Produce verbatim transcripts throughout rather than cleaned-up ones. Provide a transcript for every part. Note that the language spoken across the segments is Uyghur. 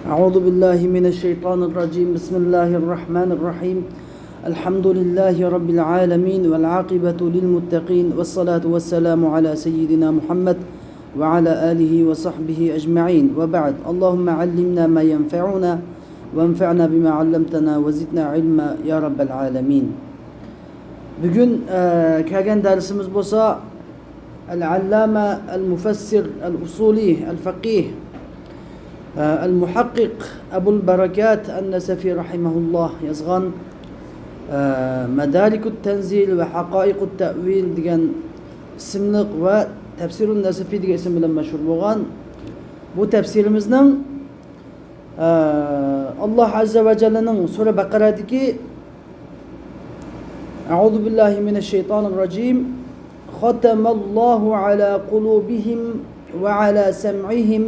أعوذ بالله من الشيطان الرجيم. بسم الله الرحمن الرحيم. الحمد لله رب العالمين، والعاقبة للمتقين، والصلاة والسلام على سيدنا محمد وعلى آله وصحبه أجمعين. وبعد، اللهم علمنا ما ينفعنا، وانفعنا بما علمتنا، وزدنا علما يا رب العالمين. بۈگۈن، ئە، كەلگەن دەرسىمىز بولسا، ئەل-ئەللامە، ئەل-مۇفەسسىر، ئەل-ئۇسۇلى، ئەل-فەقىھ، ئە، ئەل-مۇھەققىق ئەبۇل بەرەكات ئەن-نەسەفى رەھىمەھۇللاھ يازغان، ئە، مەدارىكۇت تەنزىل ۋە ھەقائىقۇت تەئۋىل دېگەن ئىسىملىق ۋە تەپسىرۇن نەسەفى دېگەن ئىسىم بىلەن مەشھۇر بولغان بۇ تەپسىرىمىزنىڭ، ئە، ئاللاھ ئەززە ۋە جەللىنىڭ سۈرە بەقەرەدىكى، أعوذ بالله من الشيطان الرجيم. ختم الله على قلوبهم وعلى سمعهم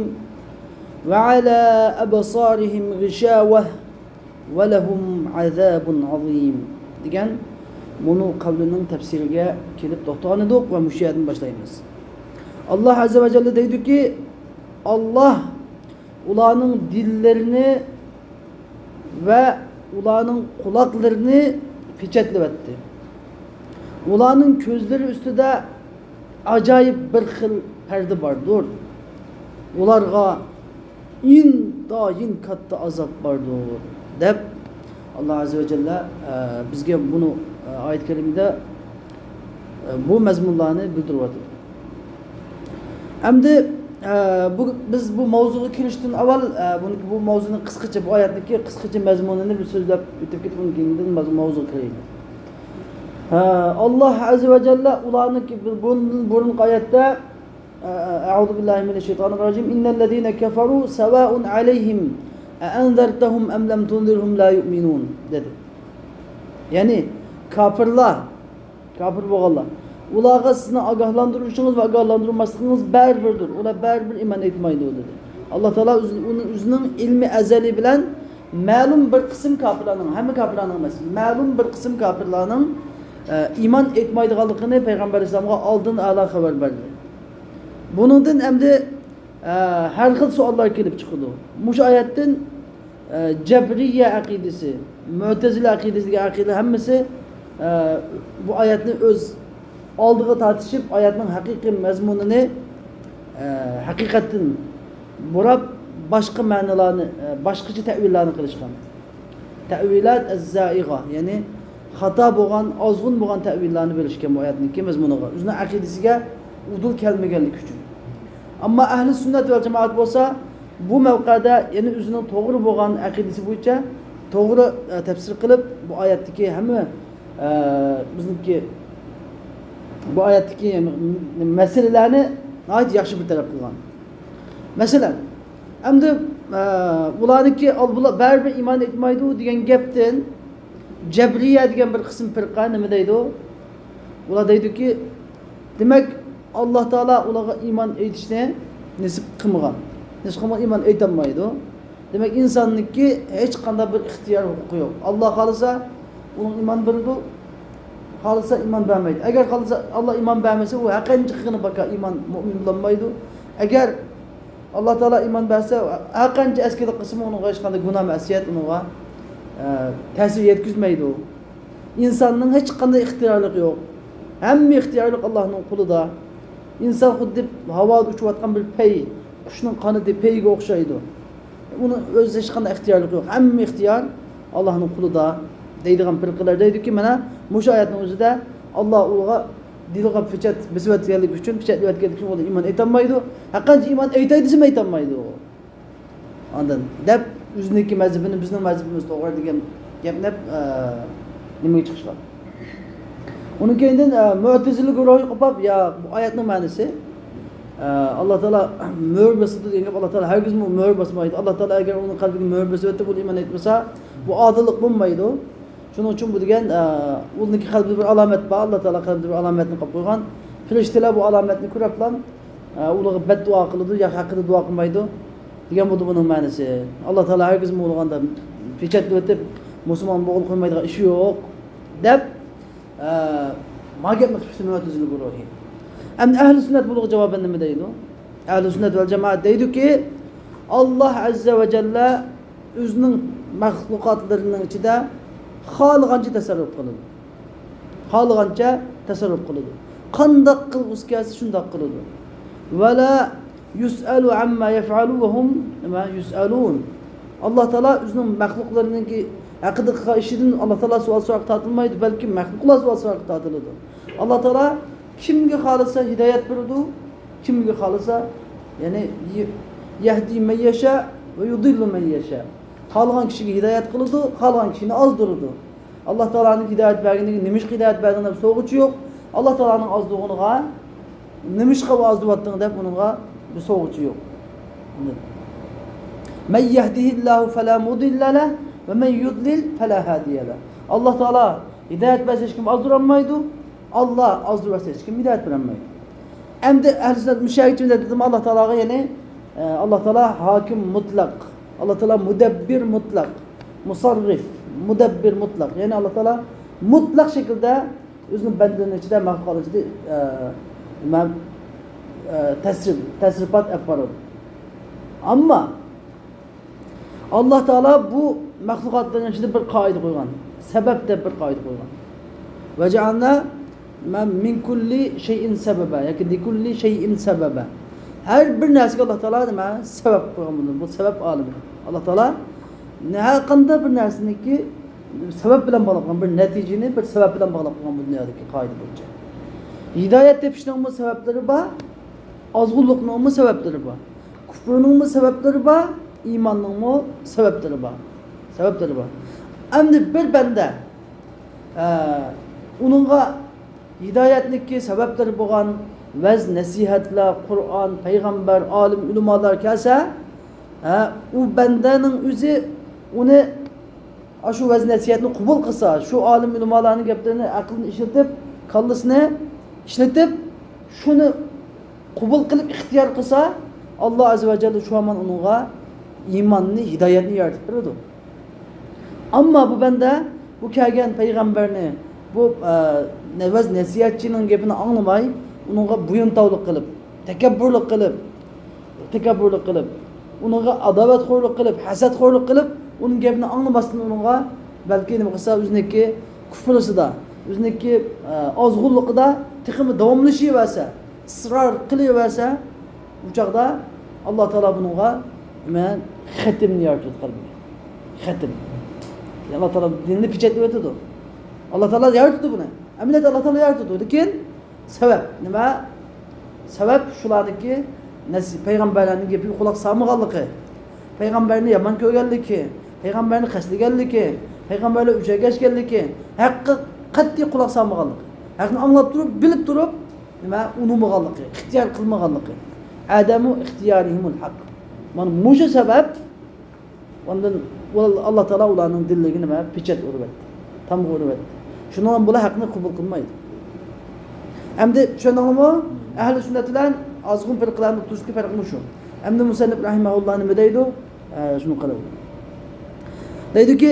وعلى أبصارهم غشاوة ولهم عذاب عظيم دېگەن مۇنۇ قەۋلىنىڭ تەپسىرىگە كېلىپ توختىغان ئىدۇق ۋە مۇشۇ يەردىن باشلايمىز. ئاللاھ ئەززە ۋە جەللە دەيدۇكى، ئاللاھ ئۇلارنىڭ دىللىرىنى ۋە ئۇلارنىڭ قۇلاقلىرىنى پېچەتلىۋەتتى. ئۇلارنىڭ كۆزلىرى ئۈستىدە ئاجايىپ بىر خىل پەردە باردۇر. ئۇلارغا ئىنتايىن كاتتا ئازاب باردۇر، دەپ، ئاللاھ ئەززە ۋە جەللە، ئە، بىزگە بۇنى، ئە، ئايەت كەرىمىدە، ئە، بۇ مەزمۇنلارنى بىلدۈرۈۋاتىدۇ. ئەمدى، ئە، بۇ، بىز بۇ ماۋزۇغا كىرىشتىن ئاۋۋال، ئە، بۇنىڭكى، بۇ ماۋزۇنىڭ قىسقىچە، بۇ ئايەتنىڭكى قىسقىچە مەزمۇنىنى بىر سۆزلەپ ئۆتۈپ كېتىپ، ئۇنىڭ كېيىن ماۋزۇغا كىرەيلى. ھە، ئاللاھ ئەززە ۋە جەللە ئۇلارنىڭكى بۇ، بۇندىن بۇرۇنقى ئايەتتە، ئە، ئە، أعوذ بالله من الشيطان الرجيم. إن الذين كفروا سواء عليهم أأنذرتهم أم لم تنذرهم لا يؤمنون دېدى. يەنى كاپىرلار، كاپىر بولغانلار. ئۇلارغا سىزنىڭ ئاگاھلاندۇرۇشىڭىز ۋە ئاگاھلاندۇرماسلىقىڭىز بەرىبىردۇر. ئۇلار بەرىبىر ئىمان ئېيتمايدۇ، دېدى. ئاللا تائالا ئۆزى، ئۇنى، ئۆزىنىڭ ئىلمى ئەزەلى بىلەن مەلۇم بىر قىسىم كاپىرلارنىڭ، ھەممە كاپىرلارنىڭ ئەمەس، مەلۇم بىر قىسىم كاپىرلارنىڭ، ئە، ئىمان ئېيتمايدىغانلىقىنى پەيغەمبەر ئەلەيھىسسالامغا ئالدىن ئالا خەۋەر بەردى. بۇنىڭدىن ئەمدى، ئە، ھەر خىل سوئاللار كېلىپ چىقىدۇ. مۇشۇ ئايەتتىن، ئە، جەبرىيە ئەقىدىسى، مۇئتەزىلە ئەقىدىسى دېگەن ئەقىدە ھەممىسى، ئە، بۇ ئايەتنى ئۆز ئالدىغا تارتىشىپ، ئايەتنىڭ ھەقىقىي مەزمۇنىنى، ئە، ھەقىقەتتىن بۇراپ، باشقا مەنىلارنى، ئە، باشقىچە تەئۋىللارنى قىلىشقان. تەئۋىلات ئەززائىغا، يەنى خاتا بولغان، ئازغۇن بولغان تەئۋىللارنى بېرىشكەن بۇ ئايەتنىڭكى مەزمۇنىغا، ئۆزىنىڭ ئەقىدىسىگە ئۇدۇل كەلمىگەنلىكى ئۈچۈن. ئەمما ئەھلى سۈننەت ۋەل جامائەت بولسا بۇ مەۋقەدە يەنە ئۆزىنىڭ توغرا بولغان ئەقىدىسى بويىچە توغرا، ئە، تەپسىر قىلىپ، بۇ ئايەتتىكى ھەممە، ئە، بىزنىڭكى بۇ ئايەتتىكى م-، مەسىلىلەرنى ناھايىتى ياخشى بىر تەرەپ قىلغان. مەسىلەن، ئەمدى، ئە، ئۇلارنىڭكى، ئال-، بۇلار بەرىبىر ئىمان ئېيتمايدۇ دېگەن گەپتىن جەبرىيە دېگەن بىر قىسىم پىرقە نېمە دەيدۇ؟ ئۇلار دەيدۇكى، دېمەك، ئاللا تائالا ئۇلارغا ئىمان ئېيتىشنى نېسىپ قىلمىغان. نېسىپ قىلمىغان، ئىمان ئېيتالمايدۇ. دېمەك، ئىنساننىڭكى ھېچقانداق بىر ئىختىيار ھوقۇقى يوق. ئاللا خالىسا، ئۇنىڭ ئىمان بېرىدۇ، خالىسا ئىمان بەرمەيدۇ. ئەگەر خالىسا، ئاللا ئىمان بەرمىسە، ئۇ ھەر قانچە قىلغىنى باركا ئىمان، مۆمىن بولالمايدۇ. ئەگەر ئاللا تائالا ئىمان بەرسە، ھەر قانچە ئەسكىلىك قىلسىمۇ، ئۇنىڭغا ھېچقانداق گۇناھ مەسىيەت ئۇنىڭغا، ئە، تەسىر يەتكۈزمەيدۇ. ئىنساننىڭ ھېچقانداق ئىختىيارلىقى يوق. ھەممە ئىختىيارلىق ئاللانىڭ قولىدا. ئىنسان خۇددى ھاۋادا ئۇچۇۋاتقان بىر پەي، قۇشنىڭ قانىتى، پەيگە ئوخشايدۇ. ئۇنىڭ ئۆزى ھېچقانداق ئىختىيارلىقى يوق. ھەممە ئىختىيار ئاللانىڭ قولىدا دەيدىغان پىرقىلەر دەيدۇكى، مانا مۇشۇ ئايەتنىڭ ئۆزىدە ئاللا ئۇلارغا دىلىغا پېچەت بېسىۋەتكەنلىكى ئۈچۈن، پېچەتلىۋەتكەنلىكى ئۈچۈن ئۇلار ئىمان ئېيتالمايدۇ. ھەرقانچە ئىمان ئېيتاي دېسىمۇ ئېيتالمايدۇ. ئاندىن دەپ، ئۆزىنىڭكى مەزھىپىنى بىزنىڭ مەزھىپىمىز توغرا دېگەن گەپنى، ئە، نېمىگە چىقىشلار. ئۇنىڭ كەينىدىن، ئە، مۇئتەزىلە گۇرۇھى قوپاپ، يا، بۇ ئايەتنىڭ مەنىسى، ئە، ئاللا تائالا مۆھۈر باسىدۇ دېگەن گەپ، ئاللا تائالا ھەرگىزمۇ مۆھۈر باسمايدۇ. ئاللا تائالا ئەگەر ئۇنىڭ قەلبىگە مۆھۈر بېسىۋەتتى، بۇ ئىمان ئېيتمىسا، بۇ ئادىللىق بولمايدۇ. شۇنىڭ ئۈچۈن بۇ دېگەن، ئە، ئۇنىڭكى قەلبىدە بىر ئالامەت بار، ئاللا تائالا قەلبىدە بىر ئالامەتنى قويۇپ قويغان. پىرىشتىلەر بۇ ئالامەتنى كۆرۈپلا، ئە، ئۇلارغا بەتدۇئا قىلىدۇ، يا ھەققىدە دۇئا قىلمايدۇ دېگەن بولدى بۇنىڭ مەنىسى. ئاللا تائالا ھەرگىزمۇ ئۇلارغا پېچەتلىۋېتىپ، مۇسۇلمان بولغىلى قويمايدىغان ئىشى يوق، دەپ، ئە، ما گەپنى قىلىپتۇ مۆتەزىلە گۇرۇھى. ئەمدى ئەھلى سۈننەت بۇلارغا جاۋابەن نېمە دەيدۇ؟ ئەھلى سۈننەت ۋەل جامائەت دەيدۇكى، ئاللاھ ئەززە ۋە جەللە ئۆزىنىڭ مەخلۇقاتلىرىنىڭ ئىچىدە خالىغانچە تەسەررۇپ قىلىدۇ. خالىغانچە تەسەررۇپ قىلىدۇ. قانداق قىلغۇسى كەلسە، شۇنداق قىلىدۇ. ۋە لا يۇسئەلۇ ئەمما يەفئەلۇ ۋە ھۇم يۇسئەلۇن. ئاللاھ تائالا ئۆزىنىڭ مەخلۇقلىرىنىڭكى ھەققىدە قىلغان ئىشىدىن ئاللاھ تائالا سوئال سوراققا تارتىلمايدۇ، بەلكى مەخلۇقلار سوئال سوراققا تارتىلىدۇ. ئاللاھ تائالا كىمگە خالىسا ھىدايەت بېرىدۇ، كىمگە خالىسا، يەنى ي-، يەھدى مەن يەشا ۋە يۇدىللۇ مەن يەشا. خالىغان كىشىگە ھىدايەت قىلىدۇ، خالىغان كىشىنى ئازدۇرىدۇ. ئاللاھ تائالانىڭ ھىدايەت بەرگىنىگە نېمىشقا ھىدايەت بەردىڭ دەپ سورىغۇچى يوق. ئاللاھ تائالانىڭ ئازدۇرغىنىغا، نېمىشقا ئازدۇرۇۋاتتىڭ دەپ ئۇنىڭغا بىر سورىغۇچى يوق. مەن يەھدىھىللاھۇ فەلا مۇدىللە لەھ ۋە مەن يۇدلىل فەلا ھادىيە لەھ. ئاللاھ تائالا ھىدايەت بەرسە، ھېچكىم ئازدۇرالمايدۇ. ئاللاھ ئازدۇرۇۋەتسە، ھېچكىم ھىدايەت بېرەلمەيدۇ. ئەمدى ئەھلى سۈننەت مۇشەرىكچىمىز دېدىم، ئاللاھ تائالاغا، يەنى، ئە، ئاللاھ تائالا ھاكىم مۇتلەق، ئاللاھ تائالا مۇدەببىر مۇتلەق، مۇسەررىف، مۇدەببىر مۇتلەق. يەنى ئاللاھ تائالا مۇتلەق شەكىلدە ئۆزىنىڭ بەندىلىرىنىڭ ئىچىدە، مەخلۇقاتلار ئىچىدە، ئە، نېمە، ئە، تەسىر-، تەسىرپات ئەپ بارىدۇ. ئەمما ئاللاھ تائالا بۇ مەخلۇقاتلارنىڭ ئىچىدە بىر قائىدە قويغان، سەۋەب دەپ بىر قائىدە قويغان. ۋە جەئەلنا مىن كۇللى شەيئىن سەبەبا ياكى لىكۇللى شەيئىن سەبەبا. ھەر بىر نەرسىگە ئاللاھ تائالا نېمە، سەۋەب قويغان بۇنى. بۇ سەۋەب ئالىمى. ئاللاھ تائالا ھەر قانداق بىر نەرسىنىڭكى سەۋەب بىلەن باغلاپ قويغان، بىر نەتىجىنى بىر سەۋەب بىلەن باغلاپ قويغان بۇ دۇنيادىكى قائىدە بويىچە. ھىدايەت تېپىشنىڭمۇ سەۋەبلىرى بار، ئازغۇنلۇقنىڭمۇ سەۋەبلىرى بار. كۇفرنىڭمۇ سەۋەبلىرى بار، ئىماننىڭمۇ سەۋەبلىرى بار. سەۋەبلىرى بار. ئەمدى بىر بەندە، ئە، ئۇنىڭغا ھىدايەتنىڭكى سەۋەبلىرى بولغان ۋەز نەسىھەتلەر، قۇرئان، پەيغەمبەر، ئالىم، ئۆلىمالار كەلسە، ھە، ئۇ بەندەنىڭ ئۆزى ئۇنى، ئاشۇ ۋەز نەسىھەتنى قوبۇل قىلسا، شۇ ئالىم، ئۆلىمالارنىڭ گەپلىرىنى ئەقلىنى ئىشلىتىپ، كاللىسىنى ئىشلىتىپ، شۇنى قوبۇل قىلىپ ئىختىيار قىلسا، ئاللاھ ئەززە ۋە جەللە شۇ ھامان ئۇنىڭغا ئىماننى، ھىدايەتنى يارىتىپ بېرىدۇ. ئەمما بۇ بەندە بۇ كەلگەن پەيغەمبەرنى، بۇ، ئە، ۋەز نەسىھەتچىنىڭ گېپىنى ئاڭلىماي، ئۇنىڭغا بويۇنتاۋلىق قىلىپ، تەكەببۇرلۇق قىلىپ، تەكەببۇرلۇق قىلىپ، ئۇنىڭغا ئاداۋەتخورلۇق قىلىپ، ھەسەتخورلۇق قىلىپ، ئۇنىڭ گېپىنى ئاڭلىماستىن ئۇنىڭغا بەلكى نېمە قىلسا، ئۆزىنىڭكى كۇفرىسىدا، ئۆزىنىڭكى، ئە، ئازغۇنلۇقىدا تېخىمۇ داۋاملىشىۋەرسە، ئىسرار قىلىۋەرسە، ئۇ چاغدا ئاللاھ تائالا بۇنىڭغا، نېمە، خېتىمنى يارىتىۋاتىدۇ قەلبىگە. خېتىم. ئاللاھ تائالا دىننى پېچەتلەۋېتىدۇ. ئاللاھ تائالا يارىتىدۇ بۇنى. ئەمەلىيەتتە ئاللاھ تائالا يارىتىدۇ. لېكىن سەۋەب نېمە؟ سەۋەب شۇلارنىڭكى نەس-، پەيغەمبەرلەرنىڭ گېپىگە قۇلاق سالمىغانلىقى، پەيغەمبەرنى يامان كۆرگەنلىكى، پەيغەمبەرنى قەستلىگەنلىكى، پەيغەمبەرلەر ئۆچەرگە ئەچكەنلىكى، ھەققە قەتئىي قۇلاق سالمىغانلىقى، ھەقنى ئاڭلاپ تۇرۇپ، بىلىپ تۇرۇپ، نېمە، ئۇنىمىغانلىقى، ئىختىيار قىلمىغانلىقى. ئەدەمۇ ئىختىيارىھىمۇل ھەق. مانا مۇشۇ سەۋەب ئاندىن ئۇلار، ئاللاھ تائالا ئۇلارنىڭ دىللىرىگە نېمە، پېچەت ئۇرۇۋەتتى، تامغا ئۇرۇۋەتتى. شۇنىڭ بىلەن بۇلار ھەقنى قوبۇل قىلمايدۇ. ئەمدى چۈشەندىڭلارمۇ؟ ئەھلى سۈننەت بىلەن ئازغۇن پىرقىلەرنىڭ ئوتتۇرىسىدىكى پەرق مۇشۇ. ئەمدى مۇسەننىپ رەھىمەھۇللاھ نېمە دەيدۇ؟ ئە، شۇنى قاراڭ. دەيدۇكى،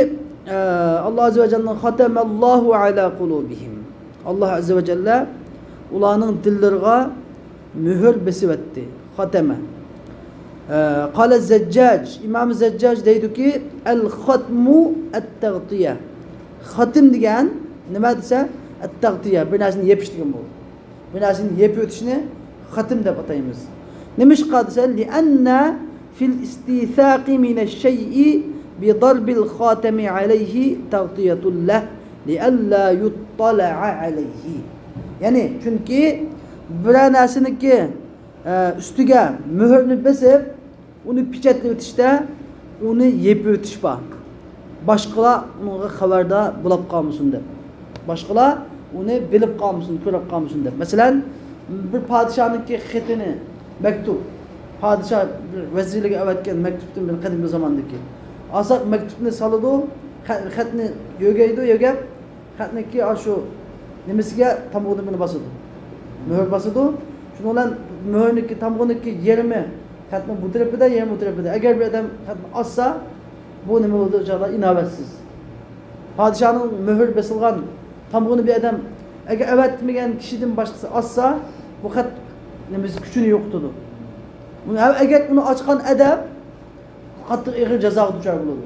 ئە، ئاللاھ ئەززە ۋە جەللە، خاتەمەللاھۇ ئەلا قۇلۇبىھىم. ئاللاھ ئەززە ۋە جەللە ئۇلارنىڭ دىللىرىغا مۆھۈر بېسىۋەتتى. خاتەمە. ئە، قالە زەججاج، ئىمام زەججاج دەيدۇكى، ئەل خاتمۇ ئەت تەغتىيە. خاتىم دېگەن نېمە دېسە، ئەت تەغتىيە، بىر نەرسىنى يېپىش دېگەن بۇ. بىر نەرسىنى يېپىۋېتىشنى خاتىم دەپ ئاتايمىز. نېمىشقا دېسە، لىئەننە فىل ئىستىساقى مىنەش شەيئى بىدەربىل خاتەمى ئەلەيھى تەغتىيەتۇن لەھ لىئەللا يۇتتەلەئە ئەلەيھى. يەنى، چۈنكى بىرەر نەرسىنىڭكى، ئە، ئۈستىگە مۆھۈرنى بېسىپ، ئۇنى پېچەتلىۋېتىشتە ئۇنى يېپىۋېتىش بار. باشقىلار ئۇنىڭغا خەۋەردار بولاپ قالمىسۇن دەپ. باشقىلار ئۇنى بىلىپ قالمىسۇن، كۆرۈپ قالمىسۇن دەپ. مەسىلەن، بىر پادىشاھنىڭكى خېتىنى، مەكتۇپ، پادىشاھ بىر ۋەزىرلىرىگە ئەۋەتكەن مەكتۇپتىن بىر قەدىمكى زاماندىكى. ئالساق مەكتۇپنى سالىدۇ، خە-، خەتنى يۆگەيدۇ، يۆگەپ، خەتنىڭكى ئاشۇ نېمىسىگە تامغىنى بىلەن باسىدۇ. مۆھۈر باسىدۇ. شۇنىڭ بىلەن مۆھۈرنىڭكى، تامغىنىڭكى يېرىمى خەتنىڭ بۇ تەرىپىدە، يېرىمى ئۇ تەرىپىدە. ئەگەر بىر ئادەم خەتنى ئاسسا، بۇ نېمە بولىدۇ؟ ئۇ چاغدا ئىناۋەتسىز. پادىشاھنىڭ مۆھۈر بېسىلغان تامغىنى بىر ئادەم ئەگەر ئەۋەتمىگەن كىشىدىن باشقىسى ئاسسا، بۇ خەت نېمىسى، كۈچىنى يوقىتىدۇ. ئەگەر ئۇنى ئاچقان ئادەم قاتتىق ئېغىر جازاغا دۇچار بولىدۇ.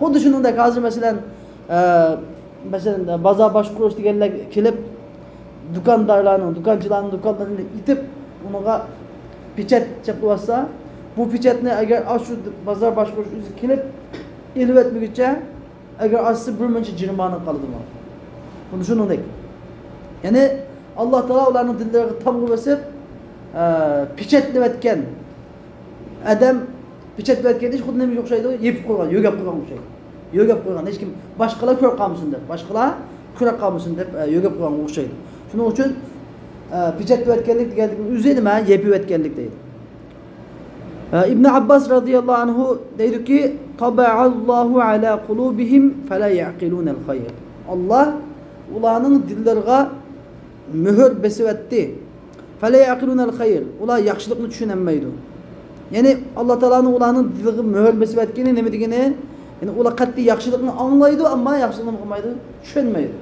خۇددى شۇنىڭدەك ھازىر مەسىلەن، ئە، مەسىلەن، بازار باشقۇرۇش دېگەنلەر كېلىپ، دۇكاندارلارنىڭ، دۇكانچىلارنىڭ دۇكانلىرىنى ئېتىپ، ئۇنىڭغا پېچەت چاپلىۋاتسا، بۇ پېچەتنى ئەگەر ئاشۇ بازار باشقۇرۇش ئۆزى كېلىپ ئېلىۋەتمىگۈچە، ئەگەر ئاچسا، بىر مۇنچە جەرىمانە قالىدۇ ماڭا. خۇددى شۇنىڭدەك. يەنى، ئاللا تائالا ئۇلارنىڭ دىللىرىغا تامغا بېسىپ، ئە، پېچەتلىۋەتكەن ئادەم، پېچەتلىۋەتكەن ئىش خۇددى نېمىگە ئوخشايدۇ؟ يېپىپ قويغان، يۆگەپ قويغانغا ئوخشايدۇ. يۆگەپ قويغان، ھېچكىم، باشقىلار كۆرۈپ قالمىسۇن دەپ، باشقىلار كۆرۈپ قالمىسۇن دەپ، ئە، يۆگەپ قويغانغا ئوخشايدۇ. شۇنىڭ ئۈچۈن، ئە، پېچەتلىۋەتكەنلىك دېگەنلىكنىڭ ئۆزى نېمە؟ يېپىۋەتكەنلىك دەيدۇ. ئىبن ئابباس رازىياللاھۇ ئەنھۇ دەيدۇكى، «طبع الله على قلوبهم فلا يعقلون الخير.» ئاللا ئۇلارنىڭ دىللىرىغا مۆھۈر بېسىۋەتتى. فلا يعقلون الخير. ئۇلار ياخشىلىقنى چۈشىنەلمەيدۇ. يەنى، ئاللا تائالانىڭ ئۇلارنىڭ دىلىغا مۆھۈر بېسىۋەتكىنى نېمە دېگىنى؟ يەنى، ئۇلار قەتئىي ياخشىلىقنى ئاڭلايدۇ، ئەمما ياخشىلىقنى نېمە قىلمايدۇ؟ چۈشەنمەيدۇ.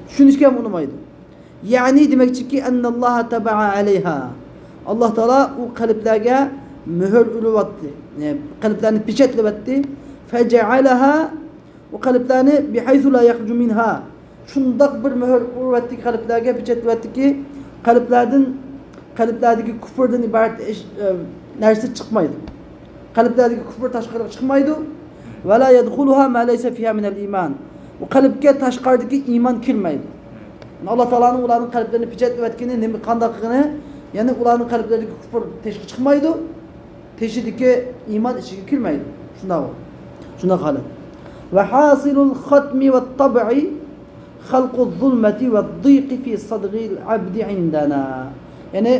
چۈشىنىشكە ھەم ئۇنىمايدۇ. يەنى دېمەكچىكى، أن الله طبع عليها. ئاللا تائالا ئۇ قەلبلەرگە مۆھۈر ئۇرۇۋەتتى. يەنى قەلبلەرنى پېچەتلىۋەتتى. فجعلها، ئۇ قەلبلەرنى، بحيث لا يخرج منها. شۇنداق بىر مۆھۈر ئۇرۇۋەتتىكى قەلبلەرگە، پېچەتلىۋەتتىكى قەلبلەردىن، قەلبلەردىكى كۇفۇردىن ئىبارەت ئىش، ئە، نەرسە چىقمايدۇ. قەلبلەردىكى كۇفۇر تاشقىرىغا چىقمايدۇ. ولا يدخلها ما ليس فيها من الإيمان. ئۇ قەلبكە تاشقارىدىكى ئىمان كىرمەيدۇ. ئاللا تائالانىڭ ئۇلارنىڭ قەلبلىرىنى پېچەتلىۋەتكىنى نېمە، قانداقلىقىنى، يەنى ئۇلارنىڭ قەلبلىرىدىكى كۇفۇر تېشىغا چىقمايدۇ، تېشىدىكى ئىمان ئىچىگە كىرمەيدۇ. شۇنداق، شۇنداق ھالەت. وحاصل الختم والطبع خلق الظلمة والضيق في صدر العبد عندنا. يەنى،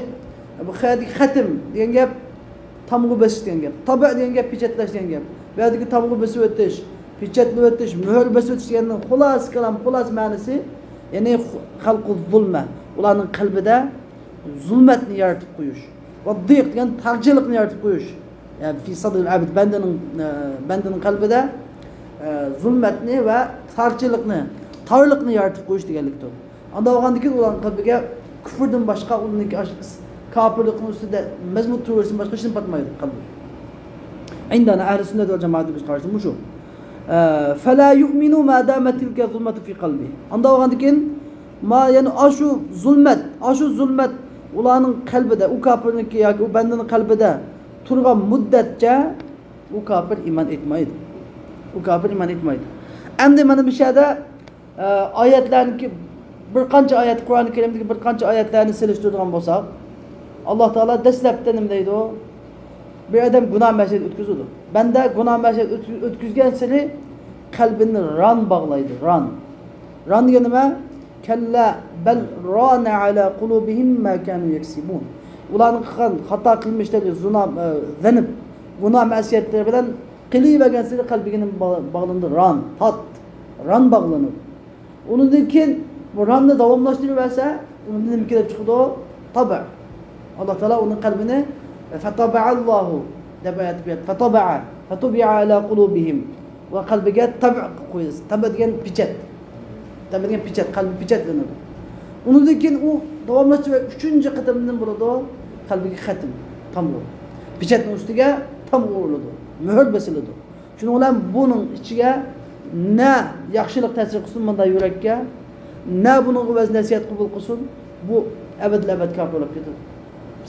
بۇ خەتىم دېگەن گەپ، تامغا بېسىش دېگەن گەپ. تابە دېگەن گەپ، پېچەتلەش دېگەن گەپ. بۇ يەردىكى تامغا بېسىۋېتىش، پېچەتلىۋېتىش، مۆھۈر بېسىۋېتىش دېگەننىڭ خۇلاسە كالام، خۇلاسە مەنىسى، يەنى خەلقۇ زۇلمە، ئۇلارنىڭ قەلبىدە زۇلمەتنى يارىتىپ قويۇش. ۋە ضىق دېگەن تارچىلىقنى يارىتىپ قويۇش. يەنى في صدر العبد، بەندىنىڭ، ئە، بەندىنىڭ قەلبىدە، ئە، زۇلمەتنى ۋە تارچىلىقنى، تارلىقنى يارىتىپ قويۇش دېگەنلىكتۇر. ئانداق بولغاندىكىن ئۇلارنىڭ قەلبىگە كۇفۇردىن باشقا، ئۇنىڭكى ئاش-، كاپىرلىقنىڭ ئۈستىدە مەزمۇت تۇرۇۋېرىشتىن باشقا ھېچنېمە پاتمايدۇ قەلبىگە. ئىندەنا ئەھلى سۈننەت ۋەل جامائەتنىڭ قارىشى مۇشۇ. ئە، فلا يؤمنوا ما دامت تلك الظلمة في قلبه. ئانداق بولغاندىكىن، ما، يەنى ئاشۇ زۇلمەت، ئاشۇ زۇلمەت ئۇلارنىڭ قەلبىدە، ئۇ كاپىرنىڭكى ياكى ئۇ بەندىنىڭ قەلبىدە تۇرغان مۇددەتچە ئۇ كاپىر ئىمان ئېيتمايدۇ. ئۇ كاپىر ئىمان ئېيتمايدۇ. ئەمدى مانا بۇ يەردە، ئە، ئايەتلەرنىڭكى، بىر قانچە ئايەت، قۇرئانى كەرىمدىكى بىر قانچە ئايەتلەرنى سېلىشتۇرىدىغان بولساق، ئاللا تائالا دەسلەپتە نېمە دەيدۇ؟ بىر ئادەم گۇناھ مەسىيەت ئۆتكۈزىدۇ. بەندە گۇناھ مەسىيەت ئۆتكۈ-، ئۆتكۈزگەنسېرى قەلبىنى ران باغلايدۇ، ران. ران دېگەن نېمە؟ كلا بل ران على قلوبهم ما كانوا يكسبون. ئۇلارنىڭ قىلغان خاتا قىلمىشلىرى، زۇنا، ئە، زەنب، گۇناھ مەسىيەتلىرى بىلەن قېلىۋەرگەنسېرى قەلبىگە نېمە با-، باغلىنىدۇ؟ ران، تات، ران باغلىنىدۇ. ئۇنىڭدىن كېيىن بۇ راننى داۋاملاشتۇرۇۋەرسە، ئۇنىڭدىن نېمە كېلىپ چىقىدۇ؟ تابە. ئاللا تائالا ئۇنىڭ قەلبىنى، فطبع الله دەپ ئايەت بەردى. فطبع، فطبع على قلوبهم. ۋە قەلبىگە تابە قىلىپ قويىسىز. تابە دېگەن پېچەت. تابە دېگەن پېچەت، قەلبى پېچەتلىنىدۇ. ئۇنىڭدىن كېيىن ئۇ داۋاملاشتۇرۇپ ئۈچىنچى قېتىم نېمە بولىدۇ؟ قەلبىگە خەتىم، تامغا. پېچەتنىڭ ئۈستىگە تامغا ئۇرۇلىدۇ. مۆھۈر بېسىلىدۇ. شۇنىڭ بىلەن بۇنىڭ ئىچىگە نە ياخشىلىق تەسىر قىلسۇن مۇنداق يۈرەككە، نە بۇنىڭغا ۋەز نەسىھەت قوبۇل قىلسۇن، بۇ ئەبەدىل ئەبەد كاپىر بولۇپ كېتىدۇ.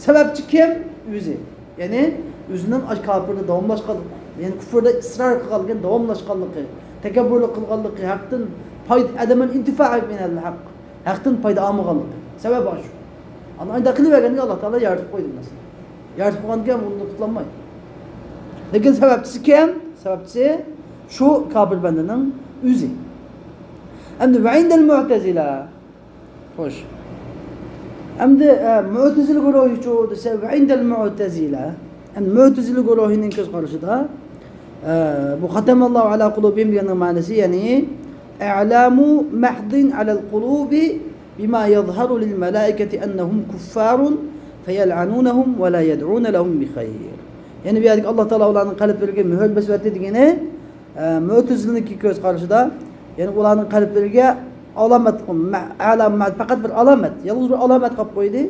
سەۋەبچى كىم؟ ئۆزى. يەنى ئۆزىنىڭ ئاشۇ كاپىردا داۋاملاشقانلىقى، يەنى كۇفردا ئىسرار قىلغانلىقى، داۋاملاشقانلىقى، تەكەببۇرلۇق قىلغانلىقى، ھەقتىن پايدا، ئەدەمەل ئىنتىفا مىنەل ھەق، ھەقتىن پايدا ئالمىغانلىقى. سەۋەبى ئاشۇ. ئانا ئانداق قىلىۋەرگەنگە ئاللا تائالا يارىتىپ قويدى بۇ نەرسىنى. يارىتىپ قويغاندىكىن ئۇنى قۇتۇلالمايدۇ. لېكىن سەۋەبچىسى كىم؟ سەۋەبچىسى شۇ كاپىر بەندىنىڭ ئۆزى. ئەمدى ۋە ئىندەل مۇئتەزىلە. خوش. ئەمدى، ئە، مۇئتەزىلە گۇرۇھىچۇ دېسە، ۋە ئىندەل مۇئتەزىلە. ئەمدى مۇئتەزىلە گۇرۇھىنىڭ كۆز قارىشىدا، ئە، بۇ ختم الله على قلوبهم دېگەننىڭ مەنىسى، يەنى، إعلام محض على القلوب بما يظهر للملائكة أنهم كفار فيلعنونهم ولا يدعون لهم بخير. يەنى بۇ يەردىكى ئاللا تائالا ئۇلارنىڭ قەلبلىرىگە مۆھۈر بېسىۋەتتى دېگىنى، ئە، مۆتىزىلىنىڭكى كۆز قارىشىدا، يەنى ئۇلارنىڭ قەلبلىرىگە ئالامەت، مە-، ئەلامەت، پەقەت بىر ئالامەت، يالغۇز بىر ئالامەت قىلىپ قويدى.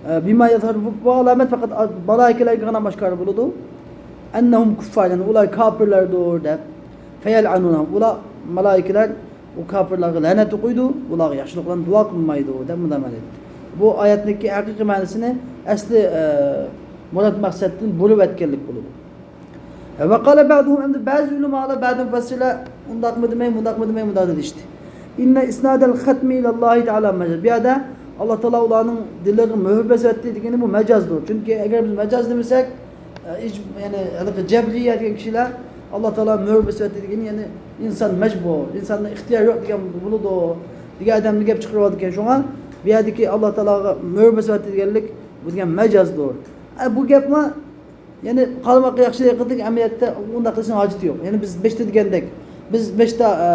ئە، بىما يەزھەر، بۇ، بۇ ئالامەت پەقەت مالائىكىلەرگىلا ئاشكارا بولىدۇ. ئەننەھۇم كۇففار، يەنى ئۇلار كاپىرلاردۇر دەپ، فەيەلئەنۇنەھۇم، ئۇلار، مالائىكىلەر ئۇ كاپىرلارغا لەنەت ئوقۇيدۇ، ئۇلارغا ياخشىلىقلارنى دۇئا قىلمايدۇ دەپ مۇنداق مەنە ئېيتتى. بۇ ئايەتنىڭكى ھەقىقىي مەنىسىنى ئەسلى، ئە، مۇراد مەقسەتتىن بۇرۇۋەتكەنلىك بولىدۇ. ۋە قالە بەئزۇھۇم، ئەمدى بەزى ئۆلىمالار، بەزى مۇپەسسىرلەر ئۇنداقمۇ دېمەي، مۇنداقمۇ دېمەي، مۇنداق دېيىشتى. ئىننە ئىسنادەل خەتمى ئىلەللاھى تەئالا مەجاز. بۇ يەردە ئاللا تائالا ئۇلارنىڭ دىللىرىغا مۆھۈر بېسىۋەتتى دېگىنى بۇ مەجازدۇر. چۈنكى ئەگەر بىز مەجاز دېمىسەك، ئە، ھېچ، يەنى ھېلىقى جەبرىيە دېگەن كىشىلەر ئاللا تائالا مۆھۈر بېسىۋەتتى دېگىنى، يەنى ئىنسان مەجبۇر، ئىنساننىڭ ئىختىيارى يوق دېگەن بولىدۇ دېگەن ئادەمنى گەپ چىقىرىۋاتىدىكەن. شۇڭا بۇ يەردىكى ئاللا تائالاغا مۆھۈر بېسىۋەتتى دېگەنلىك بۇ دېگەن مەجازدۇر. ئە، بۇ گەپمۇ يەنى قارىماققا ياخشى يېقىندىكى ئەمەلىيەتتە ئۇنداق قىلىشنىڭ ھاجىتى يوق. يەنى بىز بېشتا دېگەندەك، بىز بېشتا، ئە،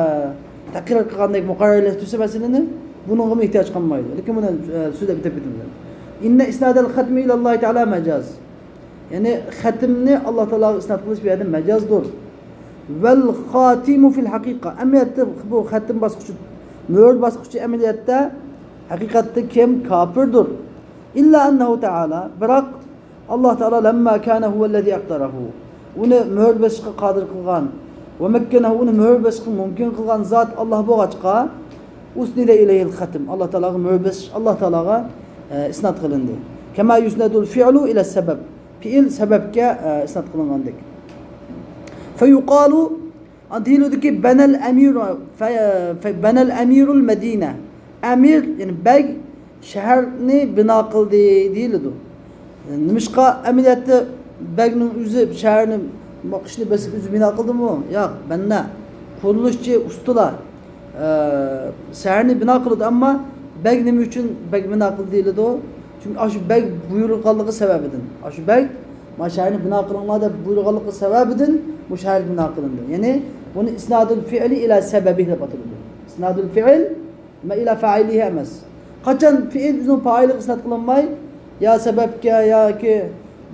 تەقرىر قىلغاندەك مۇقەررەرلەشتۈرسە مەسىلىنى، بۇنىڭغىمۇ ئېھتىياج قالمايدۇ. لېكىن بۇنى، ئە، سۆزلەپ ئۆتۈپ كېتىمىز. ئىننە ئىسنادەل خەتمى ئىلەللاھى تەئالا مەجاز. يەنى خەتمنى ئاللا تائالاغا ئىسناد قىلىش بۇ يەردە مەجازدۇر. ۋەل خاتىمۇ فىل ھەقىقە. ئەمەلىيەتتە بۇ خەتم باسقۇچى، مۆھۈر باسقۇچى ئەمەلىيەتتە ھەقىقەتتە كىم؟ كاپىردۇر. ئىللا ئەننەھۇ تەئالا، بىراق ئاللا تائالا لەمما كانە ھۇۋەللەزى ئەقدەرەھۇ، ئۇنى مۆھۈر بېسىشقا قادىر قىلغان، ۋە مەككەنەھۇ، ئۇنى مۆھۈر بېسىشقا مۇمكىن قىلغان زات ئاللا بولغاچقا، ئۇسنىدە ئىلەيھىل خەتم، ئاللا تائالاغا مۆھۈر بېسىش، ئاللا تائالاغا، ئە، ئىسناد قىلىندى. كەما يۇسنەدۇل فىئلۇ ئىلە سەبەب، پېئىل سەبەبكە، ئە، ئىسناد قىلىنغاندەك. فەيۇقالۇ، دېيىلىدۇكى، بەنەل ئەمىر، فە-، فە-، بەنەل ئەمىرۇل مەدىنە. ئەمىر، يەنى بەگ شەھەرنى بىنا قىلدى دېيىلىدۇ. نېمىشقا ئەمەلىيەتتە بەگنىڭ ئۆزى شەھەرنى، بۇ قىشنى بېسىپ ئۆزى بىنا قىلدىمۇ؟ ياق، بەندە، قۇرۇلۇشچى، ئۇستىلار، ئە، شەھەرنى بىنا قىلىدۇ، ئەمما بەگ نېمە ئۈچۈن بەگ بىنا قىلدى دېيىلىدۇ؟ چۈنكى ئاشۇ بەگ بۇيرۇغانلىقى سەۋەبىدىن. ئاشۇ بەگ، مانا شەھەرنى بىنا قىلىڭلار دەپ بۇيرۇغانلىقى سەۋەبىدىن بۇ شەھەر بىنا قىلىندى. يەنى بۇنى ئىسنادۇل فىئلى ئىلە سەبەبى دەپ ئاتىلىدۇ. ئىسنادۇل فىئل ئىلە فائىلىھى ئەمەس. قاچان فېئىل ئۆزىنىڭ پائىلىغا ئىسناد قىلىنماي، يا سەبەبكە ياكى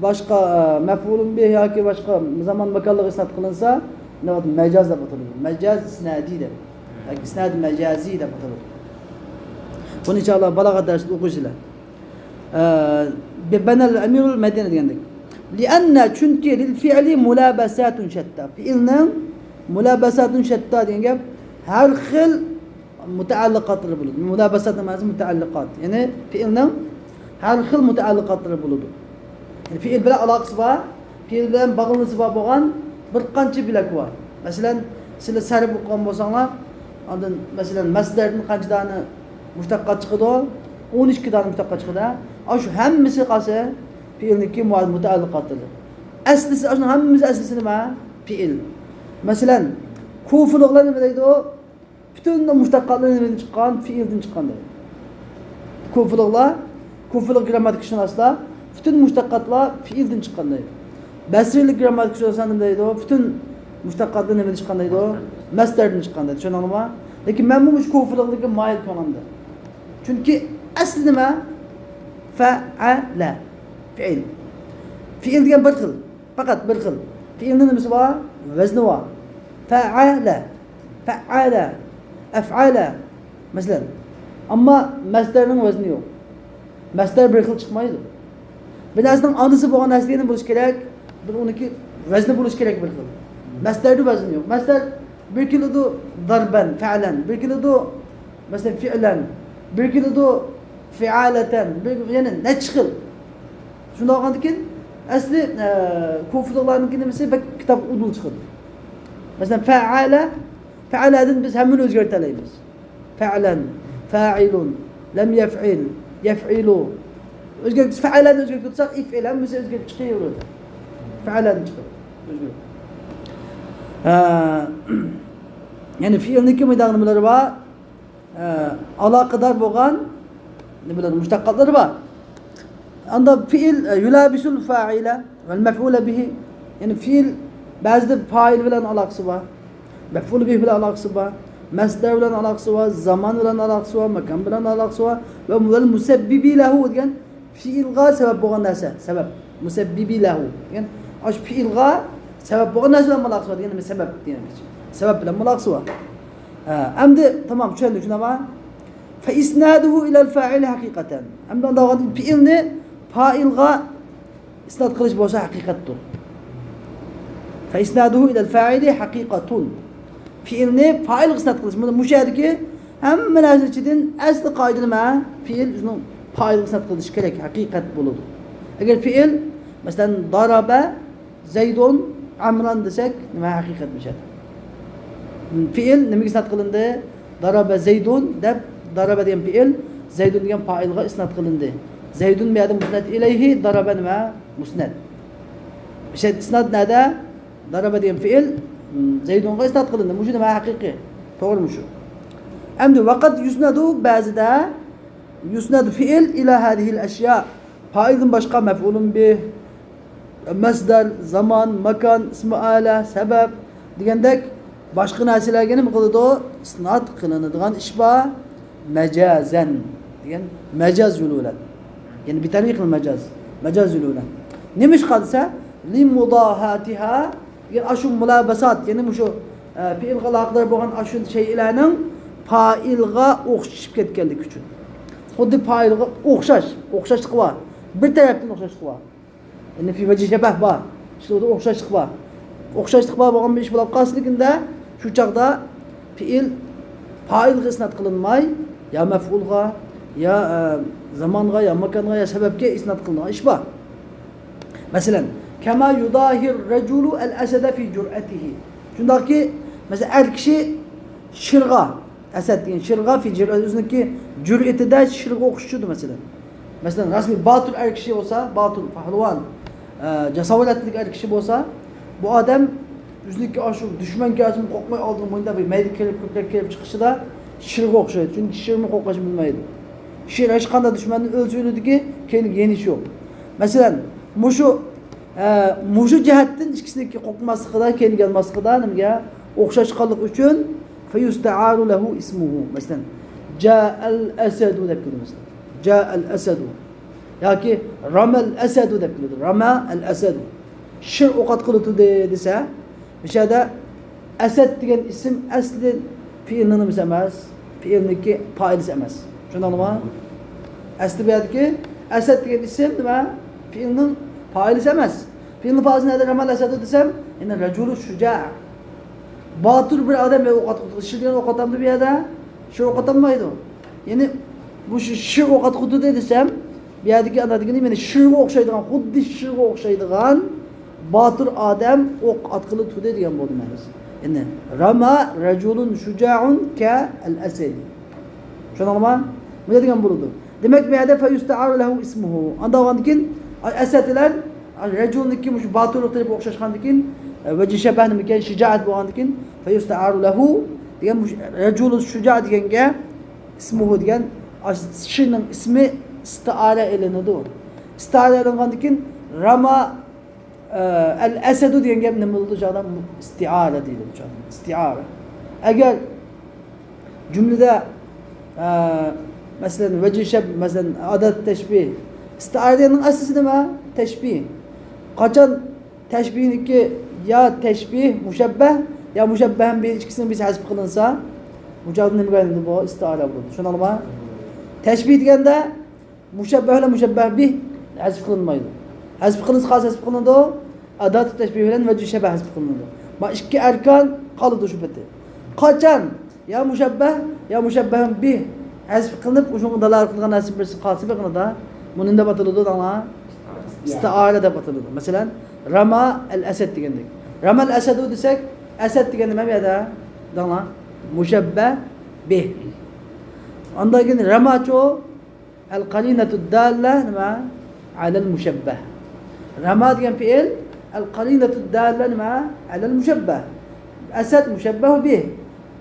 باشقا، ئە، مەپئۇلۇن بىھ ياكى باشقا زامان ماكانلىققا ئىسناد قىلىنسا، مەجاز دەپ ئاتىلىدۇ. مەجاز ئىسنادىي دەپ. ياكى ئىسناد مەجازىي دەپ ئاتىلىدۇ. بۇنى ئىنشائاللا بالاغەت دەرسىدە ئوقۇيسىلەر. ئە، بەنەل ئەمىرۇل مەدىنە دېگەندەك. لىئەننە، چۈنكى، لىل فىئلى مۇلابەسەتۇن شەتتا. پېئىلنىڭ مۇلابەسەتۇن شەتتا دېگەن گەپ، ھەر خىل مۇتەئەللىقاتلىرى بولىدۇ. مۇلابەسەتنىڭ مەنىسى مۇتەئەللىقات. يەنى پېئىلنىڭ ھەر خىل مۇتەئەللىقاتلىرى بولىدۇ. يەنى پېئىل بىلەن ئالاقىسى بار، پېئىل بىلەن باغلىنىشى بار بولغان بىر قانچە بۆلەك بار. مەسىلەن، سىلەر سەرپ ئوقۇغان بولساڭلار، ئاندىن، مەسىلەن، مەسدەردىن قانچە دانە مۇشتەققات چىقىدۇ؟ ئون ئىككى دانە مۇشتەققات چىقىدۇ. ئاشۇ ھەممىسى قالسا پېئىلنىڭكى مۇ-، مۇتەئەللىقاتلىرى. ئەسلىسى، ئاشۇنىڭ ھەممىسى ئەسلىسى نېمە؟ پېئىل. مەسىلەن، كۇفىلىقلار نېمە دەيدۇ؟ پۈتۈن مۇشتەققاتلىرى نېمىدىن چىققان؟ پېئىلدىن چىققان دەيدۇ. كۇفىلىقلار، كۇفىلىق گرامماتىكىشۇناسلار پۈتۈن مۇشتەققاتلار پېئىلدىن چىققان دەيدۇ. بەسرىلىك گرامماتىكىشۇناسلار نېمە دەيدۇ؟ پۈتۈن مۇشتەققاتلار نېمىدىن چىققان دەيدۇ؟ مەسدەردىن چىققان دەيدۇ. چۈشەندىڭلارمۇ؟ لېكىن مەنمۇ مۇشۇ كۇفىلىقلىققا مايىل كۆڭلۈمدە. چۈنكى ئەسلى نېمە؟ فەئەلە. پېئىل. پېئىل دېگەن بىر خىل. پەقەت بىر خىل. پېئىلنىڭ نېمىسى بار؟ ۋەزنى بار. فەئەلە، فەئەلە، ئەفئەلە. مەسىلەن. ئەمما مەسدەرنىڭ ۋەزنى يوق. مەسدەر بىر خىل چىقمايدۇ. بىر نەرسىنىڭ ئانىسى بولغان نەرسە دېگەن بولۇشى كېرەك، بىر ئۇنىڭكى ۋەزنى بولۇشى كېرەك بىر خىل. مەسدەردە ۋەزن يوق. مەسدەر بىر كېلىدۇ دەربەن، فەئلەن، بىر كېلىدۇ مەسىلەن، فىئلەن، بىر كېلىدۇ فىئالەتەن، بىر، يەنە نەچچە خىل. شۇنداق بولغاندىكىن، ئەسلى، ئە، كۇفىلىقلارنىڭكى نېمىسى بەك كىتاب ئۇدۇل چىقىدۇ. مەسىلەن، فەئەلە، فەئەلەدىن بىز ھەممىنى ئۆزگەرتەلەيمىز. فەئلەن، فائىلۇن، لەم يەفئىل، يەفئىلۇ. ئۆزگەرتسە، فەئەلەنى ئۆزگەرتسەك، ئىفئىل، ھەممىسى ئۆزگەرتىپ چىقىۋېرىدۇ. فەئەلەن چىقىدۇ. ئۆزگەرتىپ. ئە، يەنى فېئىلنىڭكى مۇنداق نېمىلىرى بار؟ ئە، ئالاقىدار بولغان نېمىلەر، مۇشتەققاتلىرى بار. ئاندا فېئىل، ئە، يۇلابىسۇل فائىلە ۋەل مەفئۇلە بىھى. يەنى فېئىل بەزىدە پائىل بىلەن ئالاقىسى بار، مەفئۇل بىھى بىلەن ئالاقىسى بار، مەسدەر بىلەن ئالاقىسى بار، زامان بىلەن ئالاقىسى بار، ماكان بىلەن ئالاقىسى بار ۋە ۋەل مۇسەببىبى لەھۇ دېگەن فېئىلغا سەۋەب بولغان نەرسە، سەۋەب. مۇسەببىبى لەھۇ دېگەن، ئاشۇ فېئىلغا سەۋەب بولغان نەرسە بىلەن ئالاقىسى بار دېگەن، سەۋەب دېگەن، سەۋەب بىلەن ئالاقىسى بار. ھە، ئەمدى تامام چۈشەندۇق، شۇنداقمۇ؟ فەئىسنادۇھۇ ئىلەل فائىلى ھەقىقەتەن. ئەمدى ئۇنداق بولغاندا پېئىلنى پائىلغا ئىسناد قىلىش بولسا ھەقىقەتتۇر. فإسناده إلى الفاعل حقيقة. پېئىلنى پائىلغا ئىسناد قىلىش. مۇشۇ يەردىكى ھەممە نەرسىنىڭ ئىچىدىن ئەسلى قائىدە نېمە؟ پېئىل ئۆزىنىڭ پائىلغا ئىسناد قىلىنىشى كېرەك، ھەقىقەت بولىدۇ. ئەگەر پېئىل، مەسىلەن، ضرب زيد عمرا دېسەك، نېمە ھەقىقەت بۇ يەردە؟ پېئىل نېمىگە ئىسناد قىلىندى؟ ضرب زيد دەپ، ضرب دېگەن پېئىل زيد دېگەن پائىلغا ئىسناد قىلىندى. زيد بۇ يەردە مۇسنەد ئىلەيھى، ضرب نېمە؟ مۇسنەد. ئىسناد نەدە؟ ضرب دېگەن پېئىل، م، زيدغا ئىسناد قىلىندى. مۇشۇ نېمە ھەقىقىي؟ توغرىمۇ شۇ؟ ئەمدى وقد يسند بەزىدە يسند فعل إلى هذه الأشياء. پائىلدىن باشقا مەفئۇلۇن بىھ، مەسدەر، زامان، ماكان، ئىسمى ئالە، سەۋەب دېگەندەك باشقا نەرسىلەرگە نېمە قىلىدۇ؟ ئىسناد قىلىنىدىغان ئىش بار. مەجازەن دېگەن مەجاز يولى بىلەن. يەنى بىتەرىقىل مەجاز. مەجاز يولى بىلەن. نېمىشقا دېسە، لىمۇداھاتىھا دېگەن ئاشۇ مۇلابەسات، يەنى مۇشۇ، ئە، پېئىلغا ئالاقىدار بولغان ئاشۇ شەيئىلەرنىڭ پائىلغا ئوخشىشىپ كەتكەنلىكى ئۈچۈن. خۇددى پائىلغا ئوخشاش، ئوخشاشلىقى بار. بىر تەرەپتىن ئوخشاشلىقى بار. يەنى في وجه شبه بار. ئىشلىرىدا ئوخشاشلىق بار. ئوخشاشلىق بار بولغان بىر ئىش بولۇپ قالسىلىكىندە، شۇ چاغدا پېئىل پائىلغا ئىسناد قىلىنماي، يا مەفئۇلغا، يا، ئە، زامانغا، يا ماكانغا، يا سەۋەبكە ئىسناد قىلىنغان ئىش بار. مەسىلەن، كما يضاهي الرجل الأسد في جرأته. شۇنداقكى، مەسىلەن، ئەر كىشى شىرغا، ئەسەد دېگەن شىرغا، في جرأة، ئۆزىنىڭكى جۈرئىتىدە شىرغا ئوخشىتىدۇ، مەسىلەن. مەسىلەن، رەسمىي باتۇر ئەر كىشى بولسا، باتۇر، پەھلىۋان، ئە، جاسارەتلىك ئەر كىشى بولسا، بۇ ئادەم ئۆزىنىڭكى ئاشۇ دۈشمەن كەلسىمۇ قورقماي ئالدىغا مۇنداق بىر مەيدە كېلىپ، كۆپرەك كېلىپ چىقىشىدا شىرغا ئوخشايدۇ. چۈنكى شىرمۇ قورقۇشنى بىلمەيدۇ. شىر ھېچقانداق دۈشمەندىن ئۆلسە ئۆلىدىكى، كەينىگە يېنىشى يوق. مەسىلەن، مۇشۇ، ئە، مۇشۇ جەھەتتىن ئىككىسىنىڭكى قورقماسلىقىدا، كەينىگە يانماسلىقىدا نېمىگە ئوخشاشقانلىقى ئۈچۈن فيستعار له اسمه. مەسىلەن، جاء الأسد دەپ كېلىدۇ، مەسىلەن. جاء الأسد. ياكى رمى الأسد دەپ كېلىدۇ. رمى الأسد. شىر ئوق ئاتقىلى تۇردى دېسە، مۇشۇ يەردە ئەسەد دېگەن ئىسىم ئەسلى پېئىلنىڭ نېمىسى ئەمەس؟ پېئىلنىڭكى پائىلىسى ئەمەس. چۈشەندىڭلارمۇ؟ ئەسلى بۇ يەردىكى ئەسەد دېگەن ئىسىم نېمە؟ پېئىلنىڭ پائىلىسى ئەمەس. پېئىلنىڭ پائىلىسى نەدە؟ رمى الأسد دېسەم، يەنى رجل شجاع. باتۇر بىر ئادەم ئوق ئاتقۇزدى. شىر دېگەن ئوق ئاتامدۇ بۇ يەردە؟ شىر ئوق ئاتالمايدۇ. يەنى بۇ شىر ئوق ئاتقۇزدى دېسەم، بۇ يەردىكى ئانا دېگىنى مانا شىرغا ئوخشايدىغان، خۇددى شىرغا ئوخشايدىغان باتۇر ئادەم ئوق ئاتقىلى تۇردى دېگەن بولدى مەنىسى. يەنى رمى رجل شجاع كالأسد. چۈشەندىڭلارمۇ؟ مۇنداق دېگەن بولىدۇ. دېمەك، بۇ يەردە فيستعار له اسمه. ئانداق بولغاندىن كېيىن، ئەسەد بىلەن رجلنىڭكى مۇشۇ باتۇرلۇق تەرىپى ئوخشاشقاندىن كېيىن، ۋەجھى شەبەھ نېمىكەن؟ شىجائەت بولغاندىن كېيىن، فيستعار له دېگەن مۇشۇ رجل شجاع دېگەنگە، اسمه دېگەن شىرنىڭ ئىسمى ئىستىئارە ئېلىنىدۇ. ئىستىئارە ئېلىنغاندىن كېيىن، رمى ئەل ئەسەدۇ دېگەن گەپ نېمە بولىدۇ؟ ئىستىئارە دېيىلىدۇ. ئىستىئارە. ئەگەر جۈملىدە، ئە، مەسىلەن، ۋەجھى شەبھ، مەسىلەن، ئادات تەشبىھ. ئىستىئارە دېگەننىڭ ئەسلىسى نېمە؟ تەشبىھ. قاچان تەشبىھنىڭكى يا تەشبىھ مۇشەببەھ يا مۇشەببەھۇن بىھ ئىككىسىنىڭ بىرسى ھەزىپ قىلىنسا، بۇ چاغدا نېمىگە ئايلىنىدۇ؟ بۇ ئىستىئارە بولىدۇ. چۈشەندىڭلارمۇ؟ تەشبىھ دېگەندە مۇشەببەھ بىلەن مۇشەببەھ بىھ ھەزىپ قىلىنمايدۇ. ھەزىپ قىلىنسا قايسى ھەزىپ قىلىنىدۇ؟ ئاداتۇ تەشبىھ بىلەن ۋەجھى شەبەھ ھەزىپ قىلىنىدۇ. ما ئىككى ئەركان قالىدۇ شۇ پېتى. قاچان يا مۇشەببەھ يا مۇشەببەھۇن بىھ ھەزىپ قىلىنىپ، ئۇنىڭغا دالالەت قىلىدىغان نەرسە بىرسى قالسا بېقىنىدا، بۇ نېمە دەپ ئاتىلىدۇ دەڭلار؟ ئىستىئارە دەپ ئاتىلىدۇ. مەسىلەن، رمى ئەل ئەسەد دېگەندەك. رمى ئەل ئەسەدۇ دېسەك، ئەسەد دېگەن نېمە بۇ يەردە؟ دەڭلار. مۇشەببەھ بىھ. ئاندىن كېيىن رمى چۇ؟ ئەل قەرىنەتۇ داللە نېمە؟ ئەلەل مۇشەببەھ. رمى دېگەن پېئىل، ئەل قەرىنەتۇ داللە نېمە؟ ئەلەل مۇشەببەھ. ئەسەد مۇشەببەھۇ بىھ.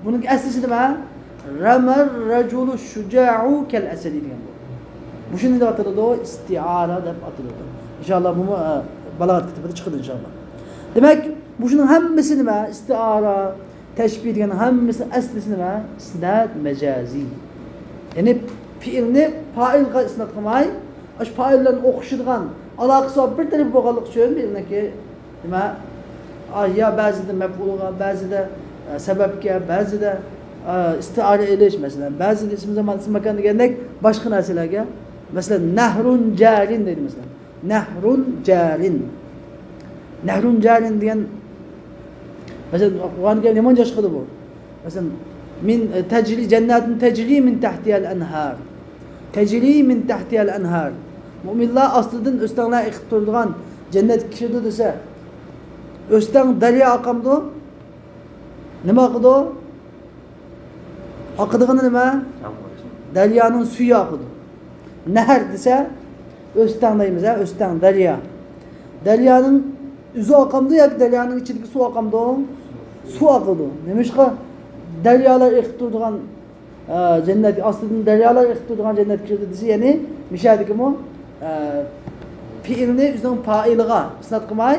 بۇنىڭ ئەسلىسى نېمە؟ رمى رجل شجاع كالأسد دېگەن بۇ. مۇشۇنى دەپ ئاتىلىدۇ، ئىستىئارە دەپ ئاتىلىدۇ. ئىنشائاللا بۇمۇ، ئە، بالاغەت كىتابىدا چىقىدۇ ئىنشائاللا. دېمەك، مۇشۇنىڭ ھەممىسى نېمە؟ ئىستىئارە، تەشبىھ دېگەن ھەممىسىنىڭ ئەسلىسى نېمە؟ ئىسناد مەجازىي. يەنى پېئىلنى پائىلغا ئىسناد قىلماي، ئاشۇ پائىل بىلەن ئوخشىشىدىغان ئالاقىسى بار بىر تەرەپ بولغانلىقى ئۈچۈن پېئىلنىڭكى نېمە؟ ئا، يا بەزىدە مەپئۇلغا، بەزىدە، ئە، سەۋەبكە، بەزىدە، ئە، ئىستىئارە ئېلىش، مەسىلەن، بەزىدە ئىسمى زامان، ئىسمى ماكان دېگەندەك باشقا نەرسىلەرگە، مەسىلەن، نەھرۇن جارىن دەيدۇ، مەسىلەن. نەھرۇن جارىن. نەھرۇن جارىن دېگەن مەسىلەن، قۇرئان كەرىم يامان جاش قىلدى بۇ. مەسىلەن، مىن تەجرى، جەننەتۇن تەجرى مىن تەھتىھەل ئەنھار. تەجرى مىن تەھتىھەل ئەنھار. مۆمىنلار ئاستىدىن ئۆستەڭلار ئېقىپ تۇرىدىغان جەننەتكە كىرىدۇ دېسە، ئۆستەڭ دەريا ئاقامدۇ؟ نېمە ئاقىدۇ؟ ئاقىدىغىنى نېمە؟ دەريانىڭ سۈيى ئاقىدۇ. نەھەر دېسە، ئۆستەڭ دەيمىز، ھە، ئۆستەڭ، دەريا. دەريانىڭ ئۆزى ئاقامدۇ ياكى دەريانىڭ ئىچىدىكى سۇ ئاقامدۇ؟ سۇ ئاقىدۇ. نېمىشقا دەريالار ئېقىپ تۇرىدىغان، ئە، جەننەت، ئاستىدىن دەريالار ئېقىپ تۇرىدىغان جەننەتكە كىردى دېسە، يەنى مۇشۇ يەردىكىمۇ، ئە، پېئىلنى ئۆزىنىڭ پائىلىغا ئىسناد قىلماي،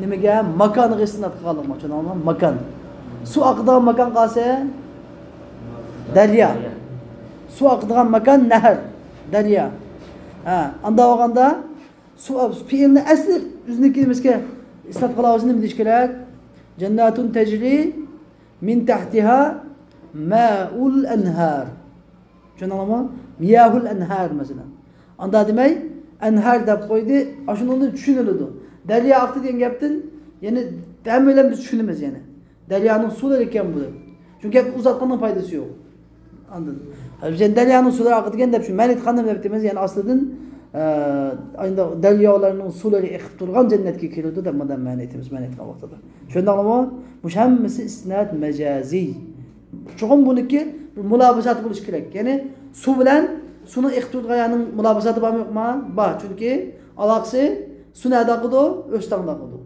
نېمىگە؟ ماكانغا ئىسناد قىلغانلىقى، چۈشەندىڭىزمۇ؟ ماكان. سۇ ئاقىدىغان ماكان قالسا، دەريا. سۇ ئاقىدىغان ماكان نەھەر، دەريا. ھە، ئاندا بولغاندا سۇ، پېئىلنى ئەسلى ئۆزىنىڭكى نېمىسىگە ئىسناد قىلاۋالسا نېمە دېيىش كېرەك؟ جەننەتۇن تەجرى مىن تەھتىھا مائۇل ئەنھار. چۈشەندىڭلارمۇ؟ مىياھۇل ئەنھار، مەسىلەن. ئاندا دېمەي، ئەنھار دەپ قويدى. ئاشۇنىڭدىن چۈشىنىلىدۇ. دەريا ئاقتى دېگەن گەپتىن، يەنى، ھەممەيلەن بىز چۈشىنىمىز، يەنى. دەريانىڭ سۇلىرى ئىكەن بۇ دەپ. چۈنكى گەپ ئۇزاتقاننىڭ پايدىسى يوق. ئاندىن، يەنى دەريانىڭ سۇلىرى ئاقىدىكەن دەپ شۇ مەنە ئېيتقاندا نېمە دەيمىز؟ يەنى ئاستىدىن، ئە، ئەندى دەريالارنىڭ سۇلىرى ئېقىپ تۇرغان جەننەتكە كىرىدۇ دەپ مۇنداق مەنە ئېيتىمىز، مەنە ئېيتقان ۋاقتىدا. چۈشەندىڭلارمۇ؟ مۇشۇ ھەممىسى ئىسناد مەجازىي. چوقۇم بۇنىڭكى بىر مۇلابىساتى بولۇشى كېرەك. يەنى سۇ بىلەن سۇنىڭ ئېقىپ تۇرىدىغان يەرنىڭ مۇلابىساتى بارمۇ يوقمۇ؟ بار. چۈنكى ئالاقىسى سۇ نەدە ئاقىدۇ؟ ئۆستەڭدە ئاقىدۇ.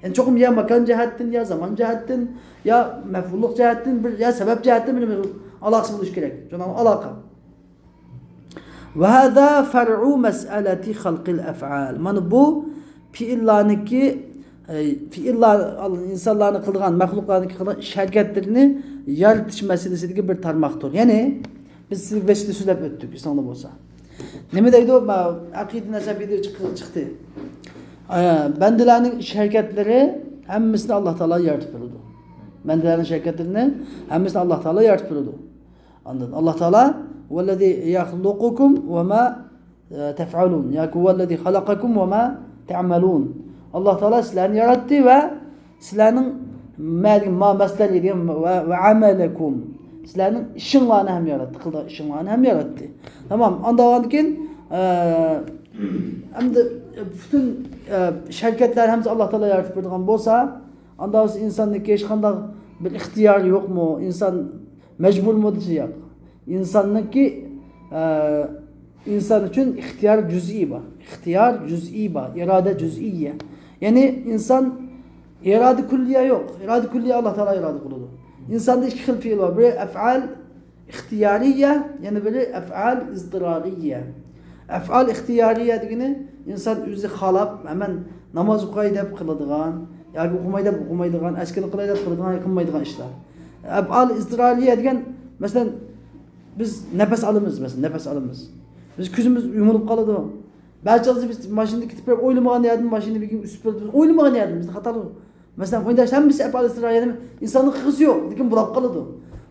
يەنى چوقۇم يا ماكان جەھەتتىن، يا زامان جەھەتتىن، يا مەفھۇملۇق جەھەتتىن، بىر، يا سەۋەب جەھەتتىن بىر ئالاقىسى بولۇشى كېرەك. شۇنىڭ ئالاقە. وهذا فرع مسألة خلق الأفعال. مانا بۇ پېئىللارنىڭكى، ئە، پېئىللار، ئىنسانلارنىڭ قىلىدىغان، مەخلۇقلارنىڭكى قىلىدىغان ئىش ھەرىكەتلىرىنى يارىتىش مەسىلىسىدىكى بىر تارماقتۇر. يەنى بىز سىزگە بەشتە سۆزلەپ ئۆتتۇق، ئېسىڭلار بولسا. نېمە دەيدۇ؟ مە-، ئەقىدە نەسەبىدە چىق-، چىقتى. ئە، بەندىلەرنىڭ ئىش ھەرىكەتلىرى ھەممىسىنى ئاللا تائالا يارىتىپ بېرىدۇ. بەندىلەرنىڭ ئىش ھەرىكەتلىرىنى ھەممىسىنى ئاللا تائالا يارىتىپ بېرىدۇ. ئاندىن ئاللا تائالا، ۋەللەزى يەخلۇقۇكۇم ۋەما تەفئەلۇن ياكى ھۇۋەللەزى خەلەقەكۇم ۋەما تەئمەلۇن. ئاللا تائالا سىلەرنى ياراتتى ۋە سىلەرنىڭ مە-، ما مەسدەر دېگەن ۋە، ۋە ئەمەلەكۇم. سىلەرنىڭ ئىشىڭلارنى ھەم ياراتتى، قىلىدىغان ئىشىڭلارنى ھەم ياراتتى. تامام. ئاندا بولغاندىن كېيىن، ئە، ئەمدى پۈتۈن، ئە، ئىش ھەرىكەتلەر ھەممىسى ئاللا تائالا يارىتىپ بېرىدىغان بولسا، ئاندا بولسا ئىنساننىڭكى ھېچقانداق بىر ئىختىيارى يوقمۇ؟ ئىنسان مەجبۇرمۇ دېسە ياق. ئىنساننىڭكى، ئە، ئىنسان ئۈچۈن ئىختىيار جۈزئىي بار. ئىختىيار جۈزئىي بار. ئىرادە جۈزئىيە. يەنى ئىنسان ئىرادە كۈللىيە يوق. ئىرادە كۈللىيە ئاللا تائالا ئىرادە قىلىدۇ. ئىنساندا ئىككى خىل پېئىل بار. بىرى ئەفئال ئىختىيارىيە، يەنە بىرى ئەفئال ئىزتىرارىيە. ئەفئال ئىختىيارىيە دېگىنى ئىنسان ئۆزى خالاپ، مەن ناماز ئوقۇي دەپ قىلىدىغان، ياكى ئوقۇماي دەپ ئوقۇمايدىغان، ئەسكىنى قىلاي دەپ قىلىدىغان، قىلمايدىغان ئىشلار. ئەپئال ئىزتىرارىيە دېگەن، مەسىلەن، بىز نەپەس ئالىمىز، مەسىلەن، نەپەس ئالىمىز. بىز كۆزىمىز يۇمۇلۇپ قالىدۇ. بەزى چاغدا بىز ماشىنىدا كېتىپ بېرىپ ئويلىمىغان يەردىن ماشىنا بىلكىن ئۈسۈپ بېرىدۇ. بىز ئويلىمىغان يەردىن، بىزدە خاتالىق. مەسىلەن، ئويلاش ھەممىسى ئەپئال ئىستىرا، يەنى ئىنساننىڭ قىلغۇسى يوق، لېكىن بولاپ قالىدۇ.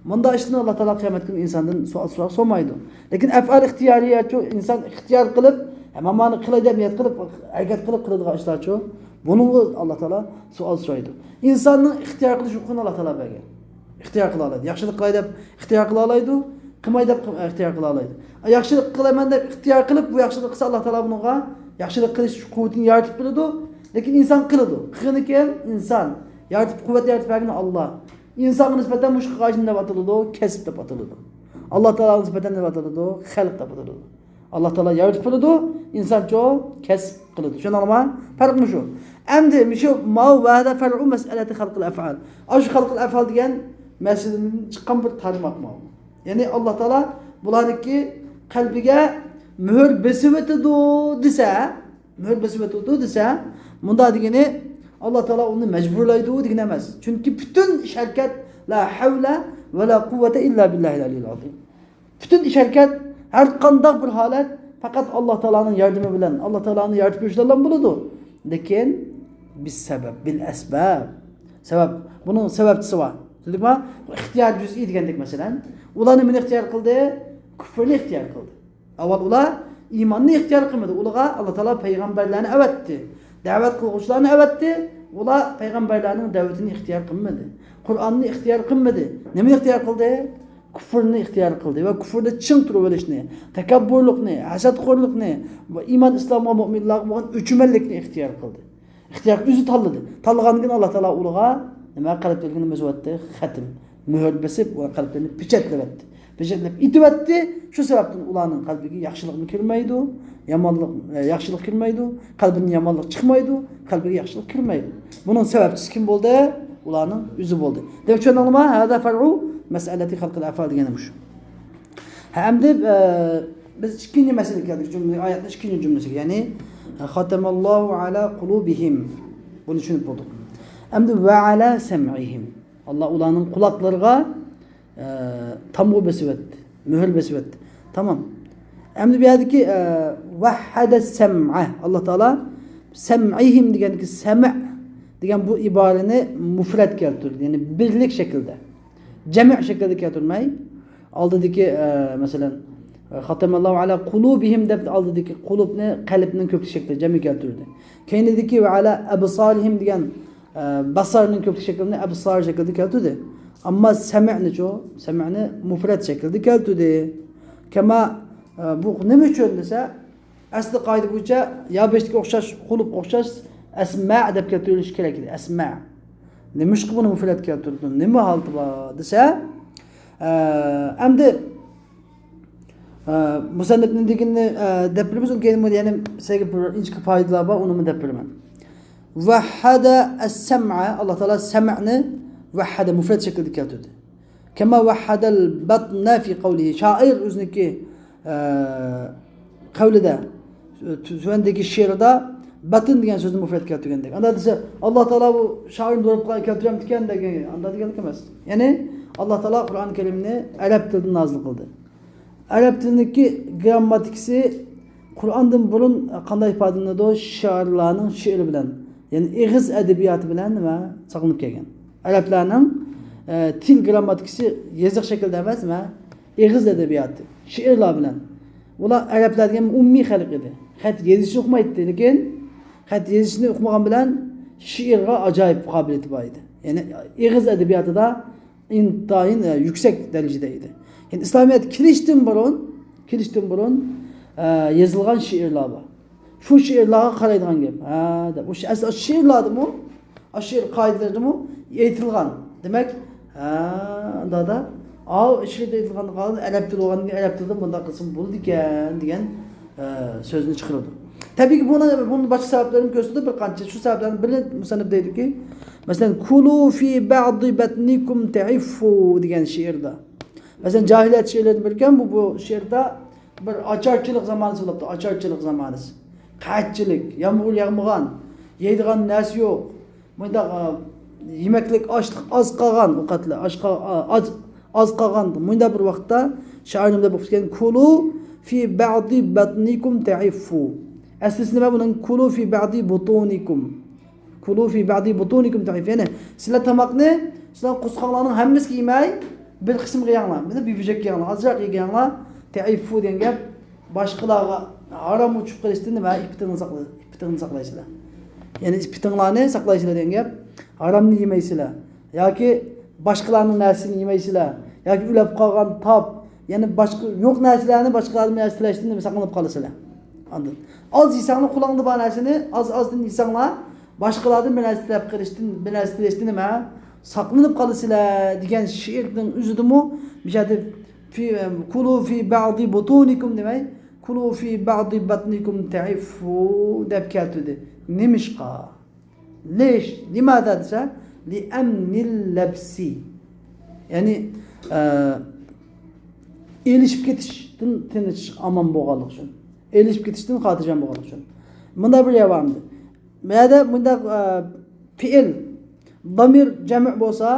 مۇنداق ئىشتىن ئاللا تائالا قىيامەت كۈنى ئىنساندىن سوئال سوراق سورىمايدۇ. لېكىن ئەپئال ئىختىيارىيەچۇ، ئىنسان ئىختىيار قىلىپ، ھە، مانا مانا قىلاي دەپ نىيەت قىلىپ، ھەرىكەت قىلىپ قىلىدىغان ئىشلارچۇ، بۇنىڭغا ئاللا تائالا سوئال سورايدۇ. ئىنساننىڭ ئىختىيار قىلىش ھوقۇقىنى ئاللا تائالا بەرگەن. ئىختىيار قىلالايدۇ. ياخشىلىق قىلاي دەپ ئىختىيار قىلالايدۇ. قىلماي دەپ قىل-، ئىختىيار قىلالايدۇ. ياخشىلىق قىلايمەن دەپ ئىختىيار قىلىپ، بۇ ياخشىلىق قىلسا، ئاللا تائالا بۇنىڭغا ياخشىلىق قىلىش قۇۋۋىتىنى يارىتىپ بېرىدۇ. لېكىن ئىنسان قىلىدۇ. قىلغىنى كېلىپ ئىنسان يارىتىپ، قۇۋۋەت يارىتىپ بەرگىنى ئاللا. ئىنسانغا نىسبەتەن مۇشۇ قىلغان ئىشنى نېمە دەپ ئاتىلىدۇ؟ كەسىپ دەپ ئاتىلىدۇ. ئاللا تائالاغا نىسبەتەن نېمە دەپ ئاتىلىدۇ؟ خەلق دەپ ئاتىلىدۇ. ئاللا تائالا يارىتىپ بېرىدۇ، ئىنسانچۇ كەسىپ قىلىدۇ. چۈشەندىڭلارمۇ؟ پەرق مۇشۇ. ئەمدى مۇشۇ ماۋۇ ۋەھەدە فەرئۇ مەسئەلەتى خەلقىل ئەفئال. ئاشۇ خەلقىل ئەفئال دېگەن مەسىلىدىن چىققان بىر تارماق ماۋۇ. يەنى ئاللا تائالا بۇلارنىڭكى قەلبىگە مۆھۈر بېسىۋېتىدۇ دېسە، مۆھۈر بېسىۋېتىدۇ دېسە، مۇنداق دېگىنى ئاللا تائالا ئۇنى مەجبۇرلايدۇ دېگىنى ئەمەس. چۈنكى پۈتۈن ئىش ھەرىكەت لا ھەۋلە ۋە لا قۇۋۋەتە ئىللا بىللاھىل ئەلىييىل ئەزىم. پۈتۈن ئىش ھەرىكەت، ھەر قانداق بىر ھالەت پەقەت ئاللا تائالانىڭ ياردىمى بىلەن، ئاللا تائالانىڭ ياردىمى بىلەن بولىدۇ. لېكىن بىز سەۋەب، بىل ئەسباب. سەۋەب، بۇنىڭ سەۋەبچىسى بار. بىلدىڭمۇ؟ ئىختىيار جۈزئىي دېگەندەك مەسىلەن. ئۇلارنى نېمە ئىختىيار قىلدى؟ كۇفرنى ئىختىيار قىلدى. ئاۋۋال ئۇلار ئىماننى ئىختىيار قىلمىدى. ئۇلارغا ئاللا تائالا پەيغەمبەرلەرنى ئەۋەتتى. دەۋەت قىلغۇچىلارنى ئەۋەتتى. ئۇلار پەيغەمبەرلەرنىڭ دەۋىتىنى ئىختىيار قىلمىدى. قۇرئاننى ئىختىيار قىلمىدى. نېمىنى ئىختىيار قىلدى؟ كۇفرنى ئىختىيار قىلدى ۋە كۇفردا چىڭ تۇرۇۋېلىشنى، تەكەببۇرلۇقنى، ھەسەتخورلۇقنى ۋە ئىمان، ئىسلام ۋە مۆمىنلارغا بولغان ئۆچمەنلىكنى ئىختىيار قىلدى. ئىختىيار ئۆزى تاللىدى. تاللىغاندىن كېيىن ئاللا تائالا ئۇلىغا نېمە، قەلبلىرىگە نېمە يېزىۋەتتى؟ خەتىم، مۆھۈر بېسىپ، ئۇلار قەلبلىرىنى پېچەتلىۋەتتى. پېچەتلەپ ئېتىۋەتتى. شۇ سەۋەبتىن ئۇلارنىڭ قەلبىگە ياخشىلىقمۇ كىرمەيدۇ، يامانلىق، ئە، ياخشىلىق كىرمەيدۇ، قەلبىدىن يامانلىق چىقمايدۇ، قەلبىگە ياخشىلىق كىرمەيدۇ. بۇنىڭ سەۋەبچىسى كىم بولدى؟ ئۇلارنىڭ ئۆزى بولدى. دەپ چۈشەندىڭلارمۇ؟ ھازا فەرئۇ مەسئەلەتى خەلقىل ئەفئال دېگىنى مۇشۇ. ھە، ئەمدى، ئە، بىز ئىككىنچى مەسىلىگە كەلدۇق. جۈملە، ئايەتنىڭ ئىككىنچى جۈملىسىگە، يەنى، خاتەماللاھۇ ئەلا قۇلۇبىھىم. بۇنى چۈشىنىپ بولدۇق. ئەمدى ۋە ئەلا سەمئىھىم. ئاللا ئۇلارنىڭ قۇلاقلىرىغا، ئە، تامغا بېسىۋەتتى، مۆھۈر بېسىۋەتتى. تامام. ئەمدى بۇ يەردىكى، ئە، ۋەھھەدە سەمئە. ئاللا تائالا سەمئىھىم دېگەندىكى سەمئ دېگەن بۇ ئىبارىنى مۇفرەت كەلتۈردى. يەنى بىرلىك شەكىلدە. جەمئ شەكىلدە كەلتۈرمەي، ئالدىدىكى، ئە، مەسىلەن، خاتەمەللاھۇ ئەلا قۇلۇبىھىم دەپ ئالدىدىكى قۇلۇبنى قەلبنىڭ كۆپلۈك شەكلى جەمئى كەلتۈردى. كەينىدىكى ۋە ئەلا ئەبسارىھىم دېگەن، ئە، باسارنىڭ كۆپلۈك شەكلىنى ئەبسار شەكلىدە كەلتۈردى. ئەمما سەمئنىچۇ؟ سەمئنى مۇفرەت شەكلىدە كەلتۈردى. كەما، ئە، بۇ نېمە ئۈچۈن دېسە، ئەسلى قائىدە بويىچە يا بېشىدىكى ئوخشاش، قۇلۇب ئوخشاش، ئەسمە دەپ كەلتۈرۈلۈشى كېرەك ئىدى. ئەسمە. نېمىشقا بۇنى مۇفرەت كەلتۈردى؟ نېمە ھالىتى بار دېسە، ئە، ئەمدى، ئە، مۇسەننىپنىڭ دېگىنىنى، ئە، دەپ بېرىمىز، ئۇنىڭ كېيىن يەنە سىزگە بىر ئىنچىكە پايدىلار بار، ئۇنىمۇ دەپ بېرىمەن. ۋەھھەدە ئەسسەمئە، ئاللا تائالا سەمئنى ۋەھھەدە مۇفرەت شەكلىدە كەلتۈردى. كەما ۋەھھەدەل بەتنە فى قەۋلىھى. شائىر ئۆزىنىڭكى، ئە، قەۋلىدە، تۆ-، تۆۋەندىكى شېئىردا بەتن دېگەن سۆزنى مۇفرەت كەلتۈرگەندەك. ئاندا دېسە، ئاللا تائالا بۇ شائىرنى دوراپ كەلتۈرەمدىكەن دېگەن، ئاندا دېگەنلىك ئەمەس. يەنى، ئاللا تائالا قۇرئان كەرىمنى ئەرەب تىلىدا نازىل قىلدى. ئەرەب تىلىنىڭكى گرامماتىكىسى قۇرئاندىن بۇرۇن قانداق ئىپادىلىنىدۇ؟ شائىرلارنىڭ شېئىرى بىلەن، يەنى ئېغىز ئەدەبىياتى بىلەن نېمە ساقلىنىپ كەلگەن. ئەرەبلەرنىڭ، ئە، تىل گرامماتىكىسى يېزىق شەكلىدە ئەمەس، نېمە؟ ئېغىز ئەدەبىياتى، شېئىرلار بىلەن. ئۇلار ئەرەبلەر دېگەن ئۇممىي خەلق ئىدى. خەت يېزىشنى ئۇقمايتتى، لېكىن خەت يېزىشنى ئۇقمىغان بىلەن شېئىرغا ئاجايىپ قابىلىيىتى بار ئىدى. يەنى ئېغىز ئەدەبىياتىدا ئىنتايىن، ئە، يۈكسەك دەرىجىدە ئىدى. يەنى ئىسلامىيەت كېلىشتىن بۇرۇن، كېلىشتىن بۇرۇن، ئە، يېزىلغان شېئىرلار بار. شۇ شېئىرلارغا قارايدىغان گەپ. ھە، دەپ. ئۇ شې-، ئەسلى شېئىرلاردىمۇ، ئاشۇ شېئىر قائىدىلىرىدىمۇ ئېيتىلغان. دېمەك، ھە، دادا، ئاۋۇ شېئىردا ئېيتىلغان قالغان ئەرەب تىلى بولغاندىن كېيىن ئەرەب تىلىدا بۇنداق قىلسىمۇ بولىدىكەن دېگەن، ئە، سۆزنى چىقىرىدۇ. تەبىئىيكى، بۇنى، بۇنىڭ باشقا سەۋەبلىرىمۇ كۆرسىتىدۇ بىر قانچە. شۇ سەۋەبلەرنىڭ بىرىنى مۇسەننىپ دەيدۇكى، مەسىلەن، كۇلۇ فى بەئدى بەتنىكۇم تەئىففۇ دېگەن شېئىردا. مەسىلەن، جاھىلىيەت شېئىرلىرىدىن بىركەن بۇ، بۇ شېئىردا بىر ئاچارچىلىق زامانىسى بولۇپتۇ، ئاچارچىلىق زامانىسى. قەھەتچىلىك، يامغۇر ياغمىغان، يەيدىغان نەرسە يوق. مۇنداق، ئا، يېمەكلىك، ئاشلىق ئاز قالغان، ئوقەتلەر ئاش قا-، ئا، ئاز، ئاز قالغان. مۇنداق بىر ۋاقىتتا شائىر نېمە دەپ ئوقۇپ كەتكەن؟ كۇلۇ فى بەئدى بەتنىكۇم تەئىففۇ. ئەسلىسى نېمە بۇنىڭ؟ كۇلۇ فى بەئدى بۇتۇنىكۇم. كۇلۇ فى بەئدى بۇتۇنىكۇم تەئىف. يەنى سىلەر تاماقنى سىلەر قورساقلارنىڭ ھەممىسىگە يېمەي، بىر قىسمىغا يەڭلار. مەسىلەن، بىر بۆشەككە يەڭلار، ئازراق يېگەڭلار. تەئىففۇ دېگەن گەپ باشقىلارغا ھارام ئۇچۇپ قېلىشتىن نېمە؟ ئىپپىتىڭنى ساقلا-، ئىپپىتىڭنى ساقلايسىلەر. يەنى ئىپپىتىڭلارنى ساقلايسىلەر دېگەن گەپ. ھارامنى يېمەيسىلەر. ياكى باشقىلارنىڭ نەرسىسىنى يېمەيسىلەر. ياكى ئۆلۈپ قالغان تاپ، يەنى باشقا يوق نەرسىلەرنى باشقىلاردىن بىر نەرسە تىلەشتىن ساقلىنىپ قالىسىلەر. ئاندىن ئاز يېسەڭلار، قولۇڭدا بار نەرسىنى ئاز-ئازدىن يېسەڭلار، باشقىلاردىن بىر نەرسە تىلەپ قېلىشتىن، بىر نەرسە تىلەشتىن نېمە؟ ساقلىنىپ قالىسىلەر دېگەن شېئىرنىڭ ئۆزىدىمۇ مۇشۇ يەردە فى، كۇلۇ فى بەئدى بۇتۇنىكۇم دېمەي، كۇلۇ فى بەئدى بەتنىكۇم تەئىففۇ دەپ كەلتۈردى. نېمىشقا؟ لېش، لىمادا دېسە، لىئەمنىل لەبسى. يەنى، ئە، ئېلىشىپ كېتىشتىن تىنچ، ئامان بولغانلىقى ئۈچۈن. ئېلىشىپ كېتىشتىن خاتىرجەم بولغانلىقى ئۈچۈن. مۇنداق بىر رىۋايەت بار. بۇ يەردە مۇنداق، ئە، پېئىل، دامىر جەمئ بولسا،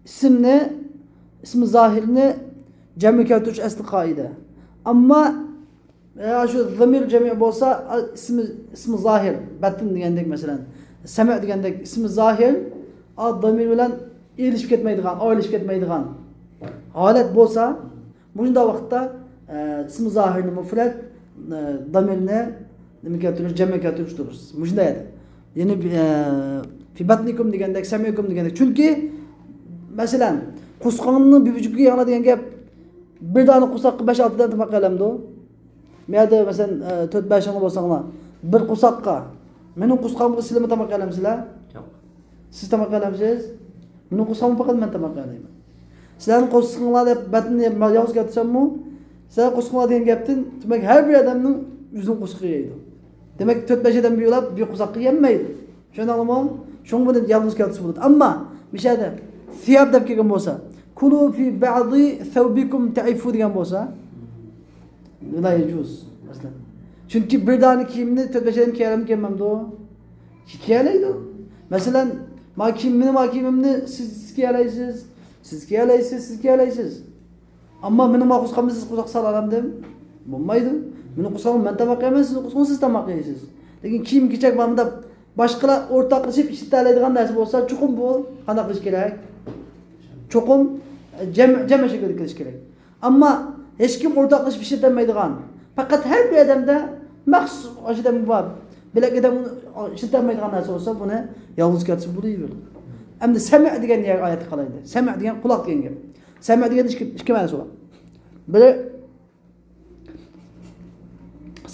ئىسىمنى، ئىسمى زاھىرنى جەمئ كەلتۈرۈش ئەسلى قائىدە. ئەمما ئە، شۇ زامىر جەمئى بولسا، ئە، ئىسمى، ئىسمى زاھىر، بەتن دېگەندەك، مەسىلەن، سەمە دېگەندەك ئىسمى زاھىر، ئە، زامىر بىلەن ئېلىشىپ كەتمەيدىغان، ئايرىلىشىپ كەتمەيدىغان ھالەت بولسا، مۇشۇنداق ۋاقىتتا، ئە، ئىسمى زاھىرنى مۇفرەت، ئە، زامىرنى نېمە كەلتۈرۈش، جەمئە كەلتۈرۈش دۇرۇس. مۇشۇنداق ئىدى. يەنى، ئە، في بطنكم دېگەندەك، سمعكم دېگەندەك. چۈنكى، مەسىلەن، قورسىقىڭنىڭ بىر بۇرجىكىگە ياڭرا دېگەن گەپ، بىر دانە قورساققا بەش-ئالتە ئادەم تاماق يەلەمدۇ؟ مۇ يەردە، مەسىلەن، ئە، تۆت-بەشىڭلار بولساڭلار، بىر قورساققا، مېنىڭ قورسىقىمغا سىلىمۇ تاماق يەلەمسىلەر؟ ياق. سىز تاماق يەلەمسىز؟ مېنىڭ قورسىقىمغا پەقەت مەن تاماق يەلەيمەن. سىلەرنىڭ قورسىقىڭلار دەپ بەتنى يالغۇز كەلتۈرسەممۇ، سىلەرنىڭ قورسىقىڭلار دېگەن گەپتىن، دېمەك، ھەر بىر ئادەمنىڭ ئۆزىنىڭ قورسىقىغا يەيدۇ. دېمەك، تۆت-بەش ئادەم بىر يولاپ بىر قورساققا يەلمەيدۇ. چۈشەندىڭلارمۇ؟ شۇڭا بۇنى يالغۇز كەلتۈرسە بولىدۇ. ئەمما مۇشۇ يەردە ثياب دەپ كەلگەن بولسا، كلوا في بعض ثوبكم تعفوا دېگەن بولسا، لا يجوز ئەسلەن. چۈنكى بىر دانە كىيىمنى تۆت-بەش ئادەم كىيەلەمدۇ، كىيەلمەمدۇ؟ كىيەلەيدۇ. مەسىلەن، ما كىيىم، مېنىڭ ما كىيىمىمنى سىز، سىز كىيەلەيسىز، سىز كىيەلەيسىز، سىز كىيەلەيسىز. ئەمما مېنىڭ ما قورسىقىمنى سىز قورساق سالالامدىم؟ بولمايدۇ. مېنىڭ قورسىقىمغا مەن تاماق يەيمەن، سىزنىڭ قورسىقىڭىزغا سىز تاماق يەيسىز. لېكىن كىيىم-كېچەك بارمۇ دەپ باشقىلار ئورتاقلىشىپ ئىشلىتەلەيدىغان نەرسە بولسا، چوقۇم بۇ قانداق قىلىش كېرەك؟ چوقۇم، ئە، جەم-، جەمئىي شەكىلدە قىلىش كېرەك. ئەمما ھېچكىم ئورتاقلىشىپ ئىشلىتەلمەيدىغان، پەقەت ھەر بىر ئادەمدە مەخسۇس ئاشۇ ئادەمگە بار، بۆلەك ئادەم ئىشلىتەلمەيدىغان نەرسە بولسا، بۇنى يالغۇز كەلتۈرسە بولۇۋېرىدۇ. ئەمدى سەمئ دېگەن يەرگە ئايەتكە قارايلى. سەمئ دېگەن قۇلاق دېگەن گەپ. سەمئ دېگەندە ئىككى، ئىككى مەنىسى بار. بىرى،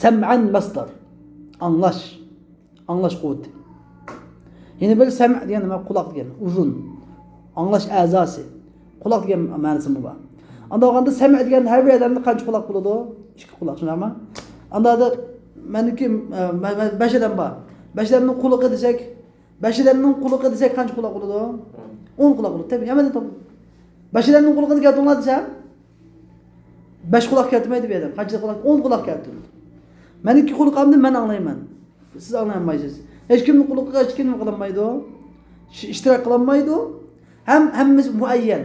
سەمئەن مەسدەر. ئاڭلاش. ئاڭلاش قۇۋۋىتى. يەنە بىر سەمئ دېگەن نېمە؟ قۇلاق دېگەن. ئۇزۇن. ئاڭلاش ئەزاسى. قۇلاق دېگەن مەنىسىمۇ بار. ئانداق بولغاندا سەمئ دېگەن ھەر بىر ئادەمدە قانچە قۇلاق بولىدۇ؟ ئىككى قۇلاق، شۇنداقمۇ؟ ئاندا مەنىكى، ئە، مە-، مە-، بەش ئادەم بار. بەش ئادەمنىڭ قۇلىقى دېسەك، بەش ئادەمنىڭ قۇلىقى دېسەك قانچە قۇلاق بولىدۇ؟ ئون قۇلاق بولىدۇ. تەبىئىي، ھەممىدىن توغرا. بەش ئادەمنىڭ قۇلىقىنى كەلتۈرۈڭلار دېسەم، بەش قۇلاق كەلتۈرمەيدۇ بۇ ئادەم. قانچە قۇلاق؟ ئون قۇلاق كەلتۈرىدۇ. مەنىڭكى قۇلىقىمدىن مەن ئاڭلايمەن. سىز ئاڭلىيالمايسىز. ھېچكىمنىڭ قۇلىقىغا ھېچكىم نېمە قىلالمايدۇ؟ ئىش-، ئىشتىراك قىلالمايدۇ. ھەم ھەممىسى مۇئەييەن.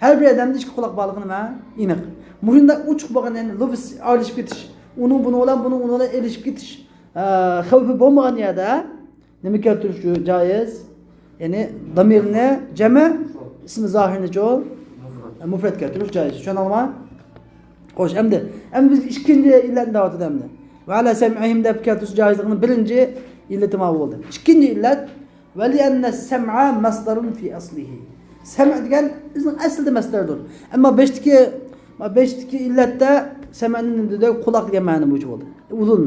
ھەر بىر ئادەمدە ئىككى قۇلاق بارلىقى نېمە؟ ئېنىق. مۇشۇنداق ئوچۇق بولغان، يەنى لوبىس ئايرىلىشىپ كېتىش. ئۇنىڭ بۇنىڭ بىلەن، بۇنىڭ ئۇنىڭ بىلەن ئېلىشىپ كېتىش، ئە، خەۋپى بولمىغان يەردە نېمە كەلتۈرۈش جائىز؟ يەنى دامىرنى جەمئ، ئىسمى زاھىرنىچۇ؟ مۇفرەت كەلتۈرۈش جائىز. چۈشەندىڭلارمۇ؟ خوش، ئەمدى، ئەمدى بىز ئىككىنچى ئىللەتنى دەۋاتىدۇ ئەمدى. ۋە ئەلە سەمئىھىم دەپ كەلتۈرۈش جائىزلىقىنىڭ بىرىنچى ئىللىتى ماۋۇ بولدى. ئىككىنچى ئىللەت، ۋە لىئەننە سەمئە مەسدەرۇن فى ئەسلىھى. سەمئ دېگەن ئۆزىنىڭ ئەسلىدە مەسدەردۇر. ئەمما بەشتىكى، بەشتىكى ئىللەتتە سەمئنى نېمە دېدى؟ قۇلاق دېگەن مەنىنى بويىچە بولدى. ئۇزۇن.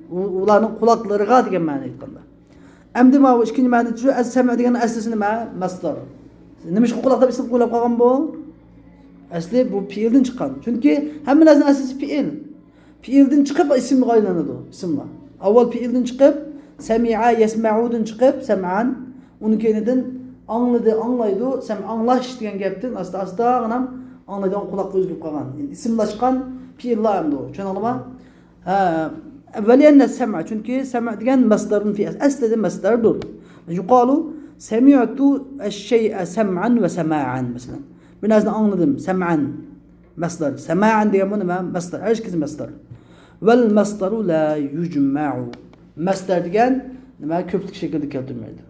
ئۇ-، ئۇلارنىڭ قۇلاقلىرىغا دېگەن مەنىنى ئېيتقاندا. ئەمدى ماۋۇ ئىككىنچى مەنىدە ئەس-، سەمئ دېگەن ئەسلىسى نېمە؟ مەسدەر. نېمىشقا قۇلاق دەپ ئىسىم قويۇلۇپ قالغان بۇ؟ ئەسلى بۇ پېئىلدىن چىققان. چۈنكى ھەممە نەرسىنىڭ ئەسلىسى پېئىل. پېئىلدىن چىقىپ ئىسىمغا ئايلىنىدۇ، ئىسىملار. ئاۋۋال پېئىلدىن چىقىپ، سەمىئە يەسمەئۇدىن چىقىپ، سەمئەن. ئۇنىڭ كەينىدىن ئاڭلىدى، ئاڭلايدۇ، سەم ئاڭلاش دېگەن گەپتىن ئاستا-ئاستا غىنام ئاڭلايدىغان قۇلاققا ئۆزگىرىپ قالغان. يەنى ئىسىملاشقان پېئىللار ئەمدى ئۇ. چۈشەندىڭلارمۇ؟ ھە، ۋەلىئەننە سەمئە، چۈنكى سەمئ دېگەن مەسدەرۇن فى ئەس-، ئەسلىدە مەسدەردۇر. يۇقالۇ سەمىئتۇ ئەششەيئە سەمئەن ۋە سەمائەن، مەسىلەن. بىر نەرسىنى ئاڭلىدىم، سەمئەن، مەسدەر. سەمائەن دېگەن بۇ نېمە؟ مەسدەر. ھەر ئىككىسى مەسدەر. ۋەل مەسدەرۇ لا يۇجمەئۇ. مەسدەر دېگەن نېمە؟ كۆپلۈك شەكىلدە كەلتۈرۈلمەيدۇ.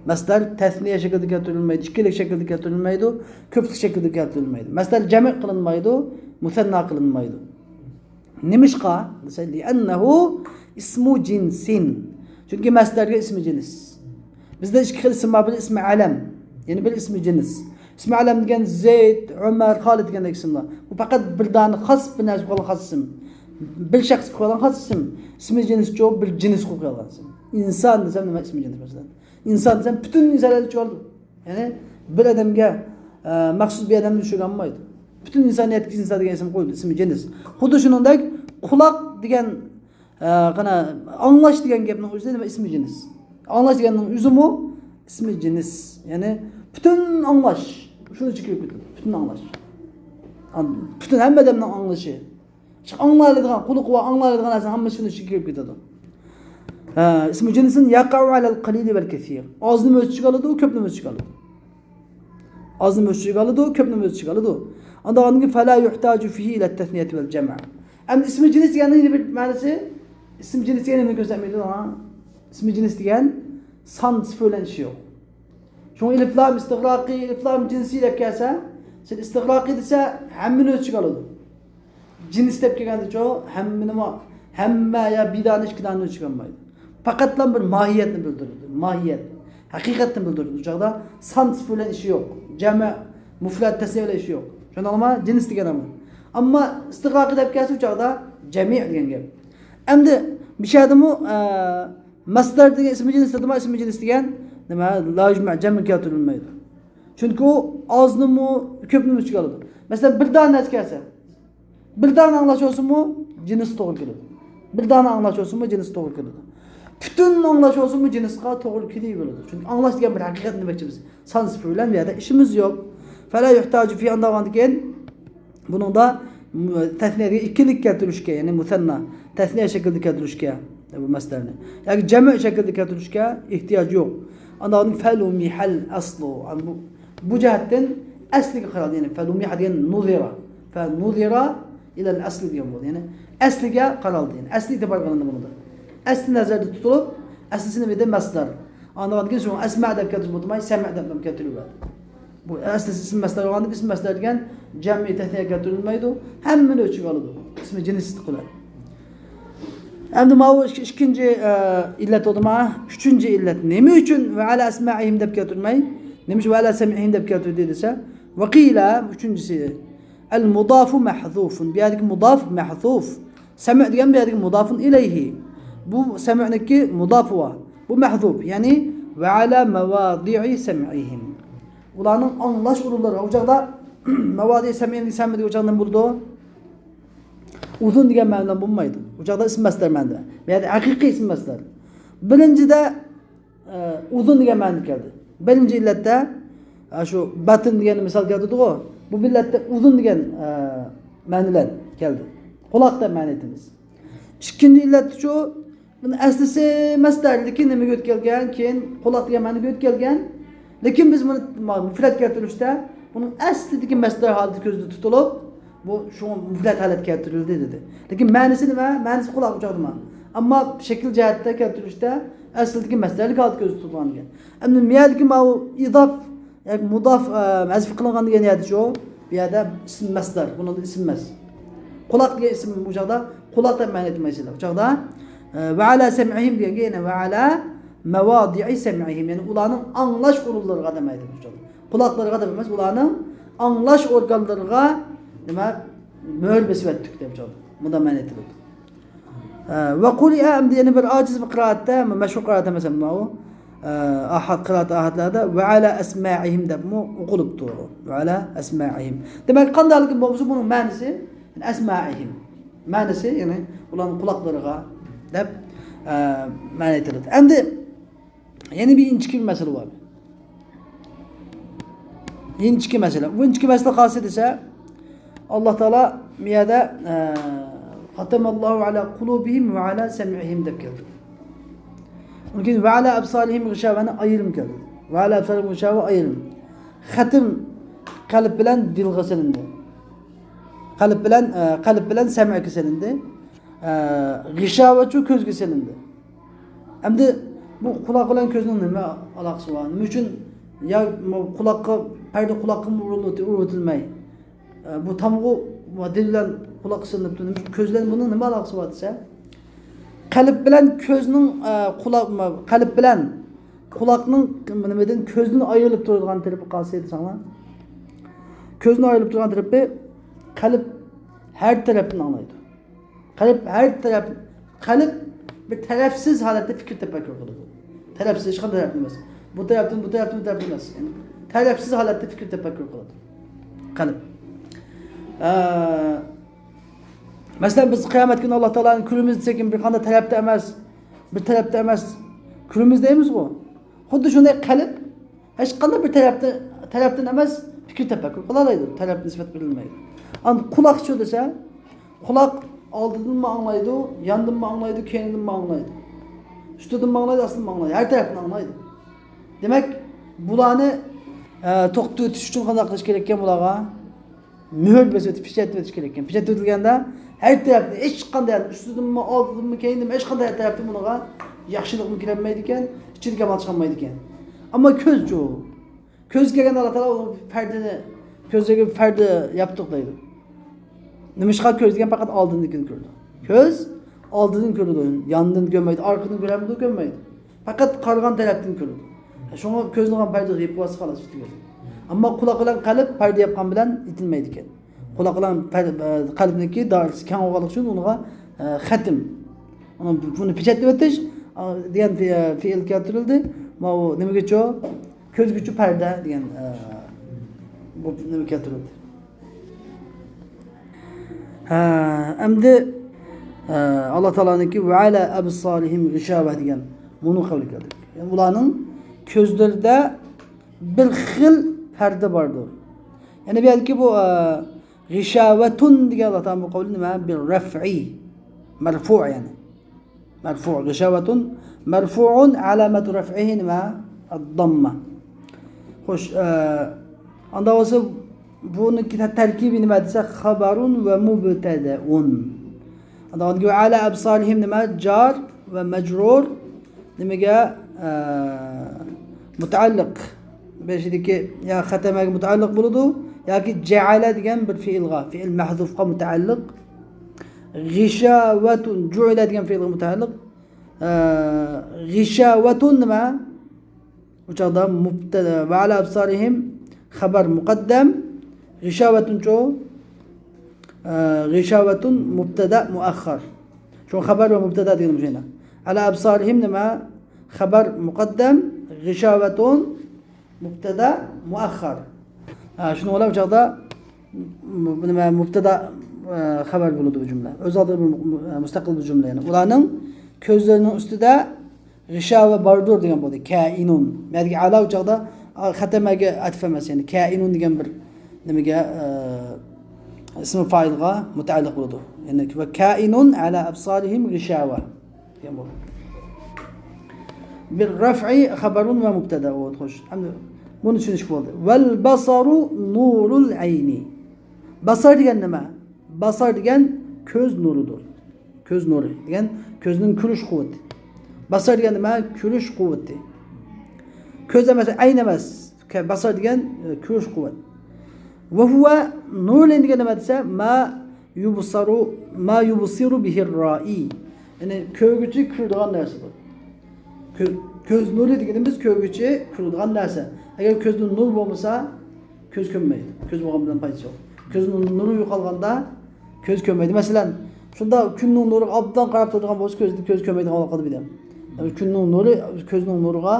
مەسدەر تەسنىيە شەكلىدە كەلتۈرۈلمەيدۇ، ئىككىلىك شەكلىدە كەلتۈرۈلمەيدۇ، كۆپلۈك شەكلىدە كەلتۈرۈلمەيدۇ. مەسدەر جەمئ قىلىنمايدۇ، مۇسەننا قىلىنمايدۇ. نېمىشقا دېسە، لىئەننەھۇ ئىسمۇ جىنسىن. چۈنكى مەسدەرگە ئىسمى جىنس. بىزدە ئىككى خىل ئىسىم بار، بىرى ئىسمى ئەلەم، يەنە بىرى ئىسمى جىنس. ئىسمى ئەلەم دېگەن زەيد، ئۆمەر، خالىد دېگەندەك ئىسىملار. بۇ پەقەت بىر دانە خاس، بىر نەرسە قويۇلغان خاس ئىسىم. بىر شەخسكە قويۇلغان خاس ئىسىم. ئىسمى جىنسچۇ، بىر جىنسقا قويۇلغان ئىسىم. ئىنسان دېسەم نېمە ئىسمى جىنس مەسىلەن؟ ئىنسان دېسەم پۈتۈن ئىنسانلارنى چۈشۈرۈۋالىدۇ. يەنى بىر ئادەمگە، ئە، مەخسۇس بىر ئادەمنى چۈشۈرگەن بولمايدۇ. پۈتۈن ئىنسانىيەتكە ئىنسان دېگەن ئىسىم قويۇلىدۇ، ئىسمى جىنس. خۇددى شۇنىڭدەك قۇلاق دېگەن، ئە، قانا، ئاڭلاش دېگەن گەپنىڭ ئۆزى نېمە؟ ئىسمى جىنس. ئاڭلاش دېگەننىڭ ئۆزىمۇ ئىسمى جىنس. يەنى پۈتۈن ئاڭلاش شۇنىڭ ئىچىگە كىرىپ كېتىدۇ. پۈتۈن ئاڭلاش. پۈتۈن ھەممە ئادەمنىڭ ئاڭلىشى. ئاڭلايدىغان، قۇلىقى بار ئاڭلايدىغان نەرسىنىڭ ھەممىسى شۇنىڭ ئىچىگە كىرىپ كېتىدۇ. ھە، ئىسمۇ جىنسىن يەقەئۇ ئەلەل قەلىلى ۋەل كەسىر. ئازنىمۇ ئۆز ئىچىگە ئالىدۇ، كۆپنىمۇ ئۆز ئىچىگە ئالىدۇ. ئازنىمۇ ئۆز ئىچىگە ئالىدۇ، كۆپنىمۇ ئۆز ئىچىگە ئالىدۇ. ئاندىن كېيىن فەلا يۇھتاجۇ فىھى ئىلە تەسنىيەتى ۋەل جەمئ. ئەمدى ئىسمى جىنس دېگەننىڭ يەنە بىر مەنىسى، ئىسمى جىنس دېگەن نېمىنى كۆرسەتمەيدۇ؟ ئىسمى جىنس دېگەن سان سىفىر بىلەن ئىشى يوق. شۇڭا ئېلىف لام ئىستىغراقى، ئېلىف لام جىنسى دەپ كەلسە، سەن ئىستىغراقى دېسە، ھەممىنى ئۆز ئىچىگە ئالىدۇ. جىنس دەپ كەلگەندىچۇ، ھەممىنىمۇ، ھەممە يا بىر دانە، ئىككى دانە ئۆز ئىچىگە ئالمايدۇ. پەقەتلا بىر ماھىيەتنى بىلدۈرىدۇ. ماھىيەت. ھەقىقەتنى بىلدۈرىدۇ. بۇ چاغدا سان سىفىر بىلەن ئىشى يوق. جەمئ، مۇفرەت، تەسنىيە بىلەن ئىشى يوق. چۈشەندىڭلارمۇ؟ جىنس دېگەن ئەمەس. ئەمما ئىستىغراقى دەپ كەلسە، ئۇ چاغدا جەمىئ دېگەن گەپ. ئەمدى بۇ يەردىمۇ، ئە، مەسدەر دېگەن ئىسمى جىنس دېدىما، ئىسمى جىنس دېگەن نېمە؟ لا يۇجمەئ، جەمئ كەلتۈرۈلمەيدۇ. چۈنكى ئۇ ئازنىمۇ، كۆپنىمۇ ئۆز ئىچىگە ئالىدۇ. مەسىلەن، بىر دانە نەرسە كەلسە، بىر دانە ئاڭلاش بولسىمۇ جىنس توغرا كېلىدۇ. بىر دانە ئاڭلاش بولسىمۇ جىنس توغرا كېلىدۇ. پۈتۈن ئاڭلاش بولسىمۇ جىنسقا توغرا كېلىۋېرىدۇ. چۈنكى ئاڭلاش دېگەن بىر ھەقىقەت دېمەكچىمىز. سان سىفىر بىلەن بۇ يەردە ئىشىمىز يوق. فەلا يۇھتاجۇ فى، ئاندىن كېيىن بۇنىڭدا تەسنىيەگە ئىككىلىك كەلتۈرۈشكە، يەنى مۇسەننا، تەسنىيە شەكلىدە كەلتۈرۈشكە، بۇ مەسدەرنى، ياكى جەمئ شەكلىدە كەلتۈرۈشكە ئېھتىياج يوق. ئاندىن فەلۇمىھەل ئەسلۇ. بۇ، بۇ جەھەتتىن ئەسلىگە قارالدى. يەنى فەلۇمىھە دېگەن نۇزىرا. فەنۇزىرا ئىلەل ئەسلى دېگەن بولدى. يەنى ئەسلىگە قارالدى. يەنى ئەسلى ئېتىبار قىلىندى بۇنىڭدا. ئەسلى نەزەردە تۇتۇلۇپ، ئەسلىسى نېمە ئىدى؟ مەسدەر. ئاندىن كېيىن شۇڭا ئەسمە دەپ كەلتۈرۈپ ئولتۇرماي، سەمە دەپ كەلتۈرۈۋەردى. بۇ ئەسلىسى ئىسىم مەسدەر بولغاندىن كېيىن ئىسىم مەسدەر دېگەن جەمئىي تەسنىيە كەلتۈرۈلمەيدۇ. ھەممىنى ئۆز ئىچىگە ئالىدۇ. ئىسمى جىنس بىلەن. ئەمدى ماۋۇ ئىك-، ئىككىنچى، ئە، ئىللەت بولدىما؟ ئۈچىنچى ئىللەت. نېمە ئۈچۈن ۋە ئەلا ئەسمەئىھىم دەپ كەلتۈرمەي، نېمە ئۈچۈن ۋە ئەلا سەمئىھىم دەپ كەلتۈردى دېسە، ۋەقىلە، ئۈچىنچىسى، ئەل مۇدافۇ مەھزۇفۇن. بۇ يەردىكى مۇداف مەھزۇف. سەمئ دېگەن بۇ يەردىكى مۇدافۇن ئىلەيھى. بۇ سەمئنىڭكى مۇدافى بار. بۇ مەھزۇف. يەنى ۋە ئەلا مەۋادىئى سەمئىھىم. ئۇلارنىڭ ئاڭلاش ئورۇنلىرى. ئۇ چاغدا مەۋادىئى سەمئىھىم، سەمئ دېگەن ئۇ چاغدا نېمە بولىدۇ؟ ئۇزۇن دېگەن مەنىدە بولمايدۇ. ئۇ چاغدا ئىسىم مەسدەر مەنىدە. بۇ يەردە ھەقىقىي ئىسىم مەسدەر. بىرىنچىدە، ئە، ئۇزۇن دېگەن مەنىدە كەلدى. بىرىنچى ئىللەتتە، ئە، شۇ بەتن دېگەن مىسال كەلتۈردىغۇ. بۇ ئىللەتتە ئۇزۇن دېگەن، ئە، مەنە بىلەن كەلدى. قۇلاق دەپ مەنە ئېيتىمىز. ئىككىنچى ئىللەتتە شۇ، بۇنىڭ ئەسلىسى مەسدەر، لېكىن نېمىگە ئۆتۈپ كەلگەن؟ كېيىن قۇلاق دېگەن مەنىگە ئۆتۈپ كەلگەن. لېكىن بىز بۇنى ما-، مۇفرەت كەلتۈرۈشتە بۇنىڭ ئەسلىدىكى مەسدەر ھالىتى كۆزدە تۇتۇلۇپ، بۇ شۇڭا مۇفرەت ھالەتكە كەلتۈرۈلدى دېدى. لېكىن مەنىسى نېمە؟ مەنىسى قۇلاق ئۇچاقلىما. ئەمما شەكىل جەھەتتە كەلتۈرۈشتە ئەسلىدىكى مەسدەرلىك ھالەتتە كۆزدە تۇتۇلغان ئىكەن. ئەمدى مۇ يەردىكى ماۋۇ ئىزاف، ياكى مۇداف، ئە، ھەزف قىلىنغان دېگەن يەردە شۇ، بۇ يەردە ئىسىم مەسدەر، بۇنىڭدا ئىسىم ئەمەس. قۇلاق دېگەن ئىسىم بۇ چاغدا قۇلاق دەپ مەنە ئېيتمايسىلەر. بۇ چاغدا، ئە، ۋە ئەلا سەمئىھىم دېگەنگە يەنە ۋە ئەلا مەۋادىئى سەمئىھىم، يەنى ئۇلارنىڭ ئاڭلاش ئورۇنلىرىغا دەپ ئېيتىمىز بۇ چاغدا. قۇلاقلىرىغا دەپ ئەمەس، ئۇلارنىڭ ئاڭلاش ئورگانلىرىغا نېمە، مۆھۈر بېسىۋەتتۇق دەپ چاغدا. مۇنداق مەنە ئېيتىلىدۇ. ئە، ۋە قۇرىئە، ئەمدى يەنە بىر ئاجىز بىر قىرائەتتە، مەشھۇر قىرائەت ئەمەس ئەمما ئۇ، ئە، ئاھاد قىرائەت، ئاھادلاردا ۋە ئەلا ئەسمائىھىم دەپمۇ ئوقۇلۇپتۇ. ۋە ئەلا ئەسمائىھىم. دېمەك، قانداقلىكى بولمىسا بۇنىڭ مەنىسى ئەسمائىھىم. مەنىسى، يەنى ئۇلارنىڭ قۇلاقلىرىغا دەپ، ئە، مەنە ئېيتىلىدۇ. ئەمدى يەنە بىر ئىنچىكە بىر مەسىلە بار. ئىنچىكە مەسىلە. بۇ ئىنچىكە مەسىلە قايسى دېسە، ئاللا تائالا بۇ يەردە، ئە، ختم الله على قلوبهم وعلى سمعهم دەپ كەلدى. ئۇنىڭ كېيىن ۋە ئەلا ئەبسارىھىم غىشاۋەنى ئايرىم كەلدى. ۋە ئەلا ئەبسارىھىم غىشاۋە ئايرىم. ختم قەلب بىلەن دىلغا سېلىندى. قەلب بىلەن، ئە، قەلب بىلەن سەمئگە سېلىندى. ئە، غىشاۋەچۇ كۆزگە سېلىندى. ئەمدى بۇ قۇلاق بىلەن كۆزنىڭ نېمە ئالاقىسى بار؟ نېمە ئۈچۈن يا قۇلاققا، پەردە قۇلاققىمۇ ئۇرۇلۇۋېتىلمەي، ئە، بۇ تامغۇ دىل بىلەن قۇلاققا سېلىنىپتۇ؟ نېمە ئۈچۈن كۆز بىلەن بۇنىڭ نېمە ئالاقىسى بار دېسە، قەلب بىلەن كۆزنىڭ، ئە، قۇلاق، قەلب بىلەن قۇلاقنىڭ نېمىدىن، كۆزدىن ئايرىلىپ تۇرىدىغان تەرىپى قايسى دېسەڭلار، كۆزدىن ئايرىلىپ تۇرىدىغان تەرىپى قەلب ھەر تەرەپتىن ئاڭلايدۇ. قەلب ھەر تەرەپ، قەلب بىر تەرەپسىز ھالەتتە پىكىر تەپەككۇر قىلىدۇ. تەرەپسىز، ھېچقانداق تەرەپتىن ئەمەس. بۇ تەرەپتىن، بۇ تەرەپتىن، بۇ تەرەپتىن ئەمەس. يەنى تەرەپسىز ھالەتتە پىكىر تەپەككۇر قىلىدۇ. قەلب. ئە، مەسىلەن، بىز قىيامەت كۈنى ئاللا تائالانى كۆرىمىز دېسەك، بىر قانداق تەرەپتە ئەمەس، بىر تەرەپتە ئەمەس، كۆرىمىز دەيمىزغۇ. خۇددى شۇنداق قەلب ھېچقانداق بىر تەرەپتە، تەرەپتىن ئەمەس، پىكىر تەپەككۇر قىلالايدۇ، تەرەپتىن نىسبەت بېرىلمەيدۇ. ئەمدى قۇلاقچۇ دېسە، قۇلاق ئالدىدىنمۇ ئاڭلايدۇ، ياندىنمۇ ئاڭلايدۇ، كەينىدىنمۇ ئاڭلايدۇ. ئۈستىدىنمۇ ئاڭلايدۇ، ئاستىدىنمۇ ئاڭلايدۇ، ھەر تەرەپتىن ئاڭلايدۇ. دېمەك، بۇلارنى، ئە، توختىتىش ئۈچۈن قانداق قىلىش كېرەككەن بۇلارغا؟ مۆھۈر بېسىۋېتىپ، پېچەت ئېتىش كېرەككەن. پېچەت ئېتىلگەندە ھەر تەرەپتىن، ھېچقانداق يەردىن، ئۈستىدىنمۇ، ئالدىدىنمۇ، كەينىدىنمۇ، ھېچقانداق تەرەپتىن بۇنىڭغا ياخشىلىقمۇ كىرەلمەيدىكەن، ئىچىدىكى يامانلىق چىقالمايدىكەن. ئەمما كۆزچۇ؟ كۆز كەلگەندە ئاللا تائالا ئۇ پەردىنى، كۆزلىرىگە پەردە ياپتۇق دەيدۇ. نېمىشقا؟ كۆز دېگەن پەقەت ئالدىدىكىنى كۆرىدۇ. كۆز ئالدىدىن كۆرىدۇ، ياندىن كۆرمەيدۇ، ئارقىدىن كۆرەمدۇ؟ كۆرمەيدۇ. پەقەت قارىغان تەرەپتىن كۆرىدۇ. شۇڭا كۆزنى ئالغان پەردە غېيىب بولسا خالاس پۈتتى گەپ. ئەمما قۇلاق بىلەن قەلب پەردە ياپقان بىلەن ئېتىلمەيدىكەن. قۇلاق بىلەن پەر-، قەلبنىڭكى دائىرىسى كەڭ بولغانلىقى ئۈچۈن ئۇنىڭغا، ئە، خەتىم. ئۇنى، بۇنى پېچەتلىۋېتىش، ئا، دېگەن فې-، فېئىل كەلتۈرۈلدى. ماۋۇ نېمىگىچۇ؟ كۆزگىچۇ پەردە دېگەن، ئە، بۇ نېمە كەلتۈرۈلدى. ھە، ئەمدى، ئە، ئاللا تائالانىڭكى «ۋە ئەلە ئەبسارىھىم غىشاۋە» دېگەن مۇنۇ قەۋلى كەلدى. يەنى ئۇلارنىڭ كۆزلىرىدە بىر خىل پەردە باردۇر. يەنى بۇ يەردىكى بۇ، ئە، غىشاۋەتۇن دېگەن ئاللا تائالانىڭ بۇ قەۋلى نېمە؟ بىر رەفئى. مەرفۇ يەنى. مەرفۇ، غىشاۋەتۇن مەرفۇئۇن، ئەلامەتۇ رەفئىھى نېمە؟ ئەدداممە. خوش، ئە، ئاندا بولسا بۇنىڭكى تە-، تەركىبى نېمە دېسە، خەبەرۇن ۋە مۇبتەدەئۇن. ئاندا ئاندىكى ۋە ئەلە ئەبسارىھىم نېمە؟ جار ۋە مەجرۇر. نېمىگە؟ ئە، مۇتەئەللىق. بېشىدىكى يا خەتەمەگە مۇتەئەللىق بولىدۇ، ياكى جەئەلە دېگەن بىر فېئىلغا، فېئىل مەھزۇفقا مۇتەئەللىق. غىشاۋەتۇن، جۇئىلە دېگەن فېئىلغا مۇتەئەللىق. ئە، غىشاۋەتۇن نېمە؟ ئۇ چاغدا مۇبتەدا، ۋە ئەلە ئەبسارىھىم خەبەر مۇقەددەم، غىشاۋەتۇنچۇ؟ ئە، غىشاۋەتۇن مۇبتەدا مۇئەخخەر. شۇ خەبەر ۋە مۇبتەدا دېگىنىمىز شۇنداق. ئەلە ئەبسارىھىم نېمە؟ خەبەر مۇقەددەم، غىشاۋەتۇن مۇبتەدا مۇئەخخەر. ھە، شۇنىڭ بىلەن ئۇ چاغدا م-، نېمە، مۇبتەدا، ئە، خەۋەر بولىدۇ بۇ جۈملە. ئۆز ئالدىغا بىر مۇ-، مۇ-، مۇستەقىل بىر جۈملە. يەنى ئۇلارنىڭ كۆزلىرىنىڭ ئۈستىدە غىشاۋە باردۇر دېگەن بولدى. كائىنۇن. بۇ يەردىكى ئەلا ئۇ چاغدا، ئا، خەتەمەگە ئەتىپ ئەمەس. يەنى كائىنۇن دېگەن بىر نېمىگە، ئە، ئىسمى فائىلغا مۇتەئەللىق بولىدۇ. يەنى ۋە كائىنۇن ئەلا ئەبسارىھىم غىشاۋە. دېگەن بولدى. بىر رەفئى خەبەرۇن ۋە مۇبتەدا. ئۇ خوش. ئەمدى بۇنى چۈشىنىشكە بولدى. ۋەل بەسەرۇ نۇرۇل ئەينى. بەسەر دېگەن نېمە؟ بەسەر دېگەن كۆز نۇرىدۇر. كۆز نۇرى دېگەن كۆزنىڭ كۆرۈش قۇۋۋىتى. بەسەر دېگەن نېمە؟ كۆرۈش قۇۋۋىتى. كۆز ئەمەس، ئەين ئەمەس. كە-، بەسەر دېگەن، ئە، كۆرۈش قۇۋۋەت. ۋە ھۇۋە نۇرۇل ئەين دېگەن نېمە دېسە، ما يۇبسىرۇ، ما يۇبسىرۇ بىھىر رائى. يەنى كۆرگۈچى كۆرىدىغان نەرسىدۇر. كۆ-، كۆز نۇرى دېگىنىمىز كۆرگۈچى كۆرىدىغان نەرسە. ئەگەر كۆزدە نۇر بولمىسا، كۆز كۆرمەيدۇ. كۆز بولغان بىلەن پايدىسى يوق. كۆزنىڭ نۇرى يوقالغاندا كۆز كۆرمەيدۇ. مەسىلەن، شۇنداق كۈننىڭ نۇرىغا ئوبدان قاراپ تۇرىدىغان بولسا، كۆزدە كۆز كۆرمەيدىغان بولۇپ قالىدۇ بىردەم. يەنى كۈننىڭ نۇرى كۆزنىڭ نۇرىغا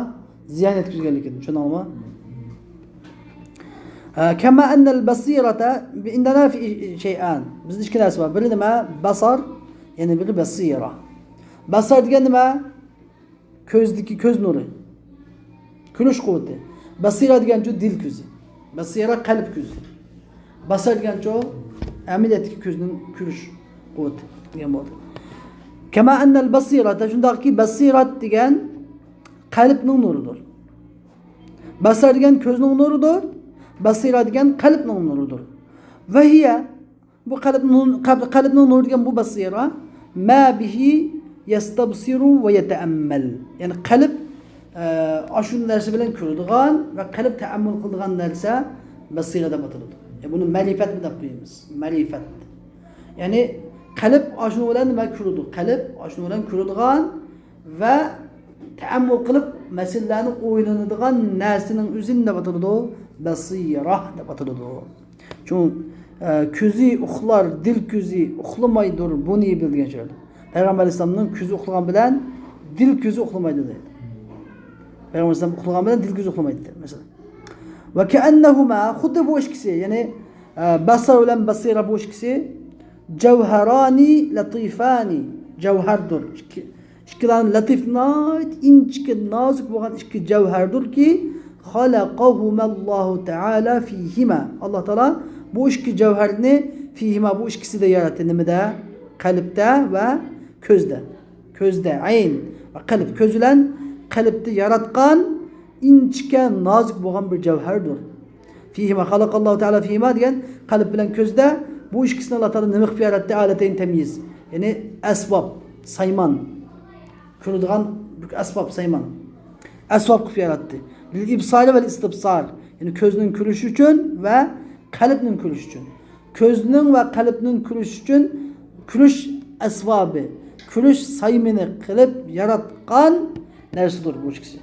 زىيان يەتكۈزگەنلىكىدىن، چۈشەندىڭىزمۇ؟ ھە، كەما ئەننەل بەسىرەتە ئىندەنا فى شەيئان. بىزدە ئىككى نەرسە بار. بىرى نېمە؟ بەسەر، يەنە بىرى بەسىرە. بەسەر دېگەن نېمە؟ كۆزدىكى كۆز نۇرى. كۆرۈش قۇۋۋىتى. بەسىرە دېگەنچۇ دىل كۆزى. بەسىرە قەلب كۆزى. بەسەر دېگەنچۇ ئەمەلىيەتتىكى كۆزنىڭ كۆرۈش قۇۋۋىتى دېگەن بولدى. كەما ئەننەل بەسىرەتە، شۇنداقكى بەسىرەت دېگەن قەلبنىڭ نۇرىدۇر. بەسەر دېگەن كۆزنىڭ نۇرىدۇر. بەسىرە دېگەن قەلبنىڭ نۇرىدۇر. ۋەھىيە، بۇ قەلبنىڭ، قەلب-، قەلبنىڭ نۇرى دېگەن بۇ بەسىرە. ما بىھى يەستەبسىرۇ ۋە يەتەئەممەل. يەنى قەلب، ئە، ئاشۇ نەرسە بىلەن كۆرىدىغان ۋە قەلب تەئەممۇل قىلىدىغان نەرسە بەسىرە دەپ ئاتىلىدۇ. يە، بۇنى مەرىپەت دەپ قويىمىز. مەرىپەت. يەنى قەلب ئاشۇنىڭ بىلەن نېمە كۆرىدۇ؟ قەلب ئاشۇنىڭ بىلەن كۆرىدىغان ۋە تەئەممۇل قىلىپ مەسىلىلەرنى ئويلىنىدىغان نەرسىنىڭ ئۆزىنى نېمە دەپ ئاتىلىدۇ؟ بەسىرە دەپ ئاتىلىدۇ. چۈنكى، ئە، كۆزى ئۇخلار، دىل كۆزى ئۇخلىمايدۇر، بۇنى بىل دېگەن شېئىردا. پەيغەمبەر ئەلەيھىسسالامنىڭ كۆزى ئۇخلىغان بىلەن دىل كۆزى ئۇخلىمايدۇ دەيدۇ. پەيغەمبەر ئەلەيھىسسالام ئۇخلىغان بىلەن دىل كۆزى ئۇخلىمايدۇ دەيدۇ، مەسىلەن. ۋە كەئەننەھۇمە، خۇددى بۇ ئىككىسى، يەنى، ئە، بەسەر بىلەن بەسىرە بۇ ئىككىسى، جەۋھەرانى لەتىفانى، جەۋھەردۇر. ئىككى، ئىككىلەن لەتىف، ناھايىتى ئىنچىكە، نازۇك بولغان ئىككى جەۋھەردۇركى، خەلەقەھۇمەللاھۇ تەئالە فىھىما. ئاللا تائالا بۇ ئىككى جەۋھەرنى فىھىما، بۇ ئىككىسىدە ياراتتى. نېمىدە؟ قەلبتە ۋە كۆزدە. كۆزدە، ئەين ۋە قەلب. كۆز بىلەن قەلبتە ياراتقان ئىنچىكە، نازۇك بولغان بىر جەۋھەردۇر. فىھىما، خەلەقەللاھۇ تەئالە فىھىما دېگەن قەلب بىلەن كۆزدە بۇ ئىككىسىنى ئاللا تائالا نېمە قىلىپ ياراتتى؟ ئالەتەينى تەميىز. يەنى ئەسۋاب، سايمان. كۆرىدىغان بىر ئەسۋاب، سايمان. ئەسۋاب قىلىپ ياراتتى. لىل ئىبسارى ۋەل ئىستىبسار. يەنى كۆزنىڭ كۆرۈشى ئۈچۈن ۋە قەلبنىڭ كۆرۈشى ئۈچۈن. كۆزنىڭ ۋە قەلبنىڭ كۆرۈشى ئۈچۈن كۆرۈش ئەسۋابى، كۆرۈش سايمىنى قىلىپ ياراتقان نەرسىدۇر بۇ ئىككىسى.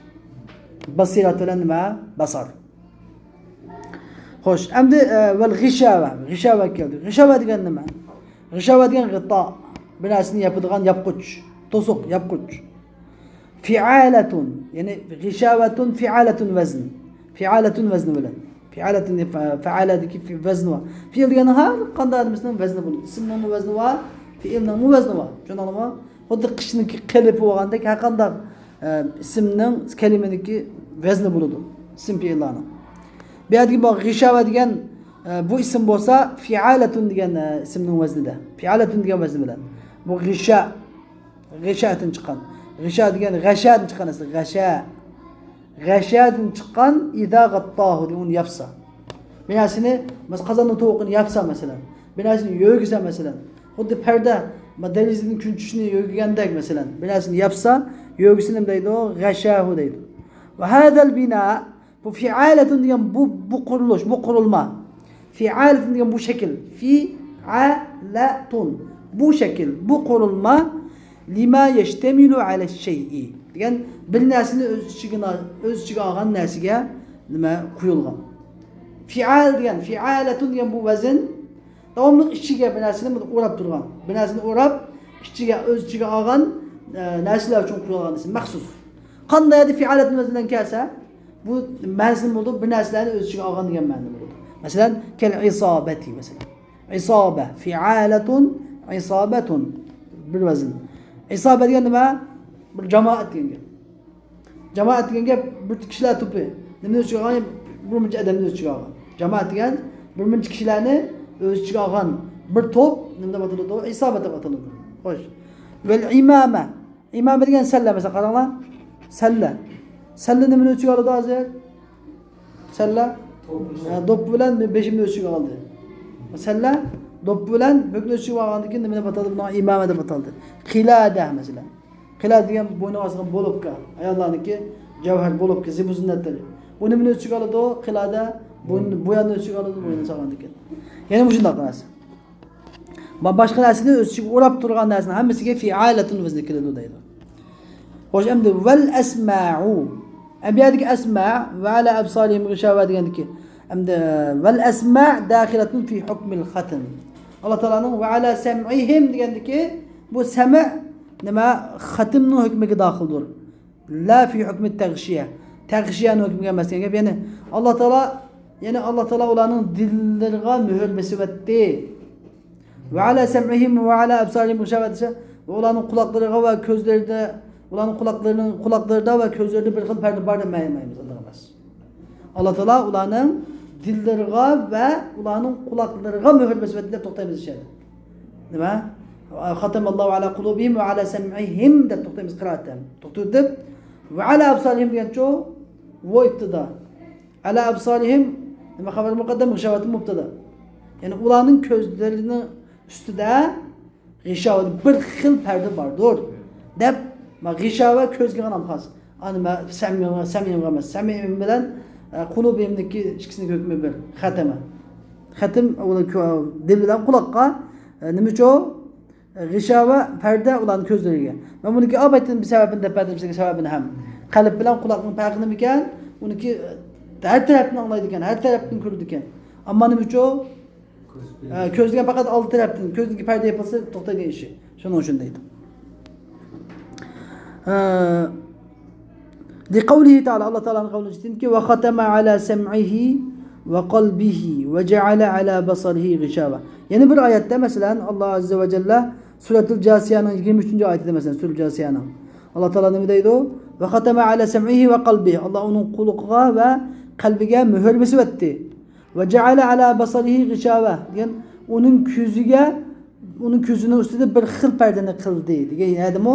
بەسىرەت بىلەن نېمە؟ بەسەر. خوش، ئەمدى، ئە، ۋەل غىشاۋە. غىشاۋە كەلدى. غىشاۋە دېگەن نېمە؟ غىشاۋە دېگەن غىتا. بىر نەرسىنى ياپىدىغان ياپقۇچ. توسۇق، ياپقۇچ. فىئالەتۇن. يەنى غىشاۋەتۇن فىئالەتۇن ۋەزن. فىئالەتۇن ۋەزنى بىلەن. فىئالەتۇن دېگەن فە-، فەئالەدىكى فى-، ۋەزنى بار. پېئىل دېگەننىڭ ھەر قانداق نېمىسىنىڭ ۋەزنى بولىدۇ. ئىسىمنىڭمۇ ۋەزنى بار، پېئىلنىڭمۇ ۋەزنى بار. چۈشەندىڭلارمۇ؟ خۇددى قىشنىڭكى قېلىپى بولغاندەك ھەر قانداق، ئە، ئىسىمنىڭ، كەلىمىنىڭكى ۋەزنى بولىدۇ. ئىسىم پېئىللارنىڭ. بۇ يەردىكى بۇ غىشاۋە دېگەن، ئە، بۇ ئىسىم بولسا فىئالەتۇن دېگەن، ئە، ئىسىمنىڭ ۋەزنىدە. فىئالەتۇن دېگەن ۋەزنى بىلەن. بۇ غىشا، غىشادىن چىققان. غىشا دېگەن غەشادىن چىققان ئەسلى. غەشا. غەشادىن چىققان ئىزا غەتتاھۇ دېگەن ئۇنى ياپسا. بىر نەرسىنى، مەسىلەن، قازاننىڭ تۇۋىقىنى ياپسا، مەسىلەن. بىر نەرسىنى يۆگىسە، مەسىلەن. خۇددى پەردە، ما، دېرىزىدىن كۈن چۈشۈشنى يۆگىگەندەك، مەسىلەن. بىر نەرسىنى ياپسا، يۆگىسىنى نېمە دەيدۇ؟ غەشاھۇ دەيدۇ. ۋە ھازەل بىنا، بۇ فىئالەتۇن دېگەن بۇ، بۇ قۇرۇلۇش، بۇ قۇرۇلما. فىئالەتۇن دېگەن بۇ شەكىل. فىئالەتۇن. بۇ شەكىل، بۇ قۇرۇلما لىما يەشتەمىلۇ ئەلە شەيئى دېگەن بىر نەرسىنى ئۆز ئىچىگە، ئۆز ئىچىگە ئالغان نەرسىگە نېمە قويۇلغان. فىئال دېگەن، فىئالەتۇن دېگەن بۇ ۋەزىن داۋاملىق ئىچىگە بىر نەرسىنى ئوراپ تۇرغان. بىر نەرسىنى ئوراپ، ئىچىگە، ئۆز ئىچىگە ئالغان، ئە، نەرسىلەر ئۈچۈن قويۇلغان ئىسىم مەخسۇس. قانداق يەردە فىئالەتۇن ۋەزىن بىلەن كەلسە، بۇ مەنىسى نېمە بولىدۇ؟ بىر نەرسىلەرنى ئۆز ئىچىگە ئالغان دېگەن مەنىدە بولىدۇ. مەسىلەن، كەل ئىسابەتى، مەسىلەن. ئىسابە، فىئالەتۇن، ئىسابەتۇن. بىر ۋەزىن. ئىسابە دېگەن نېمە؟ بىر جامائەت دېگەن گەپ. جامائەت دېگەن گەپ بىر كىشىلەر توپى. نېمىنى ئۆز ئىچىگە ئالغان؟ بىر مۇنچە ئادەمنى ئۆز ئىچىگە ئالغان. جامائەت دېگەن بىر مۇنچە كىشىلەرنى ئۆز ئىچىگە ئالغان بىر توپ نېمە دەپ ئاتىلىدۇ؟ ئىسابە دەپ ئاتىلىدۇ. خوش. ۋەل ئىمامە. ئىمامە دېگەن سەللە، مەسىلەن، قاراڭلار. سەللە. سەللە نېمىنى ئۆز ئىچىگە ئالىدۇ ھازىر؟ سەللە؟ ھە، دوپپا بىلەن بېشىمنى ئۆز ئىچىگە ئالدى. سەللە دوپپا بىلەن بۆكنى ئۆز ئىچىگە ئالغاندىن كېيىن نېمە دەپ ئاتالدى؟ بۇنىڭغا ئىمامە دەپ ئاتالدى. قىلادە، مەسىلەن. قىلادە دېگەن بوينىغا ئاسىدىغان بولۇپكا. ئاياللارنىڭكى جەۋھەر بولۇپكا، زىبۇ زىننەتلىرى. بۇ نېمىنى ئۆز ئىچىگە ئالىدۇ؟ قىلادە بۇ، بۇ يەرنى ئۆز ئىچىگە ئالىدۇ، بوينىغا سالغاندىن كېيىن. يەنە مۇشۇنداق نەرسە. ما-، باشقا نەرسىنى ئۆز ئىچىگە ئوراپ تۇرغان نەرسىنىڭ ھەممىسىگە فىئالەتۇن ۋەزنى كېلىدۇ دەيدۇ. خوش، ئەمدى ۋەل ئەسمەئۇ. ئە، بۇ يەردىكى ئەسمە ۋە ئەلا ئەبسارىھىم غىشاۋە دېگەندىكى. ئەمدى ۋەل ئەسمە داخىلەتۇن فى ھۇكمىل خەتم. ئاللا تائالانىڭ ۋە ئەلا سەمئىھىم دېگەندىكى بۇ سەمە نېمە؟ خەتمنىڭ ھۆكمىگە داخىلدۇر. لا فى ھۆكمى تەغشىيە. تەغشىيەنىڭ ھۆكمىگە ئەمەس دېگەن گەپ. يەنى ئاللا تائالا، يەنى ئاللا تائالا ئۇلارنىڭ دىللىرىغا مۆھۈر بېسىۋەتتى. ۋە ئەلا سەمئىھىم ۋە ئەلا ئەبسارىھىم غىشاۋە دېسە، ۋە ئۇلارنىڭ قۇلاقلىرىغا ۋە كۆزلىرىدە، ئۇلارنىڭ قۇلاقلىرىنىڭ، قۇلاقلىرىدا ۋە كۆزلىرىدە بىر خىل پەردە بار دەپ مەنىمەيمىز، ئۇنداق ئەمەس. ئاللا تائالا ئۇلارنىڭ دىللىرىغا ۋە ئۇلارنىڭ قۇلاقلىرىغا مۆھۈر بېسىۋەتتى دەپ توختايمىز ئىشەدە. نېمە؟ خەتەمەللاھۇ ئەلا قۇلۇبىھىم ۋە ئەلا سەمئىھىم دەپ توختايمىز قىرائەتتە. توختىتىپ، ۋە ئەلا ئەبسارىھىم دېگەنچۇ، ۋۇ ئىبتىدا. ئەلا ئەبسارىھىم، نېمە خەۋەر مۇقەددەم، غىشاۋەتى مۇبتەدا. يەنى ئۇلارنىڭ كۆزلىرىنىڭ ئۈستىدە غىشاۋەت بىر خىل پەردە باردۇر دەپ، ما، غىشاۋە كۆزگە غەنەم خاس. ئانا، ما، سەمئىغا، سەمئىغا ئەمەس. سەمئىم بىلەن، ئە، قۇلۇبىمنىڭكى ئىككىسىنىڭ ھۆكمى بىر. خەتەمە. خەتم، ئۇ كۆ-، دىل بىلەن قۇلاققا، ئە، نېمە ئۈچۈن؟ غىشاۋە پەردە ئۇلارنىڭ كۆزلىرىگە. مەن بۇنىڭكى ئاۋۋالدىن بىر سەۋەبىنى دەپ بەردىم سىزگە، سەۋەبىنى ھەم. قەلب بىلەن قۇلاقنىڭ پەرقى نېمىكەن؟ ئۇنىڭكى ھەر تەرەپتىن ئاڭلايدىكەن، ھەر تەرەپتىن كۆرىدىكەن. ئەمما نېمە ئۈچۈن؟ ئە، كۆز دېگەن پەقەت ئالدى تەرەپتىن، كۆزنىڭكى پەردە يېپىلسا توختايدىغان ئىشى. شۇنىڭ ئۈچۈن دەيدۇ. ئە، لىقەۋلىھى تائالا، ئاللا تائالانىڭ قەۋلىدىن كېيىنكى، ۋە خەتەمە ئەلا سەمئىھى ۋە قەلبىھى ۋە جەئەلە ئەلا بەسەرىھى غىشاۋە. يەنە بىر ئايەتتە، مەسىلەن، ئاللا ئەززە ۋە جەللە سۈرەتۇل جاسىيەنىڭ يىگىرمە ئۈچىنچى ئايىتىدە، مەسىلەن، سۈرە جاسىيەنىڭ، ئاللا تائالا نېمە دەيدۇ؟ ۋە خەتەمە ئەلا سەمئىھى ۋە قەلبىھى. ئاللا ئۇنىڭ قۇلىقىغا ۋە قەلبىگە مۆھۈر بېسىۋەتتى. ۋە جەئەلە ئەلا بەسەرىھى غىشاۋە دېگەن، ئۇنىڭ كۆزىگە، ئۇنىڭ كۆزىنىڭ ئۈستىدە بىر خىل پەردىنى قىلدى دېگەن يەردىمۇ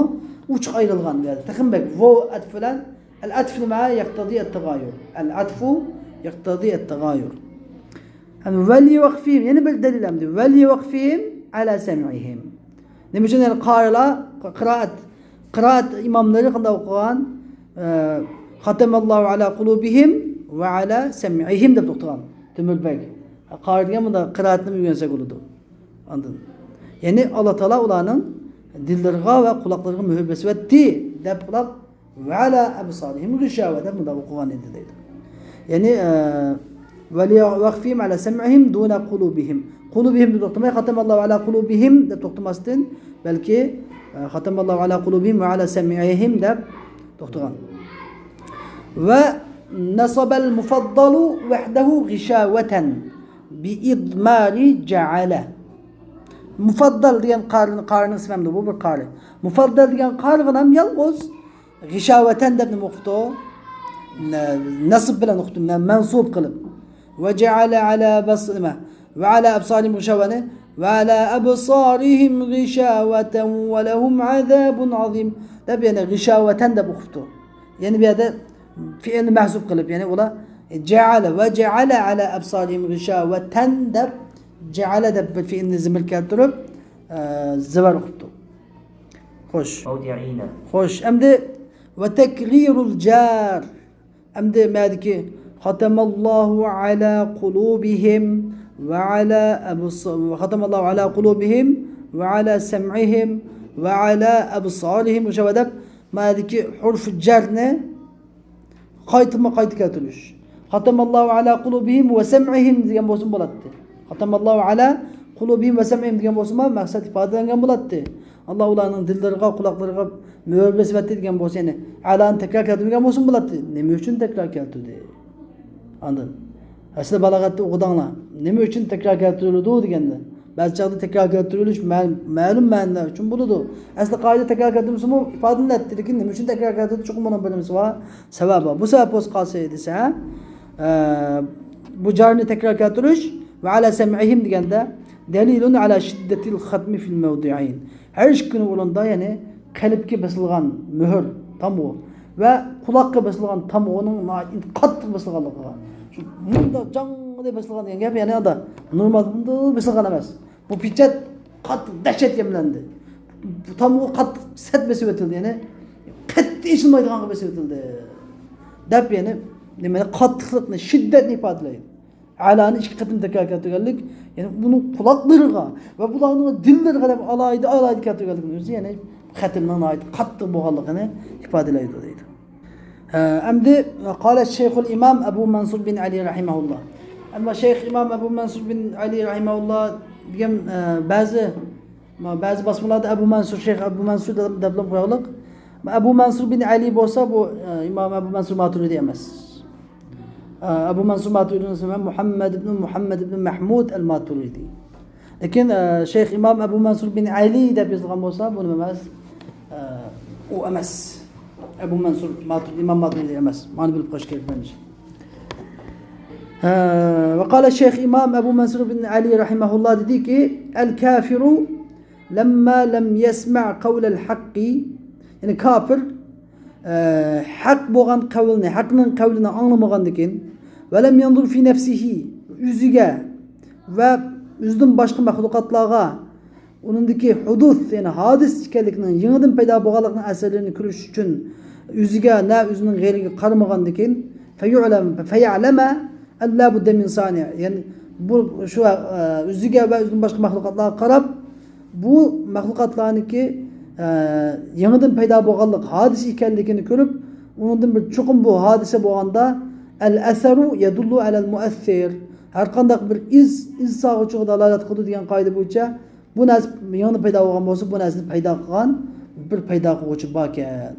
ئوچۇق ئايرىلغان بۇ يەردە. تېخىمۇ بەك، ۋاۋ ئەتف بىلەن، ئەل ئەتف نېمە؟ يەقتەزى ئەتتەغايۇر. ئەل ئەتفۇ يەقتەزى ئەتتەغايۇر. ھەم ۋەلىۋەقفىھىم، يەنە بىر دەلىل ئەمدى. ۋەلىۋەقفىھىم ئەلا سەمئىھىم. نېمە ئۈچۈن؟ يەنى قارىلار، قىرائەت، قىرائەت ئىماملىرى قانداق ئوقۇغان؟ ئە، خەتەمەللاھۇ ئەلا قۇلۇبىھىم ۋە ئەلا سەمئىھىم دەپ توختىغان تۆمۈر بەگ. قارى دېگەن بۇنداق قىرائەتنى ئۆگەنسەك بولىدۇ. ئاندىن، يەنى ئاللا تائالا ئۇلارنىڭ دىللىرىغا ۋە قۇلاقلىرىغا مۆھۈر بېسىۋەتتى دەپ ئۇلار وعلى أبصارهم غشاوة دەپ مۇنداق ئوقۇغان ئىدى دەيدۇ. يەنى، ئە، ولوقفهم على سمعهم دون قلوبهم. قلوبهم دە توختىماي، ختم الله على قلوبهم دەپ توختىماستىن، بەلكى، ئە، ختم الله على قلوبهم وعلى سمعهم دەپ توختىغان. ونصب المفضل وحده غشاوة بإضمار جعل. مۇفەددەل دېگەن قارىنىڭ ئىسمى ئەمدى بۇ بىر قارى. مۇفەددەل دېگەن قارىغا ھەم يالغۇز غىشاۋەتەن دەپ نېمە ئوقۇپتۇ؟ نە-، نەسب بىلەن ئوقۇپتۇ، مە-، مەنسۇب قىلىپ. وجعل على بص-، نېمە؟ وعلى أبصارهم غشاوة نى، وعلى أبصارهم غشاوة ولهم عذاب عظيم دەپ، يەنى غىشاۋەتەن دەپ ئوقۇپتۇ. يەنى بۇ يەردە فېئىلنى مەھزۇپ قىلىپ، يەنى ئۇلار جەئەلە، وجعل على أبصارهم غشاوة دەپ، جەئەلە دەپ بىر فېئىلنى زىمىر كەلتۈرۈپ، ئە، زىبار ئوقۇپتۇ. خوش. موضعين. خوش. ئەمدى وتكرير الجار. ئەمدى مەدىكى ختم الله على قلوبهم وعلى أبص-، ختم الله على قلوبهم وعلى سمعهم وعلى أبصارهم غشاوة دەپ، مەدىكى ھۇرۇف جەرنى قايتىما قايتا كەلتۈرۈش. ختم الله على قلوبهم وسمعهم دېگەن بولسىمۇ بولاتتى. ختم الله على قلوبهم وسمعهم دېگەن بولسىمۇ مەقسەت ئىپادىلەنگەن بولاتتى. ئاللا ئۇلارنىڭ دىللىرىغا، قۇلاقلىرىغا مۆھۈر بېسىۋەتتى دېگەن بولسا، يەنى ئەلانى تەكرار كەلتۈرمىگەن بولسىمۇ بولاتتى. نېمە ئۈچۈن تەكرار كەلتۈردى؟ ئاندىن، ئەسلى بالاغەتتە ئوقۇدۇڭلار. نېمە ئۈچۈن تەكرار كەلتۈرۈلىدۇ دېگەندە، بەزى چاغدا تەكرار كەلتۈرۈلۈش مە-، مەلۇم مەنىلەر ئۈچۈن بولىدۇ. ئەسلى قائىدە تەكرار كەلتۈرمىسىمۇ ئىپادىلىنەتتى، لېكىن نېمە ئۈچۈن تەكرار كەلتۈردى؟ چوقۇم بۇنىڭ بىر نېمىسى بار، سەۋەبى بار. بۇ سەۋەب بولسا قالسا دېسە، ئە، بۇ جارنى تەكرار كەلتۈرۈش ۋە على سمعهم دېگەندە، دليل على شدة الختم في الموضعين. ھەر ئىككىنى ئورۇندا، يەنى قەلبكە بېسىلغان مۆھۈر، تامغا ۋە قۇلاققا بېسىلغان تامغىنىڭ ناھايىتى قاتتىق بېسىلغانلىقىغا. شۇ مۇنداق جاڭغىدەك بېسىلغان دېگەن گەپ، يەنى ئاندا نورمال مۇنداق بېسىلغان ئەمەس. بۇ پېچەت قاتتىق دەھشەتكە ئەملەندى. بۇ تامغا قاتتىق سەت بېسىۋېتىلدى، يەنى قەتئىي ئېچىلمايدىغانغا بېسىۋېتىلدى. دەپ، يەنى نېمىنى، قاتتىقلىقنى، شىددەتنى ئىپادىلەيدۇ. ئەلانى ئىككى قېتىم تەكرار كەلتۈرگەنلىك، يەنى بۇنىڭ قۇلاقلىرىغا ۋە بۇلارنىڭ دىللىرىغا دەپ ئالاھىدە، ئالاھىدە كەلتۈرگەنلىكىنىڭ ئۆزى، يەنى خەتمنىڭ ناھايىتى قاتتىق بولغانلىقىنى ئىپادىلەيدۇ دەيدۇ. ھە، ئەمدى قال شەيخۇل ئىمام ئەبۇ مەنسۇر بىن ئەلى رەھىمەھۇللا. ئەمما شەيخ ئىمام ئەبۇ مەنسۇر بىن ئەلى رەھىمەھۇللا دېگەن، ئە، بەزى، بەزى باسمىلاردا ئەبۇ مەنسۇر، شەيخ ئەبۇ مەنسۇر دەپ، دەپلا قويغانلىق. ئەبۇ مەنسۇر بىن ئەلى بولسا، بۇ، ئە، ئىمام ئەبۇ مەنسۇر ماتۇرىدى ئەمەس. ئە، ئەبۇ مەنسۇر ماتۇرىدىنىڭ ئىسمى مۇھەممەد ئىبن مۇھەممەد ئىبن مەھمۇد ئەل ماتۇرىدى. لېكىن، ئە، شەيخ ئىمام ئەبۇ مەنسۇر بىن ئەلى دەپ يېزىلغان بولسا، بۇ نېمە ئەمەس؟ ئە، ئۇ ئەمەس. ئەبۇ مەنسۇر ماتۇرىدى، ئىمام ماتۇرىدى ئەمەس. مانا بىلىپ قويۇش كېرەك مەنىسى. ئە، ۋە قال شەيخ ئىمام ئەبۇ مەنسۇر بىن ئەلى رەھىمەھۇللا دېدىكى، الكافر لما لم يسمع قول الحق، يەنى كاپىر، ئە، ھەق بولغان قەۋلنى، ھەقنىڭ قەۋلىنى ئاڭلىمىغاندىكىن، ولم ينظر في نفسه، ئۆزىگە ۋە ئۆزىدىن باشقا مەخلۇقاتلارغا ئۇنىڭدىكى ھۇدۇس، يەنى ھادىس ئىكەنلىكىنىڭ، يېڭىدىن پەيدا بولغانلىقىنىڭ ئەسەرلىرىنى كۆرۈش ئۈچۈن ئۆزىگە نە ئۆزىنىڭ غەيرىگە قارىمىغاندىكىن، فيعلم، فيعلم أن لا بد من صانع. يەنى بۇ، شۇ، ئە، ئۆزىگە ۋە ئۆزىدىن باشقا مەخلۇقاتلارغا قاراپ، بۇ مەخلۇقاتلارنىڭكى، ئە، يېڭىدىن پەيدا بولغانلىق ھادىسە ئىكەنلىكىنى كۆرۈپ، ئۇنىڭدىن بىر چوقۇم بۇ ھادىسە بولغاندا، الأثر يدل على المؤثر. ھەر قانداق بىر ئىز، ئىز سالغۇچىغا دالالەت قىلىدۇ دېگەن قائىدە بويىچە، بۇ نەرسە يېڭىدىن پەيدا بولغان بولسا، بۇ نەرسىنى پەيدا قىلغان بىر پەيدا قىلغۇچى باركەن.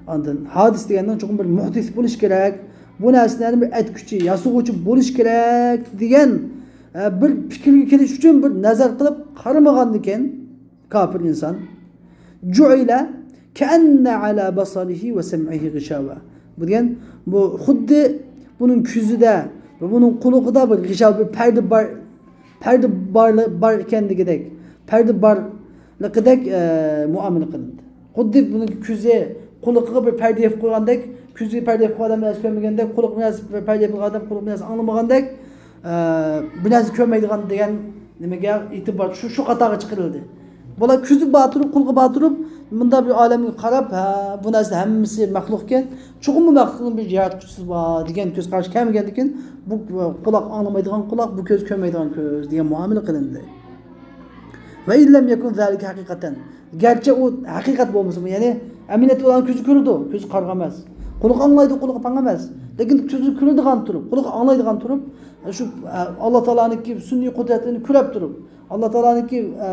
ئاندىن ھادىس دېگەننىڭ چوقۇم بىر مۇھدىس بولۇشى كېرەك، بۇ نەرسىلەرنى بىر ئەتكۈچى، ياسىغۇچى بولۇشى كېرەك دېگەن، ئە، بىر پىكىرگە كېلىش ئۈچۈن بىر نەزەر قىلىپ قارىمىغاندىكىن، كاپىر ئىنسان، جعل كأن على بصره وسمعه غشاوة. بۇ دېگەن، بۇ خۇددى بۇنىڭ كۆزىدە ۋە بۇنىڭ قۇلىقىدا بىر غىشاۋە، بىر پەردە بار، پەردە بار، بار ئىكەنلىكىدەك، پەردە بارلىقىدەك، ئە، مۇئامىلە قىلىندى. خۇددى بۇنىڭ كۆزى، قۇلىقىغا بىر پەردە يېپىپ قويغاندەك، كۆزىگە پەردە يېپىپ قويغان ئادەم بىر نەرسە كۆرمىگەندەك، قۇلىقىغا بىر نەرسە، بىر پەردە يېپىپ قويغان ئادەم قۇلىقىغا بىر نەرسە ئاڭلىمىغاندەك، ئە، بىر نەرسە كۆرمەيدىغان دېگەن نېمىگە ئېتىبار، شۇ، شۇ قاتارغا چىقىرىلدى. بۇلار كۆزى بار تۇرۇپ، قۇلىقى بار تۇرۇپ، مۇنداق بىر ئالەمگە قاراپ، ھە، بۇ نەرسە ھەممىسى مەخلۇقكەن، چوقۇممۇ مەخلۇقنىڭ بىر ياراتقۇچىسى بار دېگەن كۆز قاراشقا كەلمىگەندىكىن، بۇ قۇلاق ئاڭلىمايدىغان قۇلاق، بۇ كۆز كۆرمەيدىغان كۆز دېگەن مۇئامىلە قىلىندى. وإن لم يكن ذلك حقيقة. گەرچە ئۇ ھەقىقەت بولمىسىمۇ، يەنى ئەمەلىيەتتە ئۇلارنىڭ كۆزى كۆرىدۇ، كۆزى قارىغۇ ئەمەس. قۇلىقى ئاڭلايدۇ، قۇلىقى پاڭ ئەمەس. لېكىن كۆزى كۆرىدىغان تۇرۇپ، قۇلىقى ئاڭلايدىغان تۇرۇپ، شۇ، ئە، ئاللا تائالانىڭكى سۈنئىي قۇدرەتلىرىنى كۆرۈپ تۇرۇپ، ئاللا تائالانىڭكى، ئە،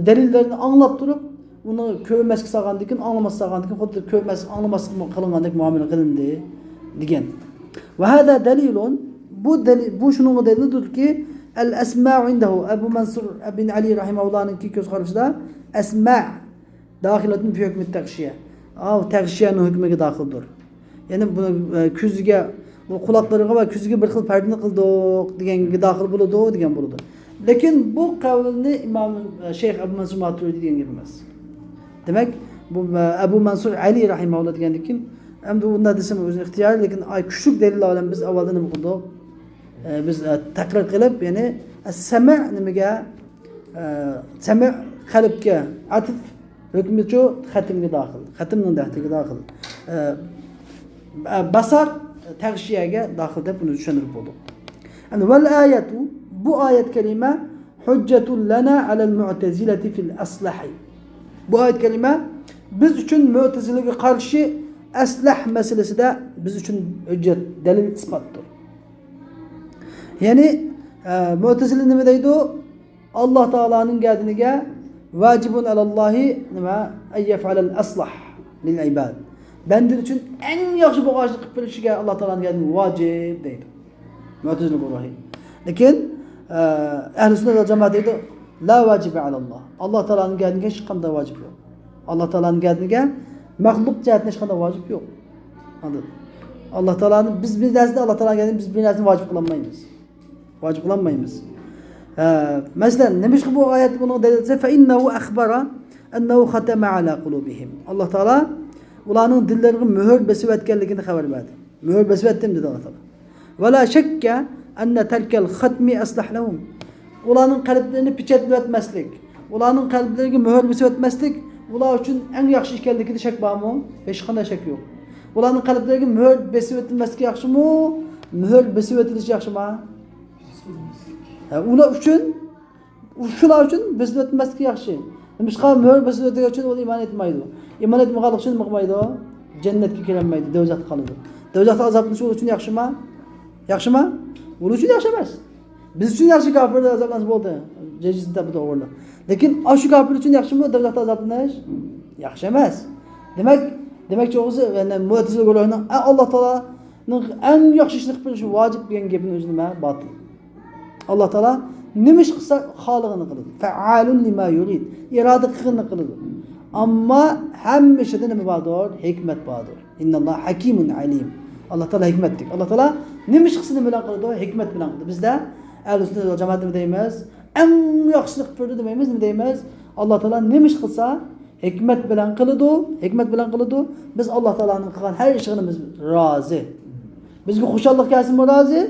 دەلىللىرىنى ئاڭلاپ تۇرۇپ، ئۇنى كۆرمەسكە سالغاندىن كېيىن، ئاڭلىماسقا سالغاندىن كېيىن، خۇددى كۆرمەس، ئاڭلىماسلىق قىلىنغاندەك مۇئامىلە قىلىندى، دېگەن. وهذا دليل، بۇ دەلىل، بۇ شۇنىڭغا دەلىلدۇركى، الأسماع عنده، ئەبۇ مەنسۇر ئىبن ئەلى رەھىمەھۇللانىڭكى كۆز قارىشىدا ئەسماء داخلة في حكم التغشية. ئاۋۇ تەغشىيەنىڭ ھۆكمىگە داخىلدۇر. يەنى بۇ، ئە، كۆزىگە، بۇ قۇلاقلىرىغا ۋە كۆزىگە بىر خىل پەردىنى قىلدۇق دېگەنگە داخىل بولىدۇ دېگەن بولىدۇ. لېكىن بۇ قەۋلنى ئىمام، ئە، شەيخ ئەبۇ مەنسۇر ماتۇرىدى دېگەن گەپ ئەمەس. دېمەك، بۇ، ئە، ئەبۇ مەنسۇر ئەلى رەھىمەھۇللا دېگەندىن كېيىن، ئەمدى ئۇنداق دېسەم ئۆزىنىڭ ئىختىيارى، لېكىن ئاي كۈچلۈك دەلىللەر بىلەن بىز ئاۋۋالدا نېمە قىلدۇق؟ ئە، بىز، ئە، تەقرىر قىلىپ، يەنى، ئە، سەمە نېمىگە، ئە، سەمە قەلبكە ئاتىپ، ھۆكمىچۇ خەتىمگە داخىل، خەتىمنىڭ دەھتىگە داخىل. ئە، ئە، باسار تەغشىيەگە داخىل دەپ بۇنى چۈشەندۈرۈپ بولدۇق. ئەمدى ۋەل ئايەتۇ، بۇ ئايەت كەرىمە ھۇججەتۇن لەنا ئەلەل مۇئتەزىلەتى فىل ئەسلەھى. بۇ ئايەت كەرىمە بىز ئۈچۈن مۇئتەزىلىگە قارشى ئەسلەھ مەسىلىسىدە بىز ئۈچۈن ھۆججەت، دەلىل، ئىسپاتتۇر. يەنى، ئە، مۇئتەزىلە نېمە دەيدۇ؟ ئاللا تائالانىڭ گەدىنىگە ۋاجىبۇن ئەلەللاھى نېمە؟ ئەن يەفئەلەل ئەسلەھ لىل ئىباد. بەندە ئۈچۈن ئەڭ ياخشى بولغان ئىشنى قىلىپ بېرىشىگە ئاللا تائالانىڭ گەدىنىگە ۋاجىپ دەيدۇ. مۇئتەزىلە گۇرۇھى. لېكىن، ئە، ئەھلى سۈننەت ۋەل جامائەت دەيدۇ، لا ۋاجىبە ئەلەللاھ. ئاللا تائالانىڭ گەدىنىگە ھېچقانداق ۋاجىپ يوق. ئاللا تائالانىڭ گەدىنىگە مەخلۇق جەھەتتىن ھېچقانداق ۋاجىپ يوق. ئاندىن ئاللا تائالانى بىز بىر نەرسىنى، ئاللا تائالانىڭ گەدىنىگە بىز بىر نەرسىنى ۋاجىپ قىلالمايمىز. ۋاجىپ قىلالمايمىز. ھە، مەسىلەن، نېمىشقا بۇ ئايەت بۇنىڭ دەلىلى دېسە، فەئىننەھۇ ئەخبەرە ئەننەھۇ خەتەمە ئەلا قۇلۇبىھىم. ئاللا تائالا ئۇلارنىڭ دىللىرىغا مۆھۈر بېسىۋەتكەنلىكىنى خەۋەر بەردى. مۆھۈر بېسىۋەتتىم دېدى ئاللا تائالا. ۋەلا شەككە ئەننە تەركەل خەتمى ئەسلەھ لەھۇم. ئۇلارنىڭ قەلبلىرىنى پېچەتلىۋەتمەسلىك، ئۇلارنىڭ قەلبلىرىگە مۆھۈر بېسىۋەتمەسلىك ئۇلار ئۈچۈن ئەڭ ياخشى ئىكەنلىكىدە شەك بارمۇ؟ ھېچقانداق شەك يوق. ئۇلارنىڭ قەلبلىرىگە مۆھۈر بېسىۋېتىلمەسلىكى ياخشىمۇ؟ مۆھۈر بېسىۋېتىلىشى ياخشىمۇ؟ ھە، ئۇلار ئۈچۈن، شۇلار ئۈچۈن بېسىۋېتىلمەسلىكى ياخشى. نېمىشقا؟ مۆھۈر بېسىۋېتىلگەن ئۈچۈن ئۇلار ئىمان ئېيتمايدۇ. ئىمان ئېيتمىغانلىقى ئۈچۈن نېمە قىلمايدۇ؟ جەننەتكە كىرەلمەيدۇ، دوزاختا قالىدۇ. دوزاختا ئازابلىنىش ئۇلار ئۈچۈن ياخشىما؟ ياخشىما؟ ئۇلار ئۈچۈن ياخشى ئەمەس. بىز ئۈچۈن ياخشى، كاپىرلار ئازابلانسا بولدى. جەزاسىنى تاپىدۇ ئوغرىلىق. لېكىن ئاشۇ كاپىر ئۈچۈن ياخشىمۇ دوزاختا ئازابلىنىش؟ ياخشى ئەمەس. دېمەك، دېمەكچى بولغۇسى، يەنى مۇئتەزىلە گۇرۇھىنىڭ، ئە، ئاللا تائالانىڭ ئەڭ ياخشى ئىشنى قىلىپ بېرىشى ۋاجىپ دېگەن گېپىنىڭ ئۆزى نېمە؟ باتىل. ئاللا تائالا نېمە ئىش قىلسا خالىغىنى قىلىدۇ. فەئالۇن لىما يۇرىد. ئىرادە قىلغىنىنى قىلىدۇ. ئەمما ھەممە ئىشىدا نېمە باردۇر؟ ھېكمەت باردۇر. ئىنناللاھە ھەكىمۇن ئەلىم. ئاللا تائالا ھېكمەتلىك. ئاللا تائالا نېمە ئىش قىلسا نېمە بىلەن قىلىدۇ؟ ھېكمەت بىلەن قىلىدۇ. بىزدە ئەھلى سۈننەت ۋەل جامائەت نېمە دەيمىز؟ ئەڭ ياخشىسىنى قىلىپ بېرىدۇ دېمەيمىز. نېمە دەيمىز؟ ئاللا تائالا نېمە ئىش قىلسا ھېكمەت بىلەن قىلىدۇ. ھېكمەت بىلەن قىلىدۇ. بىز ئاللا تائالانىڭ قىلغان ھەر ئىشىغا بىز رازى. بىزگە خۇشاللىق كەلسىمۇ رازى،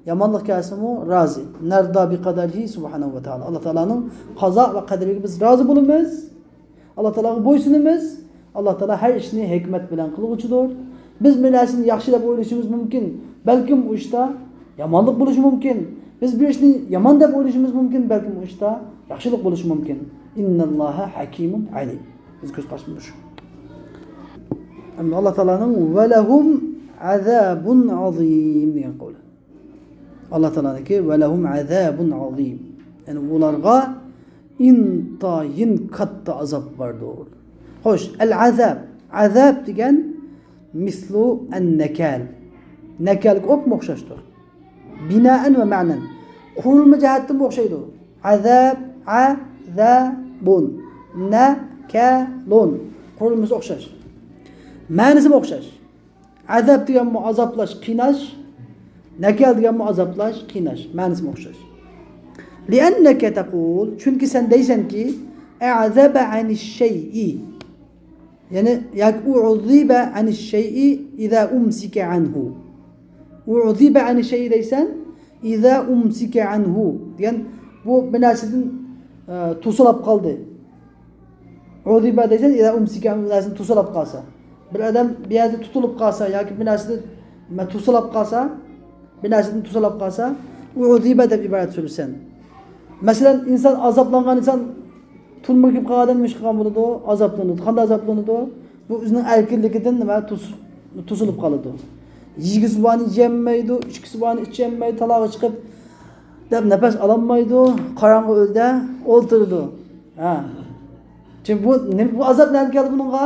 يامانلىق كەلسىمۇ رازى. نەردا بىقەدەرىھى سۇبھانەھۇ ۋە تائالا. ئاللا تائالانىڭ قازا ۋە قەدىرىگە بىز رازى بولىمىز. ئاللا تائالاغا بويسۇنىمىز. ئاللا تائالا ھەر ئىشنى ھېكمەت بىلەن قىلغۇچىدۇر. بىز بىر نەرسىنى ياخشى دەپ ئويلىشىمىز مۇمكىن، بەلكىم ئۇ ئىشتا يامانلىق بولۇشى مۇمكىن. بىز بىر ئىشنى يامان دەپ ئويلىشىمىز مۇمكىن، بەلكىم ئۇ ئىشتا ياخشىلىق بولۇشى مۇمكىن. ئىنناللاھە ھەكىمۇن ئەلىم. بىز كۆز قارىشىمىز شۇ. ئەمدى ئاللا تائالانىڭ ۋەلەھۇم ئەزابۇن ئازىم دېگەن قەۋلى. ئاللا تائالانىڭكى ۋەلەھۇم ئەزابۇن ئازىم. يەنى ئۇلارغا ئىنتايىن كاتتا ئازاب باردۇر. خوش، ئەل ئازاب. ئازاب دېگەن مىسلۇ ئەن نەكال. نەكالغا ئوپمۇ ئوخشاشتۇر. بىنائەن ۋە مەنەن. قۇرۇلما جەھەتتىنمۇ ئوخشايدۇ. ئازاب، ئازابۇن، نەكالۇن. قۇرۇلمىسى ئوخشاش. مەنىسىمۇ ئوخشاش. ئازاب دېگەنمۇ ئازابلاش، قىيناش. نەكال دېگەنمۇ ئازابلاش، قىيناش. مەنىسىمۇ ئوخشاش. لىئەننەكە تەقۇل، چۈنكى سەن دەيسەنكى، ئەزەبە ئەنىش شەيئى. يەنى ياكى ئۇزىبە ئەنىش شەيئى ئىزا ئۇمسىكە ئەنھۇ. ئۇزىبە ئەنىش شەيئى دەيسەن، ئىزا ئۇمسىكە ئەنھۇ دېگەن بۇ بىر نەرسىدىن، ئە، توسۇلۇپ قالدى. ئۇزىبە دەيسەن، ئىزا ئۇمسىكە ئەنھۇ، بىر نەرسىدىن توسۇلۇپ قالسا. بىر ئادەم بىر يەردە تۇتۇلۇپ قالسا ياكى بىر نەرسىدىن توسۇلۇپ قالسا، بىر نەرسىدىن توسۇلۇپ قالسا، ئۇزىبە دەپ ئىبارەت سۆزلىسەن. مەسىلەن، ئىنسان ئازابلانغان ئىنسان تۈرمىگە كىرىپ قالغان ئادەم نېمە ئىش قىلغان بولىدۇ؟ ئازابلىنىدۇ. قانداق ئازابلىنىدۇ؟ بۇ ئۆزىنىڭ ئەركىنلىكىدىن نېمە توس-، توسۇلۇپ قالىدۇ. يېگۈسى بارنى يېيەلمەيدۇ، ئىچكۈسى بارنى ئىچەلمەيدۇ، تالاغا چىقىپ دەپ نەپەس ئالالمايدۇ، قاراڭغۇ ئۆيدە ئولتۇرىدۇ. ھە. چۈنكى بۇ نېمە، بۇ ئازاب نەدىن كەلدى بۇنىڭغا؟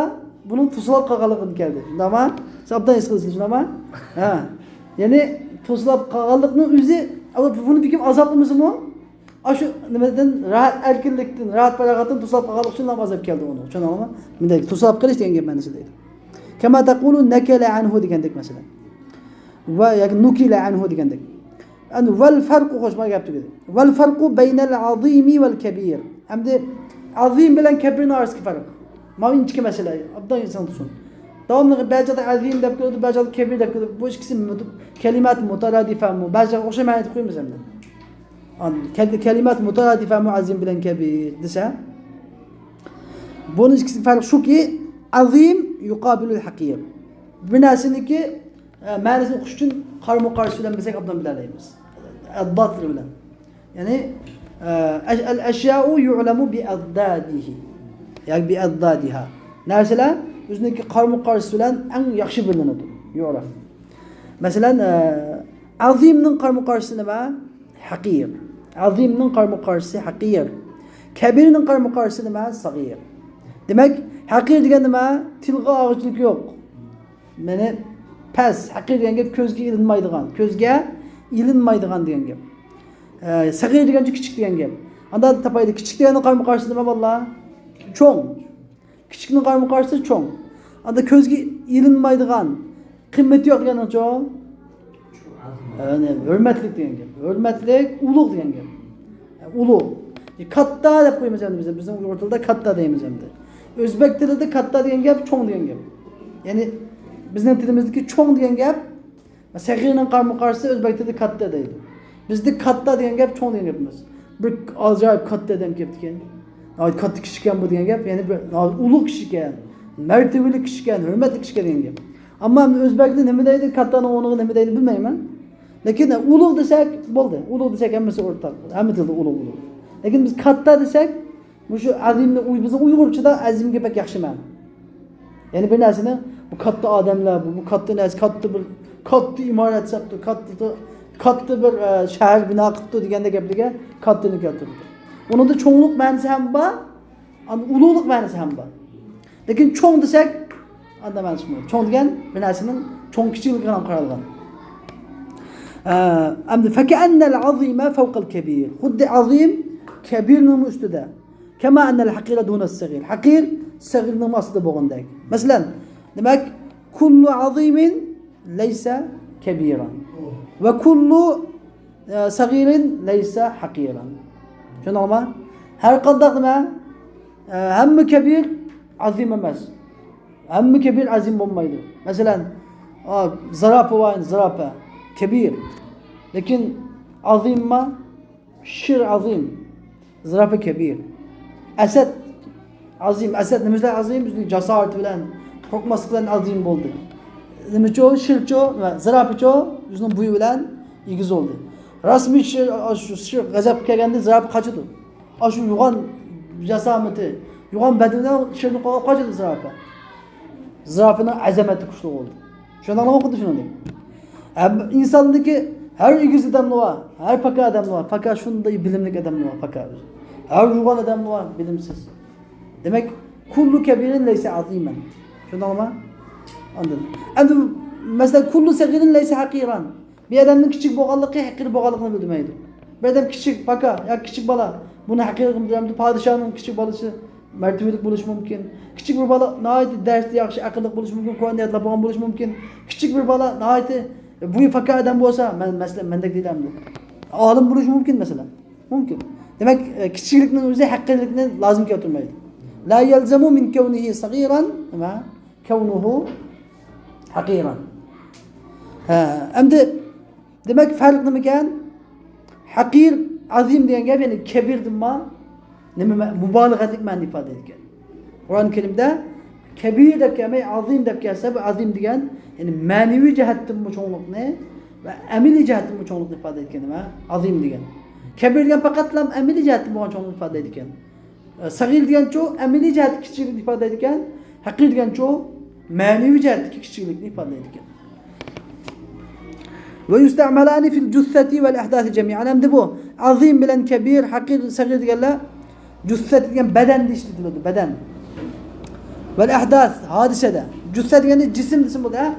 بۇنىڭ توسۇلۇپ قالغانلىقىدىن كەلدى. شۇنداقما؟ سەن ئوبدان ھېس قىلىسىز، شۇنداقما؟ ھە. يەنى توسۇلۇپ قالغانلىقنىڭ ئۆزى، بۇنى بىر كىم ئازابلىمىسىمۇ؟ ئاشۇ نېمىدىن، راھەت، ئەركىنلىكتىن، راھەت پاراغەتتىن توسۇلۇپ قالغانلىق ئۈچۈن ئازاب كەلدى ئۇنىڭ. چۈشەندىڭىزمۇ؟ مۇنداق توسۇلۇپ قېلىش دېگەن گەپ مەنىسى دەيدۇ. كما تقول نكل عنه دېگەندەك مەسىلەن. ۋە ياكى نكل عنه دېگەندەك. ئەنە ۋەل فەرقۇ، خوش، مانا گەپ تۈگىدى. ۋەل فەرقۇ بەينەل ئەزىمى ۋەل كەبىر. ئەمدى ئەزىم بىلەن كەبىرنىڭ ئارىسىدىكى پەرق. ماۋۇ ئىنچىكە مەسىلە. ئوبدان ئېسىڭدە تۇرسۇن. داۋاملىق بەزى چاغدا ئەزىم دەپ كېلىدۇ، بەزى چاغدا كەبىر دەپ كېلىدۇ. بۇ ئىككىسى مۇت-، كەلىمات مۇتارادىفەمۇ، بەزى چاغدا ئوخشاش مەنىدە قويىمىز ئەمدى. ئان-، كەل-، كەلىمات مۇتارادىفەمۇ ئەزىم بىلەن كەبىر دېسە، بۇنىڭ ئىككىسىنىڭ پەرقى شۇكى، ئەزىم يۇقابىلۇل ھەقىر. بىر نەرسىنىڭكى، ئە، مەنىسىنى ئۇقۇش ئۈچۈن قارىمۇ قارشى بىلەن بىلسەك، ئوبدان بىلەلەيمىز. ئەدداتلىرى بىلەن. يەنى، ئە، ئەش-، ئەل ئەشيائۇ يۇئلەمۇ بىئەددادىھى. ياكى بىئەددادىھا. نەرسىلەر ئۆزىنىڭكى قارىمۇ قارشىسى بىلەن ئەڭ ياخشى بىلىنىدۇ. يۇئرەف. مەسىلەن، ئە، ئەزىمنىڭ قارىمۇ قارشىسى نېمە؟ ھەقىر. ئەزىمنىڭ قارىمۇ قارشىسى ھەقىر. كەبىرنىڭ قارىمۇ قارشىسى نېمە؟ سەغىر. دېمەك، ھەقىر دېگەن نېمە؟ تىلغا ئالغۇچىلىك يوق. يەنى پەس، ھەقىر دېگەن گەپ كۆزگە ئىلىنمايدىغان، كۆزگە ئىلىنمايدىغان دېگەن گەپ. ئە، سەغىر دېگەنچە كىچىك دېگەن گەپ. ئاندا تاپايلى، كىچىك دېگەننىڭ قارىمۇ قارشىسى نېمە بالىلار؟ چوڭ. كىچىكنىڭ قارىمۇ قارشىسى چوڭ. ئاندا كۆزگە ئىلىنمايدىغان، قىممىتى يوق دېگەننىڭچۇ؟ يەنى ھۆرمەتلىك دېگەن گەپ. ھۆرمەتلىك، ئۇلۇغ دېگەن گەپ. ئۇلۇغ. ئە، كاتتا دەپ قويىمىز ئەمدى بىز. بىزنىڭ ئۇيغۇر تىلىدا كاتتا دەيمىز ئەمدى. ئۆزبەك تىلىدا كاتتا دېگەن گەپ چوڭ دېگەن گەپ. يەنى بىزنىڭ تىلىمىزدىكى چوڭ دېگەن گەپ، سەغىرنىڭ قارىمۇ قارشىسى ئۆزبەك تىلىدا كاتتا دەيدۇ. بىزدە كاتتا دېگەن گەپ چوڭ دېگەن گەپ ئەمەس. بىر ئاجايىپ كاتتا ئادەم كەپتىكەن. ناھايىتى كاتتا كىشىكەن بۇ دېگەن گەپ، يەنى بىر ناھايىتى ئۇلۇغ كىشىكەن، مەرتىۋىلىك كىشىكەن، ھۆرمەتلىك كىشىكەن دېگەن گەپ. ئەمما ئۆزبەكلەر نېمە دەيدۇ، كاتتانىڭ ئورنىغا نېمە دەيدۇ بىلمەيمەن. لېكىن ئۇلۇغ دېسەك بولدى. ئۇلۇغ دېسەك ھەممىسى ئورتاق. ھەممە تىلدا ئۇلۇغ، ئۇلۇغ. لېكىن بىز كاتتا دېسەك، مۇشۇ ئەزىمنى ئۇي-، بىزنىڭ ئۇيغۇرچىدا ئەزىمگە بەك ياخشى مەنە. يەنى بىر نەرسىنى، بۇ كاتتا ئادەملەر، بۇ، بۇ كاتتا نەرسە، كاتتا بىر، كاتتا ئىمارەت ساپتۇ، كاتتا، كاتتا بىر، ئە، شەھەر بىنا قىپتۇ دېگەندەك گەپلەرگە كاتتىنى كەلتۈرىدۇ. ئۇنىڭدا چوڭلۇق مەنىسى ھەم بار، ئاندىن ئۇلۇغلۇق مەنىسى ھەم بار. لېكىن چوڭ دېسەك، ئاندا مەنىسى چىقمايدۇ. چوڭ دېگەن بىر نەرسىنىڭ چوڭ كىچىكلىكىگە قارالغان. ئە، ئەمدى فەكەئەننەل ئەزىمە فەۋقەل كەبىر. خۇددى ئەزىم كەبىرنىڭمۇ ئۈستىدە. كەما ئەننەل ھەقىرە دۇنەس سەغىر. ھەقىر سەغىرنىڭ ئاستىدا بولغاندەك. مەسىلەن، دېمەك، كۇللۇ ئەزىمىن لەيسە كەبىرەن. ۋە كۇللۇ، ئە، سەغىرىن لەيسە ھەقىرەن. چۈشەندىڭىزمۇ؟ ھەر قانداق نېمە، ئە، ھەممە كەبىر ئەزىم ئەمەس. ھەممە كەبىر ئەزىم بولمايدۇ. مەسىلەن، ئا، زىراپە بار، زىراپە. كەبىر. لېكىن ئەزىممۇ؟ شىر ئەزىم، زىراپە كەبىر. ئەسەد ئەزىم، ئەسەد نېمە ئۈچۈن ئەزىم؟ ئۆزىنىڭ جاسارىتى بىلەن، قورقماسلىقى بىلەن ئەزىم بولدى. نېمىچۇ؟ شىرچۇ، زىراپىچۇ؟ ئۆزىنىڭ بويى بىلەن ئېگىز بولدى. راستمۇ شىر، شۇ شىر غەزەپكە كەلگەندە زىراپە قاچىدۇ. ئاشۇ يوغان جاسامىتى، يوغان بەدىنى شىرنى قوغلاپ قاچىدۇ زىراپە. زىراپىنىڭ ئەزەمەتلىك كۈچلۈك بولدى. شۇنداقلا خۇددى شۇنىڭدەك. ھەم ئىنساندىكى ھەر ئېگىز ئادەملەر بار، ھەر پاكا ئادەملەر بار، پاكا شۇنداق بىلىملىك ئادەملەر بار، پاكا. ھەر يوغان ئادەملەر بار، بىلىمسىز. دېمەك، كۇللۇ كەبىرىن لەيسە ئەزىمەن. شۇنداقمۇ؟ ئاندىن. ئەمدى، مەسىلەن، كۇللۇ سەغىرىن لەيسە ھەقىرەن. بىر ئادەمنىڭ كىچىك بولغانلىقى، ھەقىر بولغانلىقىنى بىلدۈرمەيدۇ. بىر ئادەم كىچىك، پاكا ياكى كىچىك بالا، بۇنى ھەقىر قىلمايدۇ. پادىشاھنىڭ كىچىك بالىسى مەرتىۋىلىك بولۇشى مۇمكىن. كىچىك بىر بالا ناھايىتى دەرستە ياخشى، ئەقىللىق بولۇشى مۇمكىن، قۇرئان يادلاپ بولغان بولۇشى مۇمكىن. كىچىك بىر بالا ناھايىتى بويى پاكا ئادەم بولسا، مەن، مەسىلەن، مەندەك دېيىلەمدۇ؟ ئالىم بولۇشى مۇمكىن، مەسىلەن. مۇمكىن. دېمەك، ئە، كىچىكلىكنىڭ ئۆزى ھەقىرلىكنى لازىم كەلتۈرمەيدۇ. لا يەلزەمۇ مىن كەۋنىھى سەغىرەن، نېمە؟ كەۋنۇھۇ ھەقىرەن. ھە، ئەمدى دېمەك، پەرق نېمىكەن؟ ھەقىر، ئەزىم دېگەن گەپ، يەنى كەبىردىنمۇ نېمە مە-، مۇبالىغەلىك مەنىنى ئىپادىلەيدىكەن. قۇرئان كەرىمدە كەبىر دەپ كەلمەي، ئەزىم دەپ كەلسە، بۇ ئەزىم دېگەن، يەنى مەنىۋى جەھەتتىنمۇ چوڭلۇقنى ۋە ئەمەلىي جەھەتتىنمۇ چوڭلۇقنى ئىپادىلەيدىكەن، نېمە؟ ئەزىم دېگەن. كەبىر دېگەن پەقەتلا ئەمەلىي جەھەتتىن بولغان چوڭلۇقنى ئىپادىلەيدىكەن. ئە، سەغىر دېگەنچۇ ئەمەلىي جەھەتتە كىچىكلىكنى ئىپادىلەيدىكەن، ھەقىر دېگەنچۇ مەنىۋى جەھەتتىكى كىچىكلىكنى ئىپادىلەيدىكەن. ويستعملان في الجثة والأحداث جميعا. ئەمدى بۇ ئازىم بىلەن كەبىر، ھەقىر، سەغىر دېگەنلەر جۇسسەت دېگەن بەدەندە ئىشلىتىلىدۇ، بەدەن. ۋەل ئەھداس، ھادىسەدە. جۇسسە دېگەندە جىسىم دېسە بولىدۇ، ھە؟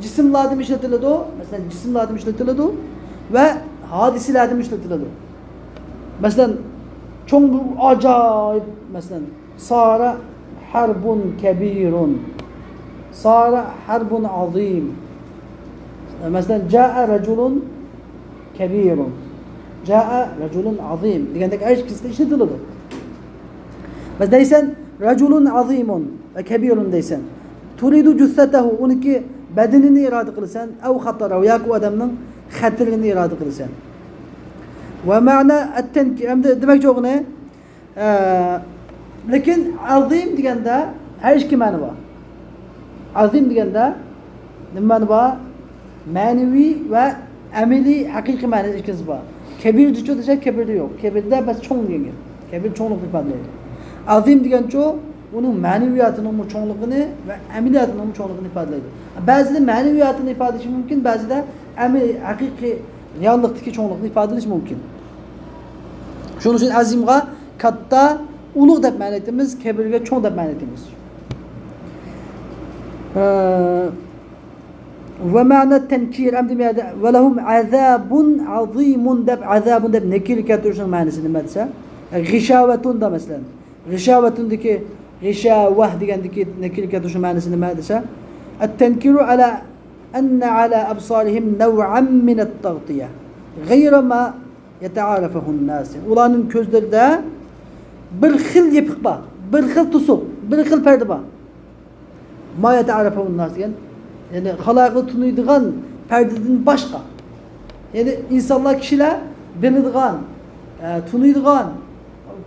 جىسىملاردىمۇ ئىشلىتىلىدۇ، مەسىلەن، جىسىملاردىمۇ ئىشلىتىلىدۇ ۋە ھادىسىلەردىمۇ ئىشلىتىلىدۇ. مەسىلەن، چوڭ بىر ئاجايىپ، مەسىلەن، سارە ھەربۇن كەبىرۇن. سارە ھەربۇن ئازىم. مەسىلەن، جائە رەجۇلۇن كەبىرۇن. جائە رەجۇلۇن ئازىم دېگەندەك ھەر ئىككىسىدە ئىشلىتىلىدۇ. مەسىلەن، دەيسەن، رەجۇلۇن ئازىمۇن ۋە كەبىرۇن دەيسەن. تۇرىدۇ جۇسسەتەھۇ، ئۇنىڭكى بەدىنىنى ئىرادە قىلىسەن، ئەۋ خەتەرەھۇ، ياكى ئۇ ئادەمنىڭ خەتىرىنى ئىرادە قىلىسەن. ۋە مەنا ئەتتەنكى، ئەمدى دېمەكچى بولغىنى، ئە، لېكىن ئازىم دېگەندە ھەر ئىككى مەنە بار. ئازىم دېگەندە نېمە مەنە بار؟ مەنىۋى ۋە ئەمەلىي، ھەقىقىي مەنىدە ئىككىسى بار. كەبىردىچۇ دېسە، كەبىردە يوق. كەبىردە بەس چوڭ دېگەن گەپ. كەبىر چوڭلۇقنى ئىپادىلەيدۇ. ئازىم دېگەنچۇ ئۇنىڭ مەنىۋىياتىنىڭمۇ چوڭلۇقىنى ۋە ئەمەلىياتىنىڭمۇ چوڭلۇقىنى ئىپادىلەيدۇ. بەزىدە مەنىۋىياتىنى ئىپادىلىشى مۇمكىن، بەزىدە ئەمەلىي، ھەقىقىي، رېئاللىقتىكى چوڭلۇقنى ئىپادىلىشى مۇمكىن. شۇنىڭ ئۈچۈن ئازىمغا كاتتا، ئۇلۇغ دەپ مەنە ئېيتىمىز، كەبىرگە چوڭ دەپ مەنە ئېيتىمىز. ئە، ۋە مەنە تەنكىر، ئەمدى بۇ يەردە ۋەلەھۇم ئەزابۇن ئازىمۇن دەپ، ئەزابۇن دەپ نەكىرە كەلتۈرۈشنىڭ مەنىسى نېمە دېسە، غىشاۋەتۇن دا مەسىلەن. غىشاۋەتۇندىكى، غىشاۋەھ دېگەندىكى نەكىرە كەلتۈرۈشنىڭ مەنىسى نېمە دېسە، التنكير على أن على أبصارهم نوعا من التغطية غير ما يتعارفه الناس. ئۇلارنىڭ كۆزلىرىدە بىر خىل يېپىق بار، بىر خىل توسۇق، بىر خىل پەردە بار. ما يتعارفه الناس دېگەن، يەنى خالايىقلار تونۇيدىغان پەردىدىن باشقا. يەنى ئىنسانلار، كىشىلەر بىلىدىغان، ئە، تونۇيدىغان،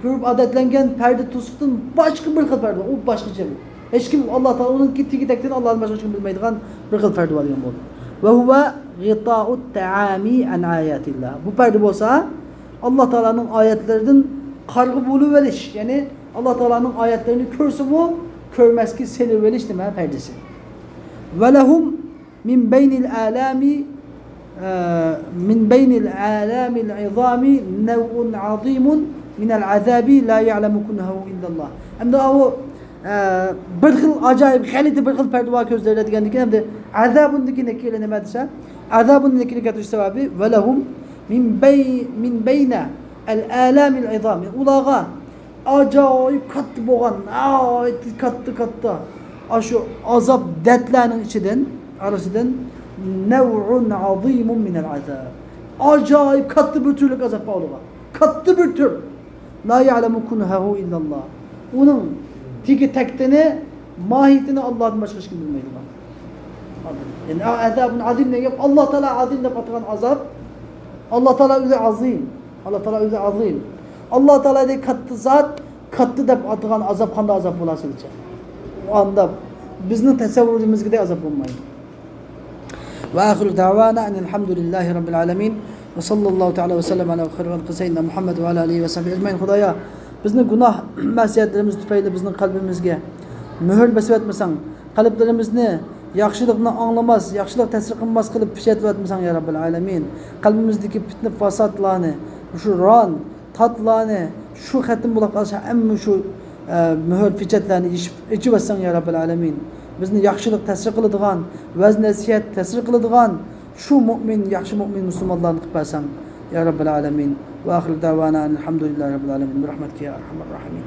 كۆرۈپ ئادەتلەنگەن پەردە توسۇقتىن باشقا بىر خىل پەردە بار. ئۇ باشقىچە بىر. ھېچكىم ئاللا تائالا ئۇنىڭكى تېگى تەكتىنى ئاللادىن باشقا ھېچكىم بىلمەيدىغان بىر خىل پەردە بار دېگەن بولدى. وهو غطاء التعامي عن آيات الله. بۇ پەردە بولسا ئاللا تائالانىڭ ئايەتلىرىدىن قارىغا بولۇۋېلىش، يەنى ئاللا تائالانىڭ ئايەتلىرىنى كۆرسىمۇ كۆرمەسكە سېلىۋېلىش نېمە پەردىسى. ولهم من بين الآلام، ئە، من بين الآلام العظام نوع عظيم من العذاب لا يعلم كنهه إلا الله. ئەمدى ئاۋۇ، ئە، بىر خىل ئاجايىپ، غەلىتە بىر خىل پەردە بار كۆزلىرىدە دېگەندىن كېيىن، ئەمدى ئەزابۇندىكى نەكىرە نېمە دېسە، ئەزابۇندىكى نەكىرە كەلتۈرۈش سەۋەبى، ولهم من بي-، من بين الآلام العظام. ئۇلارغا ئاجايىپ كاتتا بولغان، ناھايىتى كاتتا، كاتتا، ئاشۇ ئازاب دەردلەرنىڭ ئىچىدىن، ئارىسىدىن، نوع عظيم من العذاب. ئاجايىپ كاتتا بىر تۈرلۈك ئازاب بار ئۇلارغا. كاتتا بىر تۈر. لا يعلم كنهه إلا الله. ئۇنىڭ تېگى تەكتىنى، ماھىيىتىنى ئاللادىن باشقا ھېچكىم بىلمەيدىغان. يەنى، ئەزابۇن ئازىم دېگەن گەپ، ئاللا تائالا ئازىم دەپ ئاتىغان ئازاب، ئاللا تائالا ئۆزى ئازىم. ئاللا تائالا ئۆزى ئازىم. ئاللا تائالادەك كاتتا زات، كاتتا دەپ ئاتىغان ئازاب قانداق ئازاب بولار سىزچە؟ ئاندا بىزنىڭ تەسەۋۋۇرىمىزدەك ئازاب بولمايدۇ. وآخر دعوانا أن الحمد لله رب العالمين. وصلى الله تعالى وسلم على خير خلقه سيدنا محمد وعلى آله وصحبه أجمعين. خۇدايا، بىزنى گۇناھ مەسىيەتلىرىمىز تۈپەيلى بىزنىڭ قەلبىمىزگە مۆھۈر بېسىۋەتمىسەڭ، قەلبلىرىمىزنى ياخشىلىقنى ئاڭلىماس، ياخشىلىق تەسىر قىلماس قىلىپ پېچەتلىۋەتمىسەڭ، يا رەببەل ئالەمىن. قەلبىمىزدىكى پىتنە-پاساتلارنى، شۇ ران، تاتلارنى شۇ خېتىم بولۇپ قالسا، ھەممە شۇ، ئە، مۆھۈر پېچەتلەرنى يېشىپ ئېچىۋەتسەڭ، يا رەببەل ئالەمىن. بىزنى ياخشىلىق تەسىر قىلىدىغان، ۋەز-نەسىھەت تەسىر قىلىدىغان شۇ مۆمىن، ياخشى مۆمىن مۇسۇلمانلارنى قىلىپ بەرسەڭ، يا رەببەل ئالەمىن. وآخر دعوانا أن الحمد لله رب العالمين. برحمتك يا أرحم الراحمين.